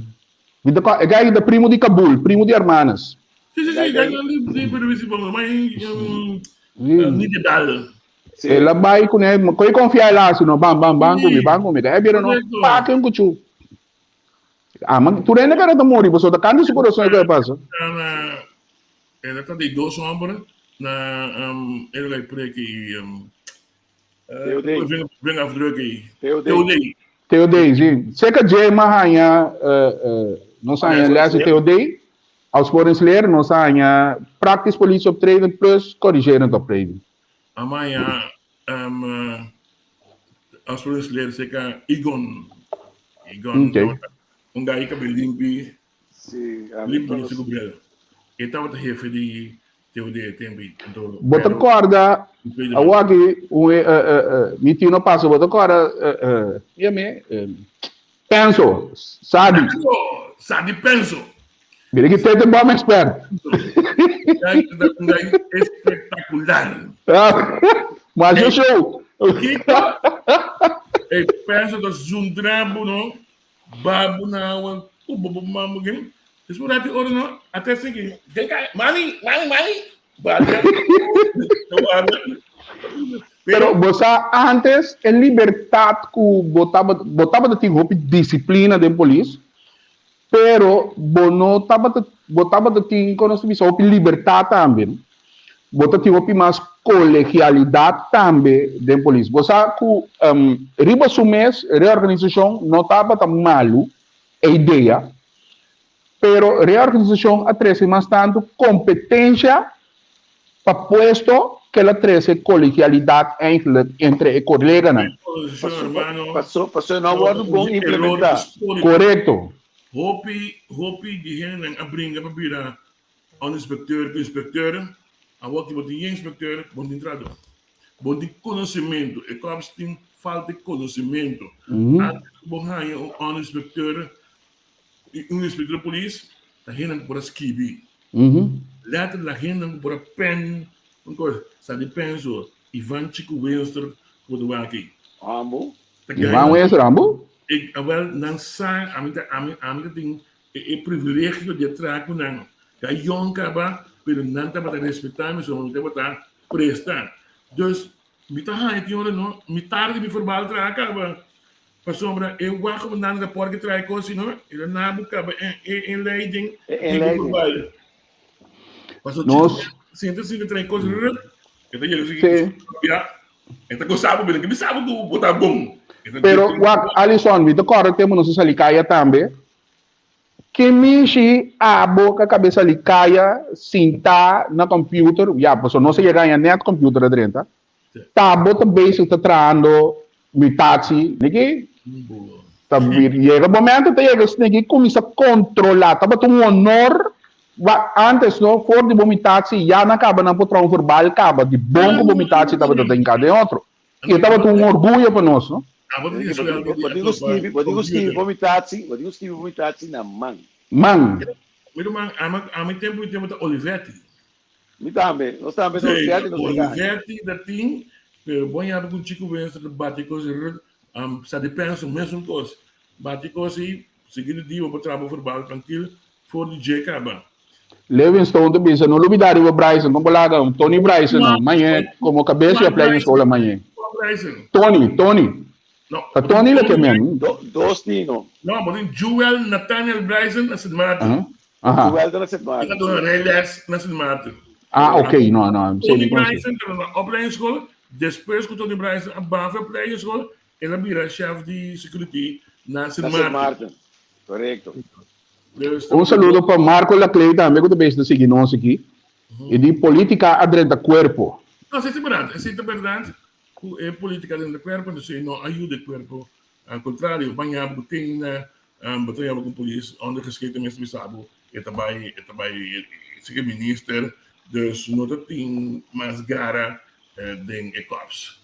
Speaker 2: mi ta, e gai ta primo di Kabul, primo di Hermanas.
Speaker 3: Sí, sí, sí, gai di di Buena Vista, ma ni de dal.
Speaker 4: Sí.
Speaker 2: El a bai kuné, koi konfia el hasi no, bam, bam, bam kumi, bam kumi. E bira no, pake un kuchu. Ah, ma tur hende kara ta muri, pasobra ta kanta su corazón e pasa.
Speaker 3: Na, el ta di dos hombre na um, el gai preke i um,
Speaker 4: TOD.
Speaker 3: Vingerafdruk ei.
Speaker 4: TOD.
Speaker 3: TOD.
Speaker 2: TOD, sí. Seka dje ma haña, uh, uh, nos haña les di TOD, Afsporingsleer, nos haña praktisch politieoptreden plus corrigerend optreden.
Speaker 3: Amaya um, uh, afsporingsleer seka Igon. Igon.
Speaker 2: Okay.
Speaker 3: Un gai kabel limpi.
Speaker 4: Sí,
Speaker 3: Limpi no siku brel. E tabata hefe di TOD e tempo ei. Anto,
Speaker 2: Bo ta
Speaker 3: pero-
Speaker 2: kòrda,
Speaker 3: Pedro-
Speaker 2: awor aki, un, eh, eh, eh, mi tio no pasa, bo ta kòrda, eh, eh, mira mi, eh, Penso, Sadi.
Speaker 3: Penso, Sadi Penso.
Speaker 2: Mira ki tete bom expert.
Speaker 3: Gai un gai espectacular.
Speaker 2: Mas e show.
Speaker 3: Kiko? E Penso ta zundrabo, no? Babu na awa, ku bobo mamu gen. Después rati ora no, até sigi. Den ka, mami, mami, mami. Bata.
Speaker 2: Pero bo sa antes e libertad ku bo tabata, bo tabata tin hopi disciplina den polis, pero bo no tabata, bo tabata tin, kon nos ta bisa, hopi libertad tambe. Bo ta tin hopi mas colegialidad tambe den polis. Bo sa cu riba su mes reorganisacion no tabata malu e idea, pero reorganisacion a trece mas tanto competencia pa puesto ke el a trece colegialidad eigenlijk entre e coleganan.
Speaker 4: Paso, paso no a wordo bon implementa.
Speaker 2: Corecto.
Speaker 3: Hopi, hopi di hendenan a bringa pa bira Un inspecteur ku inspecteur, awor ki bo tin yen inspecteur, bo no tin trahador. Bo no tin conocimento. E korps tin falta di conocimento. Antes ku bo haña un un inspecteur, un inspecteur di polis, ta hendenan ku por a skibi. Letter la hendenan ku por a pen un kos. Sa di penso, Ivan Chico Winster ku bo ta wak ei.
Speaker 4: Ambo.
Speaker 2: Ivan Winster, ambo?
Speaker 3: E, awel, nan sa, ami ta, ami, ami ta tin E privilegio di a traha ku nan. Ta yòn kaba, pero nan tabata respetá mi, so mi tabata presta. Dus, mi ta haña tin ora no, mi tardi mi forbal traha kaba. Pasobra e wak ku nan rapòrt ke traha e kos sino, e ta nabu kaba e inleiding di bo forbal. Pasobra
Speaker 2: Nos.
Speaker 3: Sinta sinta traha e kos rut, e ta yega si ya, e ta gosa bo, mi sa bo ku bo ta bon.
Speaker 2: Pero wak, Alison, mi ta kòrda tempu nos a sali kaya tambe. Ke mishi abo ka kabesa li kaya sintá na computer, ya pasobra nos a yega aña net computer a drenta, ta bo ta bezig ta trahando mutatie, niki ta yega momento ta yega niki kuminsa kontrola, tabata un honor wa antes no for di bo mutatie ya nan kaba nan por traha un verbal kaba di bon ku bo mutatie tabata den ka den otro. I e tabata un orguyo pa nos, no?
Speaker 4: Bo tin ku skibi, bo tin ku skibi bo mitachi, bo tin ku skibi bo mitachi na man.
Speaker 2: Man.
Speaker 3: Mi ruman, ami, ami tempu mi tempu ta Olivetti.
Speaker 4: Mi tambe, nos tambe ta Olivetti, nos ta gana.
Speaker 3: Olivetti ta tin, pero bon yabi ku Chico Wens ta bati kos, um, sa di penso mesun kos. Bati kos i seguido di bo por traha bo verbal trankil for di dje kaba.
Speaker 2: Livingstone ta bisa, no lubida riba Bryson, kon bo laga Tony Bryson no, mañe komo kabes di opleidingschool mañe. Tony, Tony.
Speaker 3: No,
Speaker 2: Ta Tony lo ke men.
Speaker 4: Dos tino.
Speaker 3: No, bo tin Jewel Nathaniel Bryson na Sint Maarten.
Speaker 2: Aha.
Speaker 4: Joel ta na Sint Maarten.
Speaker 3: E ta duna rijles na Sint Maarten.
Speaker 2: Ah, ok, no, no.
Speaker 3: Tony Bryson ta na opleidingsschool. Despues ku Tony Bryson a bafa e opleidingsschool, el a bira chef di security na Sint
Speaker 4: Na Sint
Speaker 3: Maarten.
Speaker 4: Maarten. Korekto.
Speaker 3: Dus
Speaker 2: Un saludo pa Marco Laclay tambe ku ta bezig ta sigui nos aki. E di politica a drenta cuerpo.
Speaker 3: No, esei ta berdad. Esei ta berdad ku e politica drenta cuerpo, entonces e no a yuda e cuerpo. Al contrario, baña bo tin na bo ta yama ku polis ondergeschikt mester bisa bo e ta bai e ta bai seke minister dus no ta tin mas gara den e korps.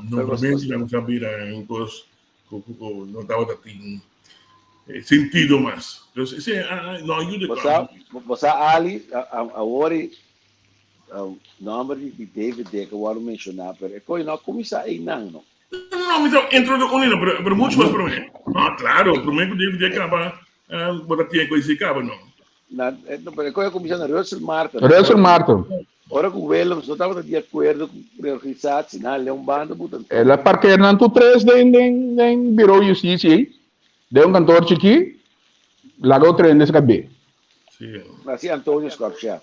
Speaker 3: Normalmente nan sa bira un kos ku ku no tabata tin sentido mas. Dus esei no a yuda e korps.
Speaker 4: Bo sa Ali, awor e nomber di David Dekker wòrdu menshoná pero e koe no a kuminsá einan no.
Speaker 3: No, mi ta entro de unina, pero, pero mucho mas promé. Ah, claro, promé ku David kaba, bo ta tiene ku kaba, no.
Speaker 4: Na, eh, no, pero koe kuminsá na Russell Martin.
Speaker 2: Russell Martin.
Speaker 4: Ora ku Willems no tabata di akuerdo ku reorganisatie, na Leon Banda buta.
Speaker 2: El a parkeer nan tur tres den, den, den bureau justitie, ei. Den un kantoor chikí, laga otro hende skabe.
Speaker 3: Sí.
Speaker 4: Así Antonio Scorsia.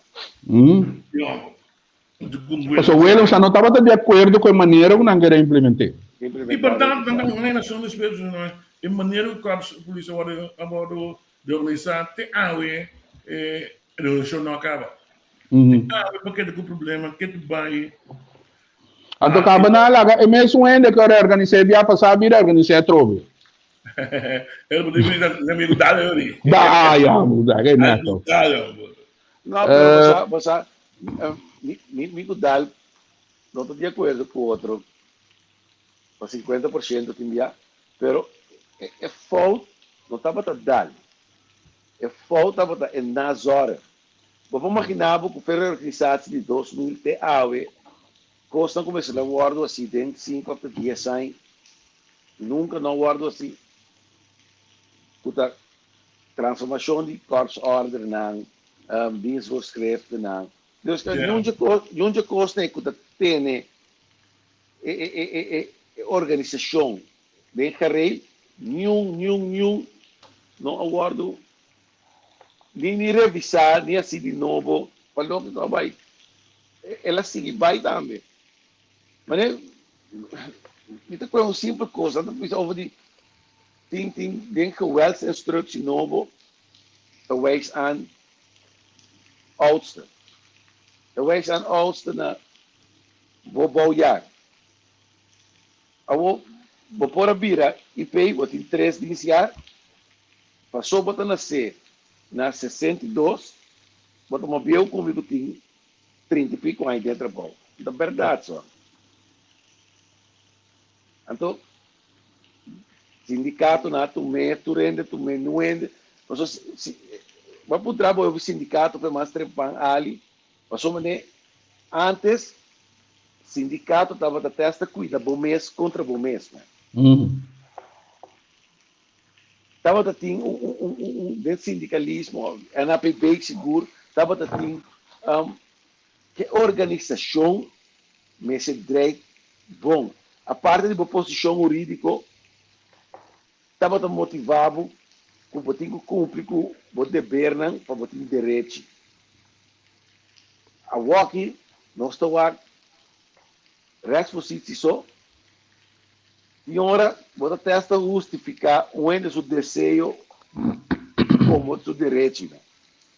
Speaker 3: Ja.
Speaker 2: Pasobra Willemstad no tabata di akuerdo ku e manera ku nan kere implement'é.
Speaker 3: I bèrdat, nan ta un nashon despues e manera ku Korps Polis a wòrdu a wòrdu reorganisá te awe e reorganisashon no a kaba. Te awe bo keda ku problema ke ta bai.
Speaker 2: Anto kaba nan a laga e mesun hende ku a reorganis'é bia pasá bira reorganis'é atrobe.
Speaker 3: El bo tin mi amigu Dale ori.
Speaker 2: Da, ya, da, ke neto.
Speaker 3: Dale.
Speaker 4: No, pero bo sa, bo sa, mi, mi, mi ku Dal no ta di akuerdo ku otro pa 50% tin bia, pero e, e fout no tabata Dal. E fout tabata e nazorg. Bo por magina bo ku fe reorganisatie di 2000 te awe, kosnan ku mester a wòrdu hasi den sinku òf ta dies aña, nunka no a wòrdu hasi. Ku ta Transformacion di korpsordernan, dienstvoorschriftennan. Dus niun dje kosnan ku ta tene e organisashon den gerei, niun, niun, niun no a wòrdu ni revisá ni hasi di nobo pa loke ku a bai. El a sigui bai tambe. Manera mi ta kue un simpel kos, nan ta bisa over di Tin tin den geweldsinstructie nobo ta wijs aan oudste. Ta wijs aan oudste na bo bouwjaar. Awo bo por a bira IP, bo tin tres dienstjaar, paso bo ta nase na 62, bo ta mas bieu ku mi ku tin 30 i piko aña den trabou. Ta berdad so. Anto Sindikatonan a tum'é, tur hende a tum'é, niun hende. Pasobra si bo a puntra bo hopi sindikato pa e mas trempan ali, pasobra manera antes sindikato tabata te hasta kuida bo mes kontra bo mes. Tabata tin un un un un den sindikalismo, NAPB sigur, tabata tin Ke organisashon mester drei bon. Aparte di bo posishon hurídiko, tabata motivá bo ku bo tin ku kumpli ku bo debernan pa bo tin derechi. Awoki nos ta wak rechtspositie so. Tin ora bo ta testa hustifiká un hende su deseo komo su derechinan.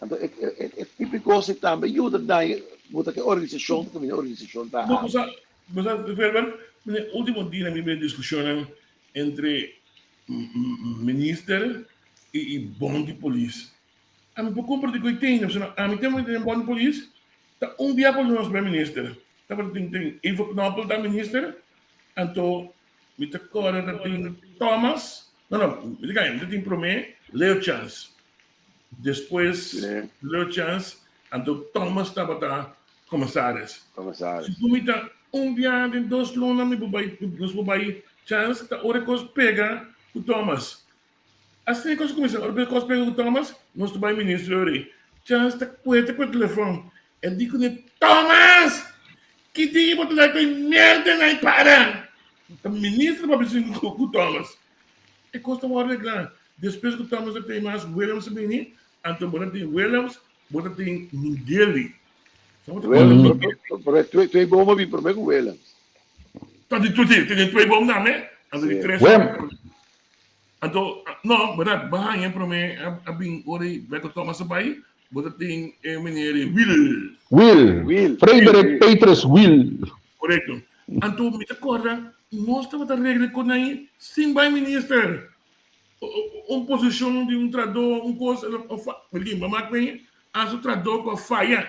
Speaker 4: Anto e e tipo di kos ei tambe yuda daña bo ta ke organisashon ta kaminda organisashon ta
Speaker 3: Bo sa, bo sa Ferber, den ultimo dia mi mira diskushonnan entre minister i bon di polis. Ami por kompartí ku e tende, pasobra ami tempu mi ta den bon di polis, ta un bia por nos bai minister. Tabata tin tin Ivo Knoppel ta minister, anto mi ta kòrda ta tin Thomas, no no, mi ta gaña, mi ta tin promé Leo Chance. Despues Leo Chance, anto Thomas tabata commissaris.
Speaker 4: Commissaris.
Speaker 3: Si ku mi ta un bia den dos luna mi por bai, nos por bai Chance, ta ora e kos pega ku Thomas. Asina e kos a kuminsá. Ora ku e kos pega ku Thomas, nos ta bai minister ori. Chance ta kuete ku e telefòn. E di kuné, Thomas! Ki dia bo ta dai ku e mierda nan para? Ta minister papia asin ku Thomas. E kos ta wòrdu reglá. Despues ku Thomas a tei mas, Williams a bini. Anto bo ta tin Willems, bo ta tin Migueli.
Speaker 4: Willems, pero twee boom a bin prome ku Willems.
Speaker 3: Ta di tu tin twee boom tambe, anto di tres. Anto, no, berdad, bo haña prome a bin ora Beto Thomas a bai, bo ta tin e meneer Wiel.
Speaker 2: Wiel, Frederik Petrus Wiel.
Speaker 3: Korekto. Anto mi ta kòrda nos tabata regla ku nan sin bai minister. Un posishon di un tradó, un kos, limpa mak mi, a su tradó ku a faya.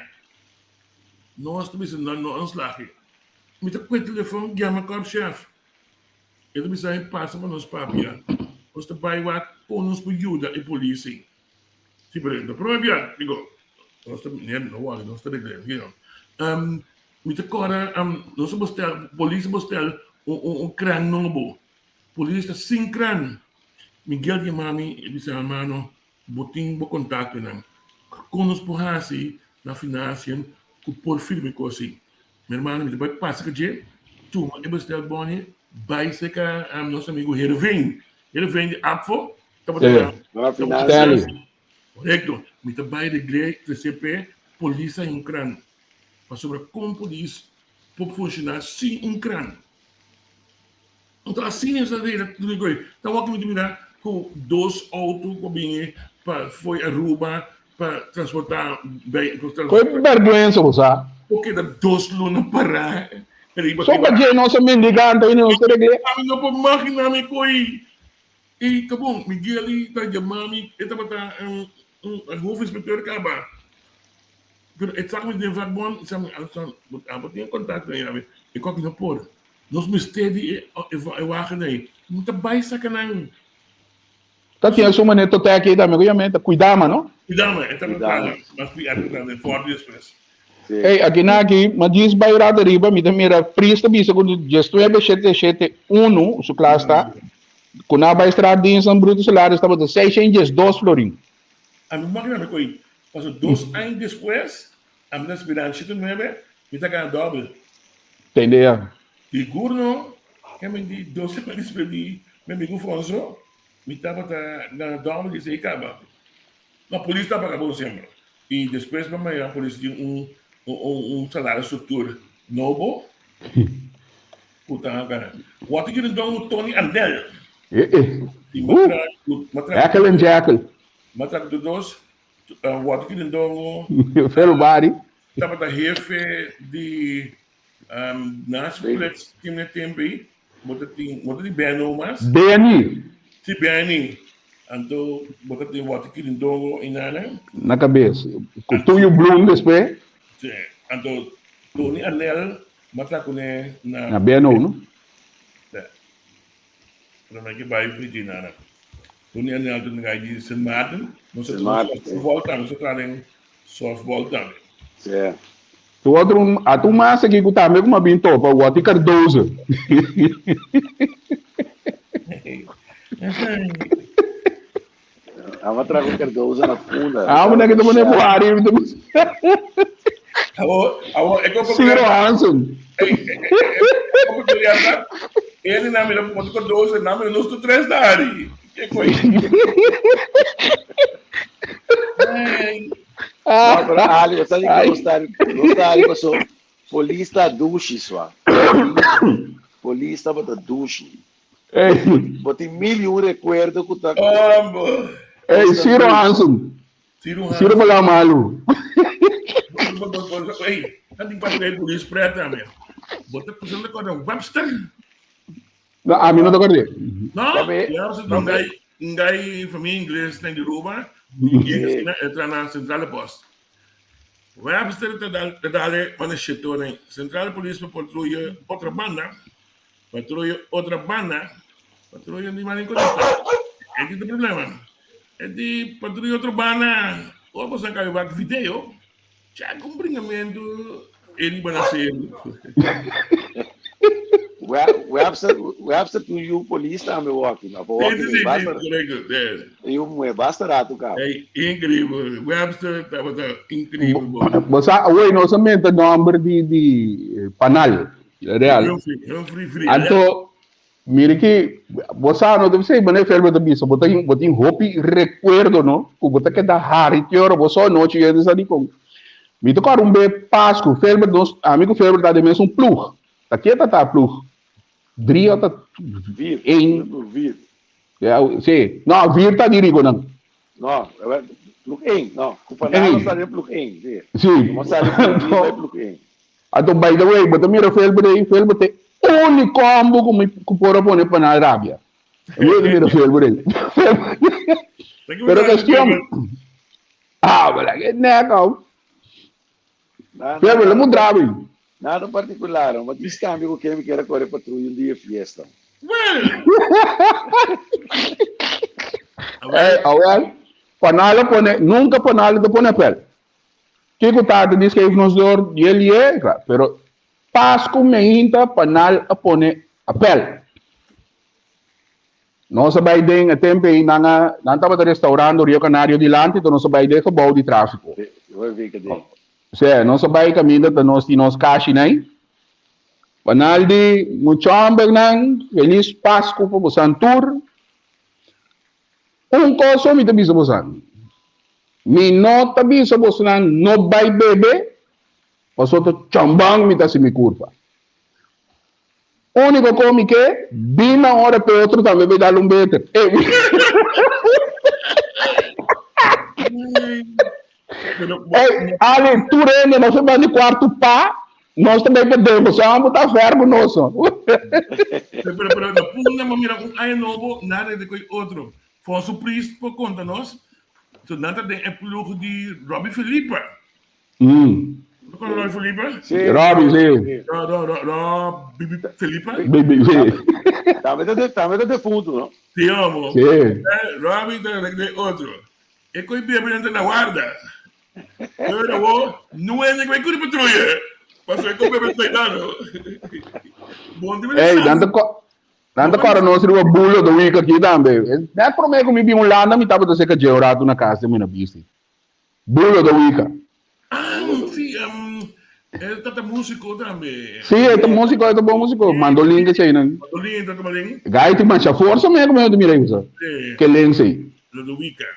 Speaker 3: Nos ta bisa nan no ontslag. Mi ta kue telefòn yama korpschef. E ta bisa mi pasa pa nos papia. Nos ta bai wak kon nos por yuda e polis ei. Si, pero e ta prome bia, digo, nos ta, no wòrdu, nos ta regle, you know. Mi ta kòrda nos a bestel, polis a bestel un kran nobo. Polis ta sin kran. Miguel yama mi i bisa, Hermano, bo tin bo kontaktonan. Kon nos por hasi na financiën ku por firma e kos ei? Mi hermano, mi ta bai pasa ku dje, tuma e bestel boni, bai serka nos amigu Herveen. Herveen di APFO tabata na
Speaker 2: financiën.
Speaker 3: Korekto. Mi ta bai regl'é trese p'e polis haña un kran. Pasobra kon polis por funshoná sin un kran? Anto asina nos a regla tur e kos. Ta wak mi ta mira ku dos outo ku a bini pa fo'i Aruba pa transportá bai.
Speaker 2: Koe bèrgwensa bo sa.
Speaker 3: Por keda dos luna pará
Speaker 2: riba. So pa dje nos a mendigá anto i nos ta regl'é.
Speaker 3: Ami no por maginá mi koe E ta bon, Miguel i ta yama mi, e tabata un hoofdinspecteur kaba. Pero e sak mi den vakbond, i sa mi, Alson, bo abo tin e kontakto ei awe, e koki no por. Nos mester di e e wagen ei. Mi ta bai saka nan.
Speaker 2: Ta tin esun manera totè aki tambe ku yama e ta Kuidama, no?
Speaker 3: Kuidama, e tabata traha mas pi arte den Ford despues.
Speaker 2: Ey, aki na aki, ma djis bai rat ariba, mi ta mira Fries ta bisa ku diesnuebe shete shete unu su klas ta, ku nan a bai straat dienst nan bruto salaris tabata seishent diesdos florin.
Speaker 3: Ami makina mi ko'i, paso dos aña despues, ami ta spera shete nuebe, mi ta gana dòbel.
Speaker 2: Tende ya.
Speaker 3: Sigur no, ke mi di dos semana despues di mi amigu Fonso, mi tabata gana dòbel di esei kaba. No, polis ta paga bon semper. I despues pa maña polis tin un un salario structuur nobo ku ta gana. Wòt i kere don Tony Arnell.
Speaker 2: Eh eh. Heckle en Jekyll.
Speaker 3: Ma tra ku dos wòt i kere don
Speaker 2: Velo bari.
Speaker 3: Tabata hefe di Naasplits tin e tempu ei. Bo ta tin, bo ta tin Benno mas?
Speaker 2: Benny.
Speaker 3: Si, Benny. Anto bo ta tin Wòti Kirindongo i nana.
Speaker 2: Na kabes. Ku Tuyo Bloem despues.
Speaker 3: Si. Anto Tony Arnell m'a tra kuné na.
Speaker 2: Na Benno, no?
Speaker 3: Si. Pero mi ke bai friti nana. Tony Arnell ta gai di Sint Maarten. Nos a traha softball tambe. Nos a traha den softball tambe.
Speaker 4: Si.
Speaker 2: Tu otro a tu mas aki ku tambe ku m'a bin topa, Wati Cardozo.
Speaker 4: Amo trago Cardozo na funda.
Speaker 2: Amo na kita pone buhari.
Speaker 3: Awo, awo, e kopo
Speaker 2: Ciro Hansen.
Speaker 3: Kopo pelear Ele na mira Wati Cardozo, na mira nos tu tres dari. Ke koi?
Speaker 4: No, pero Ali, bo sa di ku nos ta nos ta ari paso polis ta dushi swa. Polis tabata dushi. Bo tin mil y un rekuerdo ku ta
Speaker 2: Ey, Ciro Hansen. Ciro bala malu.
Speaker 3: Ey, nan tin papia di polis preta me. Bo ta kusa rekorda Webster?
Speaker 2: No, ami no ta kord'é.
Speaker 3: No, Webster ta un gai Un gai famia ingles na di Aruba, di e tra na Centrale Post. Webster ta dale mana shetonan. Centrale Police pa patruya otra banda, patruya otra banda, patruya di mani contesta. E di ta problema. E di patruya otro banda, ora boso a cambia wak video, Check un bringamentu e riba na seru.
Speaker 4: Webster, Webster tu yu polis tambe woki, ma po woki
Speaker 3: Sí, sí,
Speaker 4: basta.
Speaker 3: correcto.
Speaker 4: Yu muhe basta rato kaba.
Speaker 3: Hey, increíble. Webster tabata increíble.
Speaker 2: Bo sa, awor nos a menta nomber di di panal. Real.
Speaker 3: Humphrey, Humphrey Free.
Speaker 2: Anto. Mira ki, bo sa no, debe ser manera Felber ta bisa, bo tin, bo tin hopi rekuerdo, no? Ku bo ta keda hari te ora bo so anochi yendo sa dikon. Mi ta kòrda un be Pasku, Felber nos, ami ku Felber ta den mesun ploeg. Ta ke ta ta ploeg? Drie òf ta
Speaker 4: Vier,
Speaker 2: één?
Speaker 4: ploeg vier.
Speaker 2: Ja, sí. No, vier ta di Riconan.
Speaker 4: No, ploeg één, no. Ku Panama
Speaker 2: Eén.
Speaker 4: sa den ploeg één, sí.
Speaker 2: Sí.
Speaker 4: Nos a sali ploeg drie bai ploeg één.
Speaker 2: Anto by the way, bo ta mira Felber ei, Felber ta e úniko hòmber ku mi ku por a pone pa nan rabia. Mi ta mira Felber ei. Pero cuestion, ah, bo laga e nek hou. Felber, lo muntra mi.
Speaker 4: Nada particular, ma dis cambio cu ken mi kier a core patrulla un dia fiesta.
Speaker 3: Well!
Speaker 2: Eh, awel, Panal a pone, nunca Panal ta pone apel. Kiko tata di skeef nos door die lie, kla. Pero Pasku meinta Panal a pone apel. Nos a bai den e tempo ei nan a nan tabata restaurando Rio Canario dilanti, to nos a bai den gebouw di trafiko. Sí, nos a bai kaminda ta nos tin nos kashi nai. Panal di mucha hombernan, felis Pasku pa bosan tur. Un kos so mi ta bisa bosan, mi no ta bisa bosonan no bai bebe, pasobra ta chambang mi ta hasi mi kurpa. Úniko kos mi ke, bin na ora p'e otro tambe bai dal un beter. Ey, Ali, tur hende nos a bani kuartu pa, nos ta bai pa den, boso amo ta ver ku nos.
Speaker 3: Pero, pero, pero, na punda mo mira un aña nobo, nada de koi otro. Fonso Priest por konta nos, so nan ta den e ploeg di Robbie Felipe. No kono Robbie Felipe?
Speaker 4: Sí.
Speaker 2: Robbie, sí.
Speaker 3: Ro, ro, ro, Robbie Felipe?
Speaker 2: Baby, sí.
Speaker 4: Tambe ta de, tambe ta defunto, no?
Speaker 3: Sí, amo.
Speaker 2: Sí.
Speaker 3: Robbie ta de otro. E koi bebe nan ta na warda. Pero awor, no hende ku bai kuri patruya. Pasobra e koi bebe traidano. Bon di
Speaker 2: Ey, nan ta ko nan ta kòrda nos riba bulo de week aki tambe. Net promé ku mi bin Hulanda mi tabata seka dje un ratu na kas den mi na bisti. Bulo de week.
Speaker 3: Ah, sí, e tata músiko tambe.
Speaker 2: Sí, e ta músiko, e ta bon músiko. Mandolin ke sei nan.
Speaker 3: Mandolin, ta mandolin.
Speaker 2: Gai tin masha forsa me ku mi mira usa.
Speaker 3: Sí.
Speaker 2: Ke lense.
Speaker 3: Ludovica.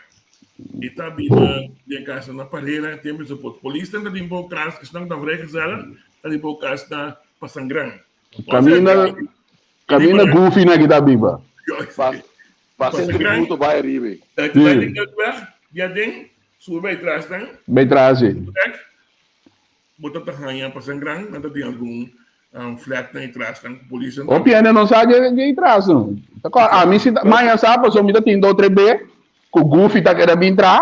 Speaker 3: E ta biba den casa na Parera, tempo se pot. Polis ta tin bo kas, esnan ta vrijgezel, ta tin bo kas na Pasangran.
Speaker 2: Caminda caminda Goofy na kita biba.
Speaker 4: Pasa el tributo bai ariba.
Speaker 3: Sí. Dia den, sube bij tras dan.
Speaker 2: Bij tras, sí.
Speaker 3: Bo ta haña Pasangran, nan ta tin algun um, flat na tras dan ku polis.
Speaker 2: Hopi hende no sa dje dje tras no. Ta ko ami si maña sa paso mi ta tin do tres be ku Goofy ta keda bin tra.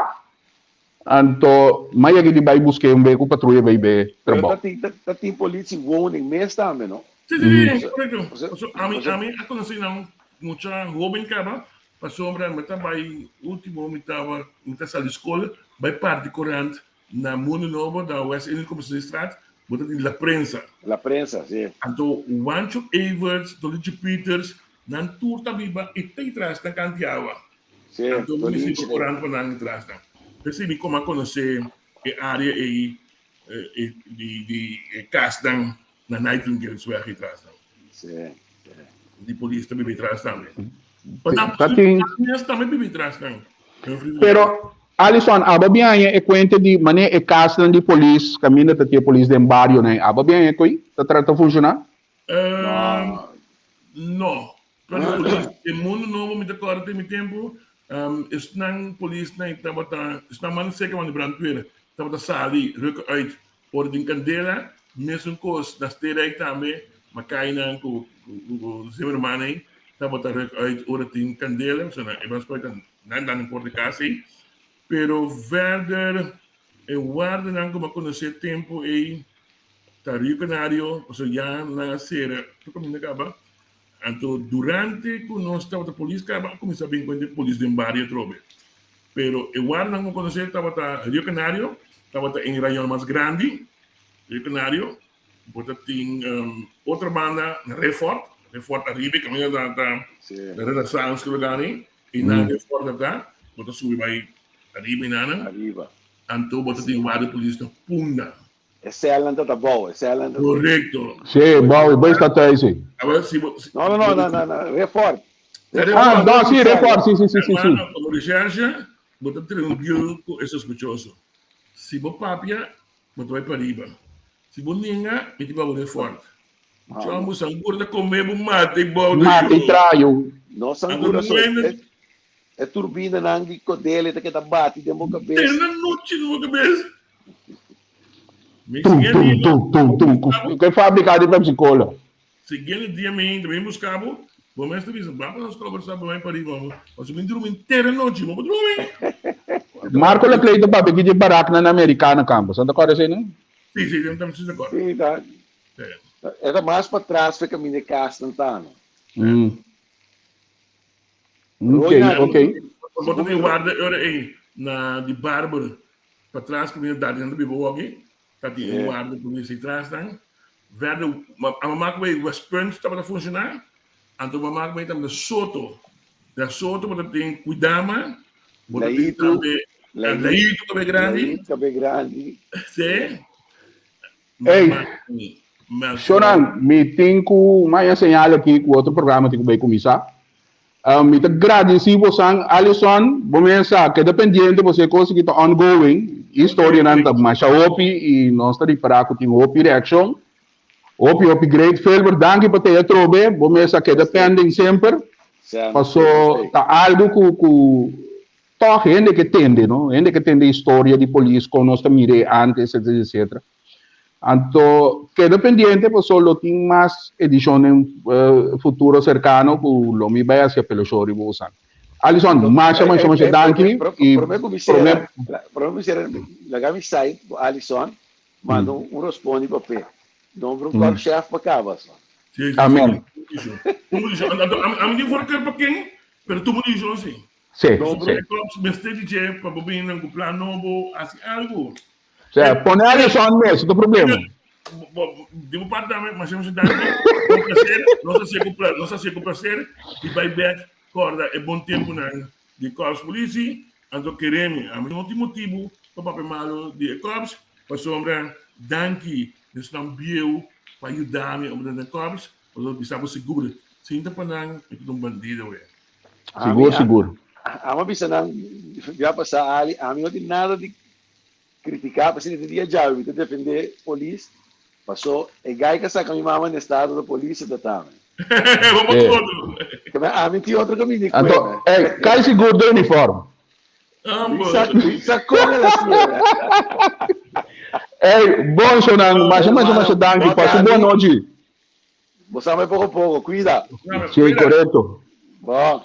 Speaker 2: Anto m'a yega di bai busk'é un be ku patruya bai be
Speaker 4: Pero
Speaker 2: trabou.
Speaker 4: ta tin ta tin politie woning mes tambe no?
Speaker 3: Sí, sí, sí, korekto. Paso ami ami a konosé nan mucha hoben kaba pasobra mi ta bai ultimo mi taba mi ta sali skol bai parti korant na Mundo Nobo na West Indian Compositiestraat bo ta tin La Prensa.
Speaker 4: La Prensa, sí.
Speaker 3: Anto Wancho Everts, Tolichi Peters nan tur ta biba i ta tras nan kanti awa.
Speaker 4: Sí,
Speaker 3: Anto mi
Speaker 4: Tolichi.
Speaker 3: mester korant pa nan tras nan. P'esei mi koma konosé e área ei e di di e kasnan na Nightingale's-weg ei tras nan.
Speaker 4: Sí, sí.
Speaker 3: Di polis ta biba ei tras tambe. Pa nan
Speaker 2: Ta tin.
Speaker 3: mes tambe biba ei tras nan.
Speaker 2: Pero Alison, aba bin haña e kuenta di manera e kasnan di polis kaminda ta tin e polis den barionan ei. Aba bin haña e koi ta ta funshoná?
Speaker 3: No. No. Pero polis, e mundo nobo mi ta kòrda den mi tempu, esnan polisnan tabata, esnan man seka man di brandweer tabata sali rukken uit ora tin kandela, mesun kos na Steerijk tambe, makainan ku ku Zimmerman ei tabata ruk uit ora tin kandela, so nan e ban spuit nan dan por di kas ei. Pero verder e wardanan ku mi a konosé tempu ei ta Rio Canario, pasobra ya nan a sera tur kaminda kaba. Anto durante ku nos tabata polis kaba a kuminsá bin kuenta e polis den bario atrobe. Pero e wardanan ku mi konosé tabata Rio Canario, tabata en rayon mas grandi, Rio Canario, bo ta tin otro banda na Refort, Refort ariba e kaminda ta ta Renaissance ku lugar ei, i na Refort ta bo ta subi bai ariba i nanan.
Speaker 4: Ariba.
Speaker 3: Anto bo ta tin warda polis na Punda.
Speaker 4: E celnan ta ta bou, e celnan ta.
Speaker 3: Correcto.
Speaker 2: Sí, bou, bou está thuis, sí.
Speaker 3: Awor, si bo, si,
Speaker 4: No, no, no, no, no, no, Refort.
Speaker 2: Ah, no, sí, Refort, sí, sí, sí, sí, sí.
Speaker 3: Hermano, como recherche, bo ta trae un deal cu e sospechoso. Si bo papia, bo ta bai pariba. Si bo ninga, mi ta bai bo Refort. Chombo, sangura ta come bo mata y bou ta
Speaker 2: Mata y trayo.
Speaker 4: No sangura so. E turbinanan di Codele ta keda bati den bo kabes.
Speaker 3: Den la nochi den bo kabes. Mi
Speaker 2: Tum,
Speaker 3: siguiente
Speaker 2: tum,
Speaker 3: dia,
Speaker 2: tum, tum, tum. Ku e fabrika di Pepsi Cola.
Speaker 3: Siguiente dia mi hinta, mi buska bo, bo mes ta bisa, baba nos conversa bo mai pariba, bo pasobra mi drumi henter e nochi, bo por drumi.
Speaker 2: Marco Laclay ta papia ki dje baraknan americano kampo. Sa ta kòrda esei no?
Speaker 3: Si, si, mi ta si ta kòrda.
Speaker 4: Si, ta. E ta mas patras fe kaminda e kasnan ta, no?
Speaker 2: Ok, ok.
Speaker 3: Bo ta tin warda e ora ei na di barber patras ku mi dati nan ta biba woki ta tin un warda ku mi si tras nan verder a mama ku West Punt tabata funciona anto mama ku tabata Soto na Soto bo ta tin Kuidama bo ta tin tambe Laito kabe grandi
Speaker 4: Laito kabe grandi
Speaker 3: si.
Speaker 2: Ey, Shonan, mi tin ku maña señal aki ku otro programa tin ku bai kuminsá. Mi ta gradisí bosan. Alison, bo mes sa, keda pendiente pasobra e kos aki ta ongoing. Historianan ta masha hopi i nos ta ripará ku tin hopi reakshon. Hopi, hopi great. Filber, danki pa tei atrobe. Bo mes sa keda pending semper. Paso ta algu ku ku tòg hende ke tende, no? Hende ke tende historia di polis, kon nos ta mir'é antes, etcetera, etcetera. Anto keda pendiente paso lo tin mas edishon den futuro serkano ku lo mi bai hasi apelashon riba bosan. Alison, masha masha masha danki
Speaker 4: i Prome ku mi sera, prome ku mi sera, laga mi sai ku Alison manda un rospondi pa pe. Nombra un korpschef pa kaba so.
Speaker 2: Amen.
Speaker 3: Ami tin voorkeur pa ken, pero tur bo dishon si.
Speaker 2: Si,
Speaker 3: Nombra
Speaker 2: si.
Speaker 3: un korps mester di dje pa bo bini nan ku plan nobo, hasi algu.
Speaker 2: Sea, pone Alison mes, no ta problema.
Speaker 3: Di bo parte tambe, masha masha danki. Un placer, nos a hasié ku nos a hasié ku placer di bai bek kòrda e bon tempunan di Korps Politie. Anto kere mi, ami no tin motibu pa papia malu di e Korps, pasobra danki esnan bieu pa yuda mi ora den Korps, pasobra bisa bo sigur, sinta pa nan mi ta un bandido we.
Speaker 2: Sigur, sigur.
Speaker 4: Ami a bisa nan bia pasá, Ali, ami no tin nada di Critica presidente di djawe mi ta defende polis paso e guy ka saca mi mama na estado ta polis e ta tame. Keme ami tin otro caminda di
Speaker 2: Anto,
Speaker 4: cueme.
Speaker 2: ey, kai sigur den uniform.
Speaker 4: Mi sa con el a siera.
Speaker 2: Ey, bon shownan, masha masha masha danki, pasa un bon nochi.
Speaker 4: Bo sa mai poco poco, cuida.
Speaker 2: Si, corecto.
Speaker 4: Bon.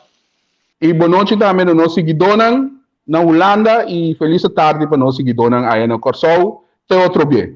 Speaker 2: Y bon nochi tambe na nos siguidónan na Hulanda y feliz tardi pa nos siguidónan aya na Kòrsou. Te otro bie.